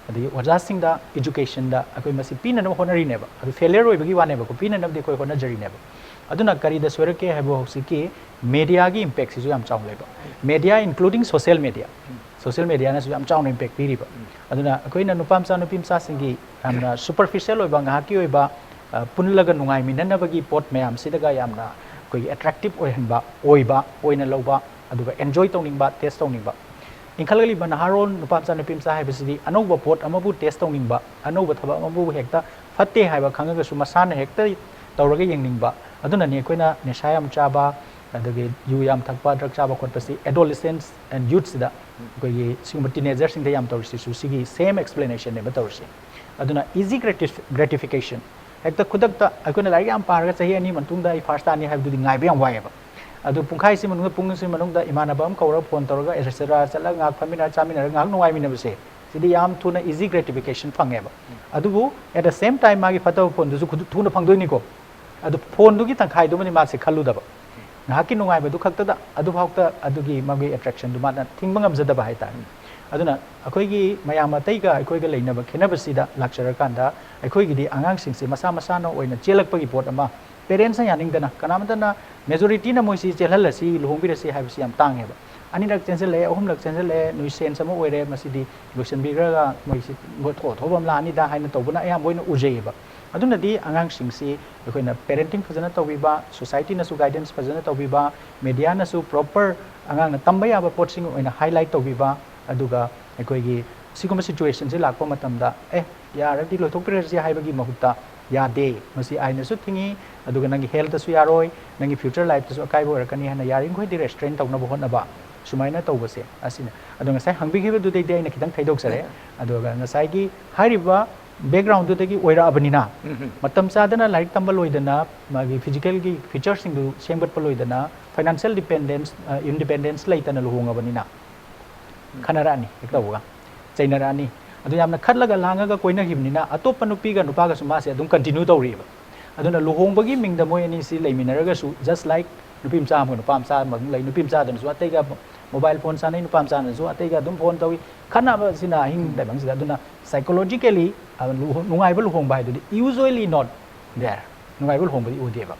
ꯑꯗꯒꯤ ꯑꯣꯖꯥꯁꯤꯡꯗ, education ꯗ ꯑꯩꯈꯣꯏ ꯃꯁꯤ ꯄꯤꯅꯅꯕ ꯍꯣꯠꯅꯔꯤꯅꯦꯕ꯫ ꯑꯗꯨ failure ꯑꯣꯏꯕꯒꯤ ꯋꯥꯅꯦꯕꯀꯣ, ꯄꯤꯅꯅꯕꯗꯤ ꯑꯩꯈꯣꯏ ꯍꯣꯠꯅꯖꯔꯤꯅꯦꯕ꯫ ꯑꯗꯨꯅ ꯀꯔꯤꯗ ꯁꯣꯏꯔꯛꯀꯦ ꯍꯥꯏꯕ, ꯍꯧꯖꯤꯛꯀꯤ media ꯒꯤ impact ꯁꯤꯁꯨ ꯌꯥꯝ ꯆꯥꯎꯅ ꯂꯩꯕ꯫ Media, including social media, social media ꯅꯁꯨ ꯌꯥꯝ ꯆꯥꯎꯅ impact ꯄꯤꯔꯤꯕ꯫ ꯑꯗꯨꯅ ꯑꯩꯈꯣꯏꯅ ꯅꯨꯄꯥ ꯃꯆꯥ, ꯅꯨꯄꯤ ꯃꯆꯥꯁꯤꯡꯒꯤ ꯌꯥꯝꯅ superficial ꯑꯣꯏꯕ, ꯉꯥꯏꯍꯥꯛꯀꯤ ꯑꯣꯏꯕ, ꯑ, ꯄꯨꯜꯂꯒ ꯅꯨꯡꯉꯥꯏꯃꯤꯟꯅꯅꯕꯒꯤ ꯄꯣꯠ ꯃꯌꯥꯝꯁꯤꯗꯒ ꯌꯥꯝꯅ ꯑꯩꯈꯣꯏꯒꯤ attractive ꯑꯣꯏꯍꯟꯕ, ꯑꯣꯏꯕ, ꯑꯣꯏꯅ ꯂꯧꯕ, ꯑꯗꯨꯒ enjoy ꯇꯧꯅꯤꯡꯕ, taste ꯇꯧꯅꯤꯡꯕ꯫ ꯏꯟꯈꯠꯂꯛꯂꯤꯕ ꯅꯍꯥꯔꯣꯜ ꯅꯨꯄꯥ ꯃꯆꯥ, ꯅꯨꯄꯤ ꯃꯆꯥ ꯍꯥꯏꯕꯁꯤꯗꯤ ꯑꯅꯧꯕ ꯄꯣꯠ ꯑꯃꯕꯨ taste ꯇꯧꯅꯤꯡꯕ, ꯑꯅꯧꯕ ꯊꯕꯛ ꯑꯃꯕꯨ ꯍꯦꯛꯇ ꯐꯠꯇꯦ ꯍꯥꯏꯕ ꯈꯪꯉꯒꯁꯨ ꯃꯁꯥꯅ ꯍꯦꯛꯇ ꯇꯧꯔꯒ ꯌꯦꯡꯅꯤꯡꯕ꯫ ꯑꯗꯨꯅꯅꯤ ꯑꯩꯈꯣꯏꯅ ꯅꯤꯁꯥ ꯌꯥꯝ ꯆꯥꯕ, ꯑꯗꯒꯤ ꯌꯨ ꯌꯥꯝ ꯊꯛꯄ, drug ꯆꯥꯕ ꯈꯣꯠꯄꯁꯤ adolescents and youth ꯁꯤꯗ, ꯑꯩꯈꯣꯏꯒꯤ ꯁꯤꯒꯨꯝꯕ teenager ꯁꯤꯡꯗ ꯌꯥꯝ ꯇꯧꯔꯤꯁꯤꯁꯨ ꯁꯤꯒꯤ same explanation ꯅꯦꯕ ꯇꯧꯔꯤꯁꯤ꯫ ꯑꯗꯨꯅ easy gratif-, gratification, ꯍꯦꯛꯇ ꯈꯨꯗꯛꯇ ꯑꯩꯈꯣꯏꯅ ꯂꯥꯏꯔꯤꯛ ꯌꯥꯝ ꯄꯥꯔꯒ ꯆꯍꯤ ꯑꯅꯤ ꯃꯇꯨꯡꯗ ꯑꯩ first ꯇꯥꯅꯤ ꯍꯥꯏꯕꯗꯨꯗꯤ ꯉꯥꯏꯕ ꯌꯥꯝ ꯋꯥꯏꯑꯦꯕ꯫ ꯑꯗꯨ ꯄꯨꯡꯈꯥꯏꯁꯤ ꯃꯅꯨꯡꯗ, ꯄꯨꯡꯁꯤ ꯃꯅꯨꯡꯗ ꯏꯃꯥꯟꯅꯕ ꯑꯃ ꯀꯧꯔꯒ phone ꯇꯧꯔꯒ et cetera ꯆꯠꯂꯒ ꯉꯥꯏꯍꯥꯛ ꯐꯝꯃꯤꯟꯅꯔ, ꯆꯥꯃꯤꯟꯅꯔꯒ ꯉꯥꯏꯍꯥꯛ ꯅꯨꯡꯉꯥꯏꯃꯤꯟꯅꯕꯁꯦ, ꯁꯤꯗꯤ ꯌꯥꯝ ꯊꯨꯅ easy gratification ꯐꯪꯉꯦꯕ꯫ ꯑꯗꯨꯕꯨ at the same time ꯃꯥꯒꯤ ꯐꯠꯇꯕ phone ꯗꯨꯁꯨ ꯈꯨꯗꯨ-, ꯊꯨꯅ ꯐꯪꯗꯣꯏꯅꯤꯀꯣ꯫ ꯑꯗꯨ phone ꯗꯨꯒꯤ ꯇꯪꯈꯥꯏꯗꯨꯃꯗꯤ ꯃꯥꯁꯦ ꯈꯜꯂꯨꯗꯕ꯫ ꯉꯥꯏꯍꯥꯛꯀꯤ ꯅꯨꯡꯉꯥꯏꯕꯗꯨ ꯈꯛꯇꯗ, ꯑꯗꯨꯐꯥꯎꯗ ꯑꯗꯨꯒꯤ ꯃꯥꯒꯤ attraction ꯗꯨ ꯃꯥꯅ ꯊꯤꯡꯕ ꯉꯝꯖꯗꯕ ꯍꯥꯏꯇꯥꯔꯦ꯫ ꯑꯗꯨꯅ ꯑꯩꯈꯣꯏꯒꯤ ꯃꯌꯥꯝ ꯑꯇꯩꯒ ꯑꯩꯈꯣꯏꯒ ꯂꯩꯅꯕ ꯈꯦꯠꯅꯕꯁꯤꯗ ꯂꯥꯛꯆꯔꯀꯥꯟꯗ, ꯑꯩꯈꯣꯏꯒꯤꯗꯤ ꯑꯉꯥꯡꯁꯤꯡꯁꯦ ꯃꯁꯥ ꯃꯁꯥꯅ ꯑꯣꯏꯅ ꯆꯦꯜꯂꯛꯄꯒꯤ ꯄꯣꯠ ꯑꯃ, ꯄꯦꯔꯦꯟꯁꯅ ꯌꯥꯅꯤꯡꯗꯅ, ꯀꯅꯥꯃꯠꯇꯅ, ꯃꯦꯖꯣꯔꯤꯇꯤꯅ ꯃꯣꯏꯁꯤ ꯆꯦꯜꯍꯜꯂꯁꯤ, ꯂꯨꯍꯣꯡꯕꯤꯔꯁꯤ ꯍꯥꯏꯕꯁꯤ ꯌꯥꯝ ꯇꯥꯡꯉꯦꯕ꯫ ꯑꯅꯤꯔꯛ ꯆꯦꯟꯁꯤꯜꯂꯛꯑꯦ, ꯑꯍꯨꯝꯂꯛ ꯆꯦꯟꯁꯤꯜꯂꯛꯑꯦ, ꯅꯨꯏꯁꯦꯟꯁ ꯑꯃ ꯑꯣꯏꯔꯦ, ꯃꯁꯤꯗꯤ ꯂꯣꯏꯁꯤꯟꯕꯤꯈ꯭ꯔꯒ ꯃꯣꯏꯁꯤ ꯊꯣꯛ ꯑꯊꯣꯛꯄ ꯑꯃ ꯂꯥꯛꯑꯅꯤꯗ ꯍꯥꯏꯅ ꯇꯧꯕꯅ ꯑꯌꯥꯝꯕ ꯑꯣꯏꯅ ꯎꯖꯩꯌꯦꯕ꯫ ꯑꯗꯨꯅꯗꯤ ꯑꯉꯥꯡꯁꯤꯡꯁꯤ ꯑꯩꯈꯣꯏꯅ ꯄꯦꯔꯦꯟꯇꯤꯡ ꯐꯖꯅ ꯇꯧꯕꯤꯕ, ꯁꯣꯁꯥꯏꯇꯤꯅꯁꯨ ꯒꯥꯏꯗꯦꯟꯁ ꯐꯖꯅ ꯇꯧꯕꯤꯕ, ꯃꯦꯗꯤꯌꯥꯅꯁꯨ ꯄ꯭ꯔꯣꯄꯔ ꯑꯉꯥꯡꯅ ꯇꯝꯕ ꯌꯥꯕ ꯄꯣꯠꯁꯤꯡ ꯑꯣꯏꯅ ꯍꯥꯏꯂꯥꯏꯠ ꯇꯧꯕꯤꯕ, ꯑꯗꯨꯒ ꯑꯩꯈꯣꯏꯒꯤ ꯁꯤꯒꯨꯝꯕ ꯁꯤꯆꯨꯋꯦꯁꯟꯁꯤ ꯂꯥꯛꯄ ꯃꯇꯝꯗ, "ꯑꯦ, ꯌꯥꯔꯗꯤ ꯂꯣꯏꯊꯣꯛꯄꯤꯔꯁꯤ" ꯍꯥꯏꯕꯒꯤ ꯃꯍꯨꯠꯇ, "ꯌꯥꯗꯦ, ꯃꯁꯤ ꯑꯥꯏꯟꯅꯁꯨ ꯊꯤꯡꯉꯤ, ꯑꯗꯨꯒ ꯅꯪꯒꯤ ꯍꯦꯜꯇꯁꯨ ꯌꯥꯔꯣꯏ, ꯅꯪꯒꯤ ꯐ꯭ꯌꯨꯆꯔ ꯂꯥꯏꯐꯇꯁꯨ ꯑꯀꯥꯏꯕ ꯑꯣꯏꯔꯛꯀꯅꯤ" ꯍꯥꯏꯅ ꯌꯥꯔꯤꯃꯈꯩꯗꯤ ꯔꯦꯁꯇ꯭ꯔꯦꯟ ꯇꯧꯅꯕ ꯍꯣꯠꯅꯕ, ꯁꯨꯃꯥꯏꯅ ꯇꯧꯕꯁꯦ ꯑꯁꯤꯅ꯫ ꯑꯗꯣ ꯉꯁꯥꯏ ꯍꯪꯕꯤꯈꯤꯕꯗꯨꯗꯩꯗꯤ ꯑꯩꯅ ꯈꯤꯇꯪ ꯊꯩꯗꯣꯛꯆꯔꯦ꯫ ꯑꯗꯨꯒ ꯉꯁꯥꯏꯒꯤ ꯍꯥꯏꯔꯤꯕ ꯕꯦꯛꯒ꯭ꯔꯥꯎꯟꯗꯨꯗꯒꯤ ꯑꯣꯏꯔꯛꯑꯕꯅꯤꯅ, ꯃꯇꯝ ꯆꯥꯗꯅ ꯂꯥꯏꯔꯤꯛ ꯇꯝꯕ ꯂꯣꯏꯗꯅ, ꯃꯥꯒꯤ ꯐꯤꯖꯤꯀꯦꯜꯒꯤ ꯐꯤꯆꯔꯁꯤꯡꯗꯨ ꯁꯦꯝꯒꯠꯄ ꯂꯣꯏꯗꯅ, ꯐꯥꯏꯅꯥꯟꯁꯤꯌꯦꯜ ꯗꯤꯄꯦꯟꯗꯦꯟꯁ, ꯏꯟꯗꯤꯄꯦꯟꯗꯦꯟꯁ ꯂꯩꯇꯅ ꯂꯨꯍꯣꯡꯉꯕꯅꯤꯅ, ꯈꯟꯅꯔꯛꯑꯅꯤ ꯍꯦꯛ ꯇꯧꯕꯒ, ꯆꯩꯅꯔꯛꯑꯅꯤ꯫ ꯑꯗꯨ ꯌꯥꯝꯅ ꯈꯠꯂꯒ ꯂꯥꯡꯉꯒ ꯀꯣꯏꯅꯈꯤꯕꯅꯤꯅ, ꯑꯇꯣꯞꯄ ꯅꯨꯄꯤꯒ ꯅꯨꯄꯥꯒꯁꯨ ꯃꯥꯁꯦ ꯑꯗꯨꯝ ꯀꯟꯇꯤꯅ꯭ꯌꯨ ꯇꯧꯔꯤꯑꯕ꯫ ꯑꯗꯨꯅ ꯂꯨꯍꯣꯡꯕꯒꯤ ꯃꯤꯡꯗ ꯃꯣꯏ ꯑꯅꯤꯁꯤ ꯂꯩꯃꯤꯟꯅꯔꯒꯁꯨ, ꯖꯁ ꯂꯥꯏꯛ ꯅꯨꯄꯤ ꯃꯆꯥ ꯑꯃꯒ ꯅꯨꯄꯥ ꯃꯆꯥ ꯑꯃꯒ ꯑꯗꯨꯝ ꯂꯩ, ꯅꯨꯄꯤ ꯃꯆꯥꯗꯨꯅꯁꯨ ꯑꯇꯩꯒ ꯃꯣꯕꯥꯏꯜ ꯐꯣꯟ ꯁꯥꯟꯅꯩ, ꯅꯨꯄꯥ ꯃꯆꯥꯅꯁꯨ ꯑꯇꯩꯒ ꯑꯗꯨꯝ ꯐꯣꯟ ꯇꯧꯏ, ꯈꯠꯅꯕꯁꯤꯅ ꯑꯍꯤꯡ ꯇꯥꯏꯕꯪꯁꯤꯗ꯫ ꯑꯗꯨꯅ ꯁꯥꯏꯀꯣꯂꯣꯖꯤꯀꯦꯂꯤ ꯅꯨꯡꯉꯥꯏꯕ ꯂꯨꯍꯣꯡꯕ ꯍꯥꯏꯗꯨꯗꯤ usually not there, ꯅꯨꯡꯉꯥꯏꯕ ꯂꯨꯍꯣꯡꯕꯗꯤ ꯎꯗꯦꯕ꯫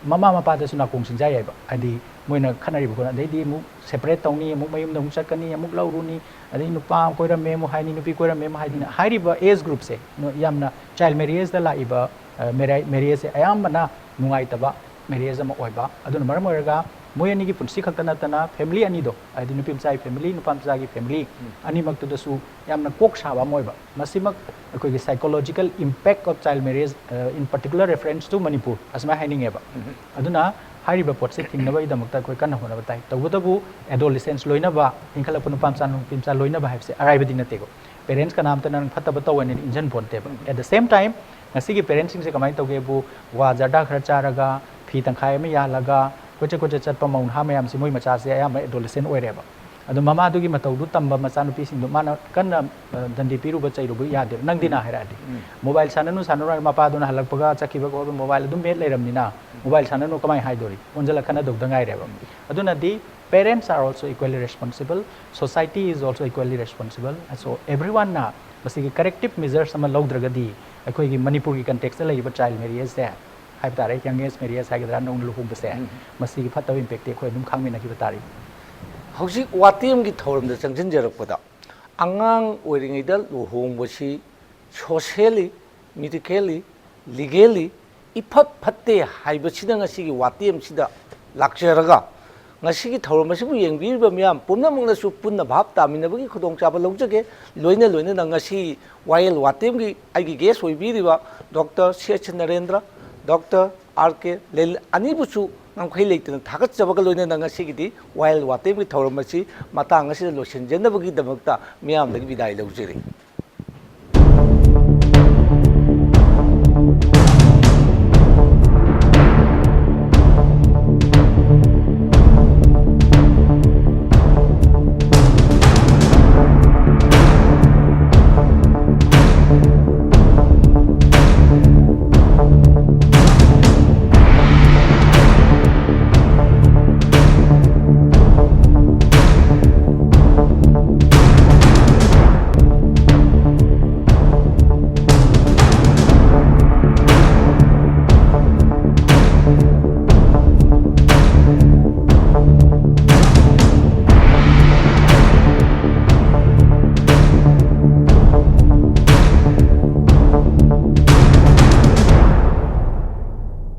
ꯃꯃꯥ ꯃꯄꯥꯗꯁꯨ ꯅꯥꯀꯣꯡ ꯁꯤꯡꯖꯥ ꯌꯥꯏꯕ, ꯍꯥꯏꯗꯤ ꯃꯣꯏꯅ ꯈꯠꯅꯔꯤꯕ ꯈꯣꯠꯅ, ꯑꯗꯩꯗꯤ ꯑꯃꯨꯛ ꯁꯦꯄꯔꯦꯠ ꯇꯧꯅꯤ, ꯑꯃꯨꯛ ꯃꯌꯨꯝꯗ ꯑꯃꯨꯛ ꯆꯠꯀꯅꯤ, ꯑꯃꯨꯛ ꯂꯧꯔꯨꯅꯤ, ꯑꯗꯩ ꯅꯨꯄꯥ ꯀꯣꯏꯔꯝꯃꯦ ꯑꯃꯨꯛ ꯍꯥꯏꯅꯤ, ꯅꯨꯄꯤ ꯀꯣꯏꯔꯝꯃꯦ ꯑꯃꯨꯛ ꯍꯥꯏꯗꯅ꯫ ꯍꯥꯏꯔꯤꯕ ꯑꯦꯖ ꯒ꯭ꯔꯨꯞꯁꯦ ꯌꯥꯝꯅ ꯆꯥꯏꯜ ꯃꯦꯔꯤꯌꯦꯖꯇ ꯂꯥꯛꯏꯕ, ꯑ, ꯃꯦꯔꯥꯏ-, ꯃꯦꯔꯤꯌꯦꯖꯁꯦ ꯑꯌꯥꯝꯕꯅ ꯅꯨꯡꯉꯥꯏꯇꯕ ꯃꯦꯔꯤꯌꯦꯖ ꯑꯃ ꯑꯣꯏꯕ꯫ ꯑꯗꯨꯅ ꯃꯔꯝ ꯑꯣꯏꯔꯒ ꯃꯣꯏ ꯑꯅꯤꯒꯤ ꯄꯨꯟꯁꯤ ꯈꯛꯇ ꯅꯠꯇꯅ ꯐꯦꯃꯤꯂꯤ ꯑꯅꯤꯗꯣ, ꯍꯥꯏꯗꯤ ꯅꯨꯄꯤ ꯃꯆꯥꯒꯤ ꯐꯦꯃꯤꯂꯤ, ꯅꯨꯄꯥ ꯃꯆꯥꯒꯤ ꯐꯦꯃꯤꯂꯤ, ꯑꯅꯤꯃꯛꯇꯨꯗꯁꯨ ꯌꯥꯝꯅ ꯀꯣꯛ ꯁꯥꯕ ꯑꯃ ꯑꯣꯏꯕ꯫ ꯃꯁꯤꯃꯛ ꯑꯩꯈꯣꯏꯒꯤ psychological impact of child marriage, uh, in particular reference to Manipur, ꯑꯁꯨꯃꯥꯏꯅ ꯍꯥꯏꯅꯤꯡꯉꯦꯕ꯫ ꯑꯗꯨꯅ ꯍꯥꯏꯔꯤꯕ ꯄꯣꯠꯁꯦ ꯊꯤꯡꯅꯕꯒꯤꯗꯃꯛꯇ ꯑꯩꯈꯣꯏ ꯀꯟꯅ ꯍꯣꯠꯅꯕ ꯇꯥꯏ꯫ ꯇꯧꯕꯇꯕꯨ adolescence ꯂꯣꯏꯅꯕ, ꯏꯟꯈꯠꯂꯛꯄ ꯅꯨꯄꯥ ꯃꯆꯥ ꯅꯨꯄꯤ ꯃꯆꯥ ꯂꯣꯏꯅꯕ ꯍꯥꯏꯕꯁꯦ ꯑꯔꯥꯏꯕꯗꯤ ꯅꯠꯇꯦꯀꯣ꯫ ꯄꯦꯔꯦꯟꯁ ꯀꯅꯥꯝꯇꯅ ꯅꯪ ꯐꯠꯇꯕ ꯇꯧ ꯍꯥꯏꯅ engine ꯄꯣꯟꯇꯦꯕ꯫ At the same time, ꯉꯁꯤꯒꯤ ꯄꯦꯔꯦꯟꯁꯁꯤꯡꯁꯦ ꯀꯃꯥꯏꯅ ꯇꯧꯒꯦꯕꯨ, ꯋꯥ ꯖꯔꯗꯥ ꯈꯔ ꯆꯥꯔꯒ, ꯐꯤ ꯇꯪꯈꯥꯏ ꯑꯃ ꯌꯥꯜꯂꯒ, ꯀꯣꯏꯆꯠ ꯀꯣꯏꯆꯠ ꯆꯠꯄ ꯃꯧ ꯅꯍꯥ ꯃꯌꯥꯝꯁꯦ ꯃꯣꯏ ꯃꯆꯥꯁꯦ ꯑꯌꯥꯝꯕ adolescent ꯑꯣꯏꯔꯦꯕ꯫ ꯑꯗꯣ ꯃꯃꯥꯗꯨꯒꯤ ꯃꯇꯧꯗꯨ ꯇꯝꯕ ꯃꯆꯥꯅꯨꯄꯤꯁꯤꯡꯗꯣ ꯃꯥꯅ ꯀꯟꯅ ꯗꯟꯗꯤ ꯄꯤꯔꯨꯕ ꯆꯩꯔꯨꯕ ꯌꯥꯗꯦꯕ꯫ ꯅꯪꯗꯤꯅ ꯍꯥꯏꯔꯛꯑꯗꯤ ꯃꯣꯕꯥꯏꯜ ꯁꯥꯟꯅꯅꯨ ꯁꯥꯟꯅꯅꯨ ꯍꯥꯏꯔꯒ ꯃꯄꯥꯗꯨꯅ ꯍꯜꯂꯛꯄꯒ ꯆꯠꯈꯤꯕꯒ ꯑꯣꯏꯕ ꯃꯣꯕꯥꯏꯜ ꯑꯗꯨꯝ ꯃꯦꯠ ꯂꯩꯔꯕꯅꯤꯅ ꯃꯣꯕꯥꯏꯜ ꯁꯥꯟꯅꯅꯨ ꯀꯃꯥꯏꯅ ꯍꯥꯏꯗꯣꯔꯤ? ꯑꯣꯟꯁꯤꯜꯂ ꯈꯠꯅꯗꯧꯗ ꯉꯥꯏꯔꯦꯕ꯫ ꯑꯗꯨꯅꯗꯤ parents are also equally responsible, society is also equally responsible, so everyone ꯅ ꯃꯁꯤꯒꯤ corrective measures ꯑꯃ ꯂꯧꯗ꯭ꯔꯒꯗꯤ ꯑꯩꯈꯣꯏꯒꯤ ꯃꯅꯤꯄꯨꯔꯒꯤ context ꯂꯩꯔꯤꯕ child marriage ꯁꯦ ꯍꯥꯏꯕ ꯇꯥꯔꯦ, young age marriage ꯍꯥꯏꯒꯗ꯭ꯔꯥ, ꯅꯧꯅ ꯂꯨꯍꯣꯡꯕꯁꯦ, ꯃꯁꯤꯒꯤ ꯐꯠꯇꯕ impact ꯇꯤ ꯑꯩꯈꯣꯏ ꯑꯗꯨꯝ ꯈꯪꯃꯤꯟꯅꯈꯤꯕ ꯇꯥꯔꯤ꯫ ꯍꯧꯖꯤꯛ ꯋꯥꯇꯦꯝꯒꯤ ꯊꯧꯔꯝꯗ ꯆꯪꯁꯤꯟꯖꯔꯛꯄꯗ ꯑꯉꯥꯡ ꯑꯣꯏꯔꯤꯉꯩꯗ ꯂꯨꯍꯣꯡꯕꯁꯤ socially, medically, legally ꯏꯐꯠ ꯐꯠꯇꯦ ꯍꯥꯏꯕꯁꯤꯅ ꯉꯁꯤꯒꯤ ꯋꯥꯇꯦꯝꯁꯤꯗ ꯂꯥꯛꯆꯔꯒ ꯉꯁꯤꯒꯤ ꯊꯧꯔꯝ ꯑꯁꯤꯕꯨ ꯌꯦꯡꯕꯤꯔꯤꯕ ꯃꯤꯌꯥꯝ ꯄꯨꯝꯅꯃꯛꯅꯁꯨ ꯄꯨꯟꯅ ꯚꯥꯞ ꯇꯥꯃꯤꯟꯅꯕꯒꯤ ꯈꯨꯗꯣꯡꯆꯥꯕ ꯂꯧꯖꯒꯦ꯫ ꯂꯣꯏꯅ ꯂꯣꯏꯅꯅ ꯉꯁꯤ ꯋꯥꯌꯦꯜ ꯋꯥꯇꯦꯝꯒꯤ ꯑꯩꯒꯤ guest ꯑꯣꯏꯕꯤꯔꯤꯕ ꯗꯣꯛꯇꯔ ꯁꯤ ꯑꯩꯆ ꯅꯔꯦꯟꯗ꯭ꯔ, ꯗꯣꯛꯇꯔ ꯑꯥꯔ ꯀꯦ ꯂꯦꯂꯤꯟ ꯑꯅꯤꯕꯨꯁꯨ ꯉꯝꯈꯩ ꯂꯩꯇꯅ ꯊꯥꯒꯠꯆꯕꯒ ꯂꯣꯏꯅꯅ ꯉꯁꯤꯒꯤꯗꯤ ꯋꯥꯌꯦꯜ ꯋꯥꯇꯦꯝꯒꯤ ꯊꯧꯔꯝ ꯑꯁꯤ ꯃꯇꯥꯡ ꯑꯁꯤꯗ ꯂꯣꯏꯁꯤꯟꯖꯅꯕꯒꯤꯗꯃꯛꯇ ꯃꯤꯌꯥꯝꯗꯒꯤ ꯕꯤꯗꯥꯏ ꯂꯧꯖꯔꯤ꯫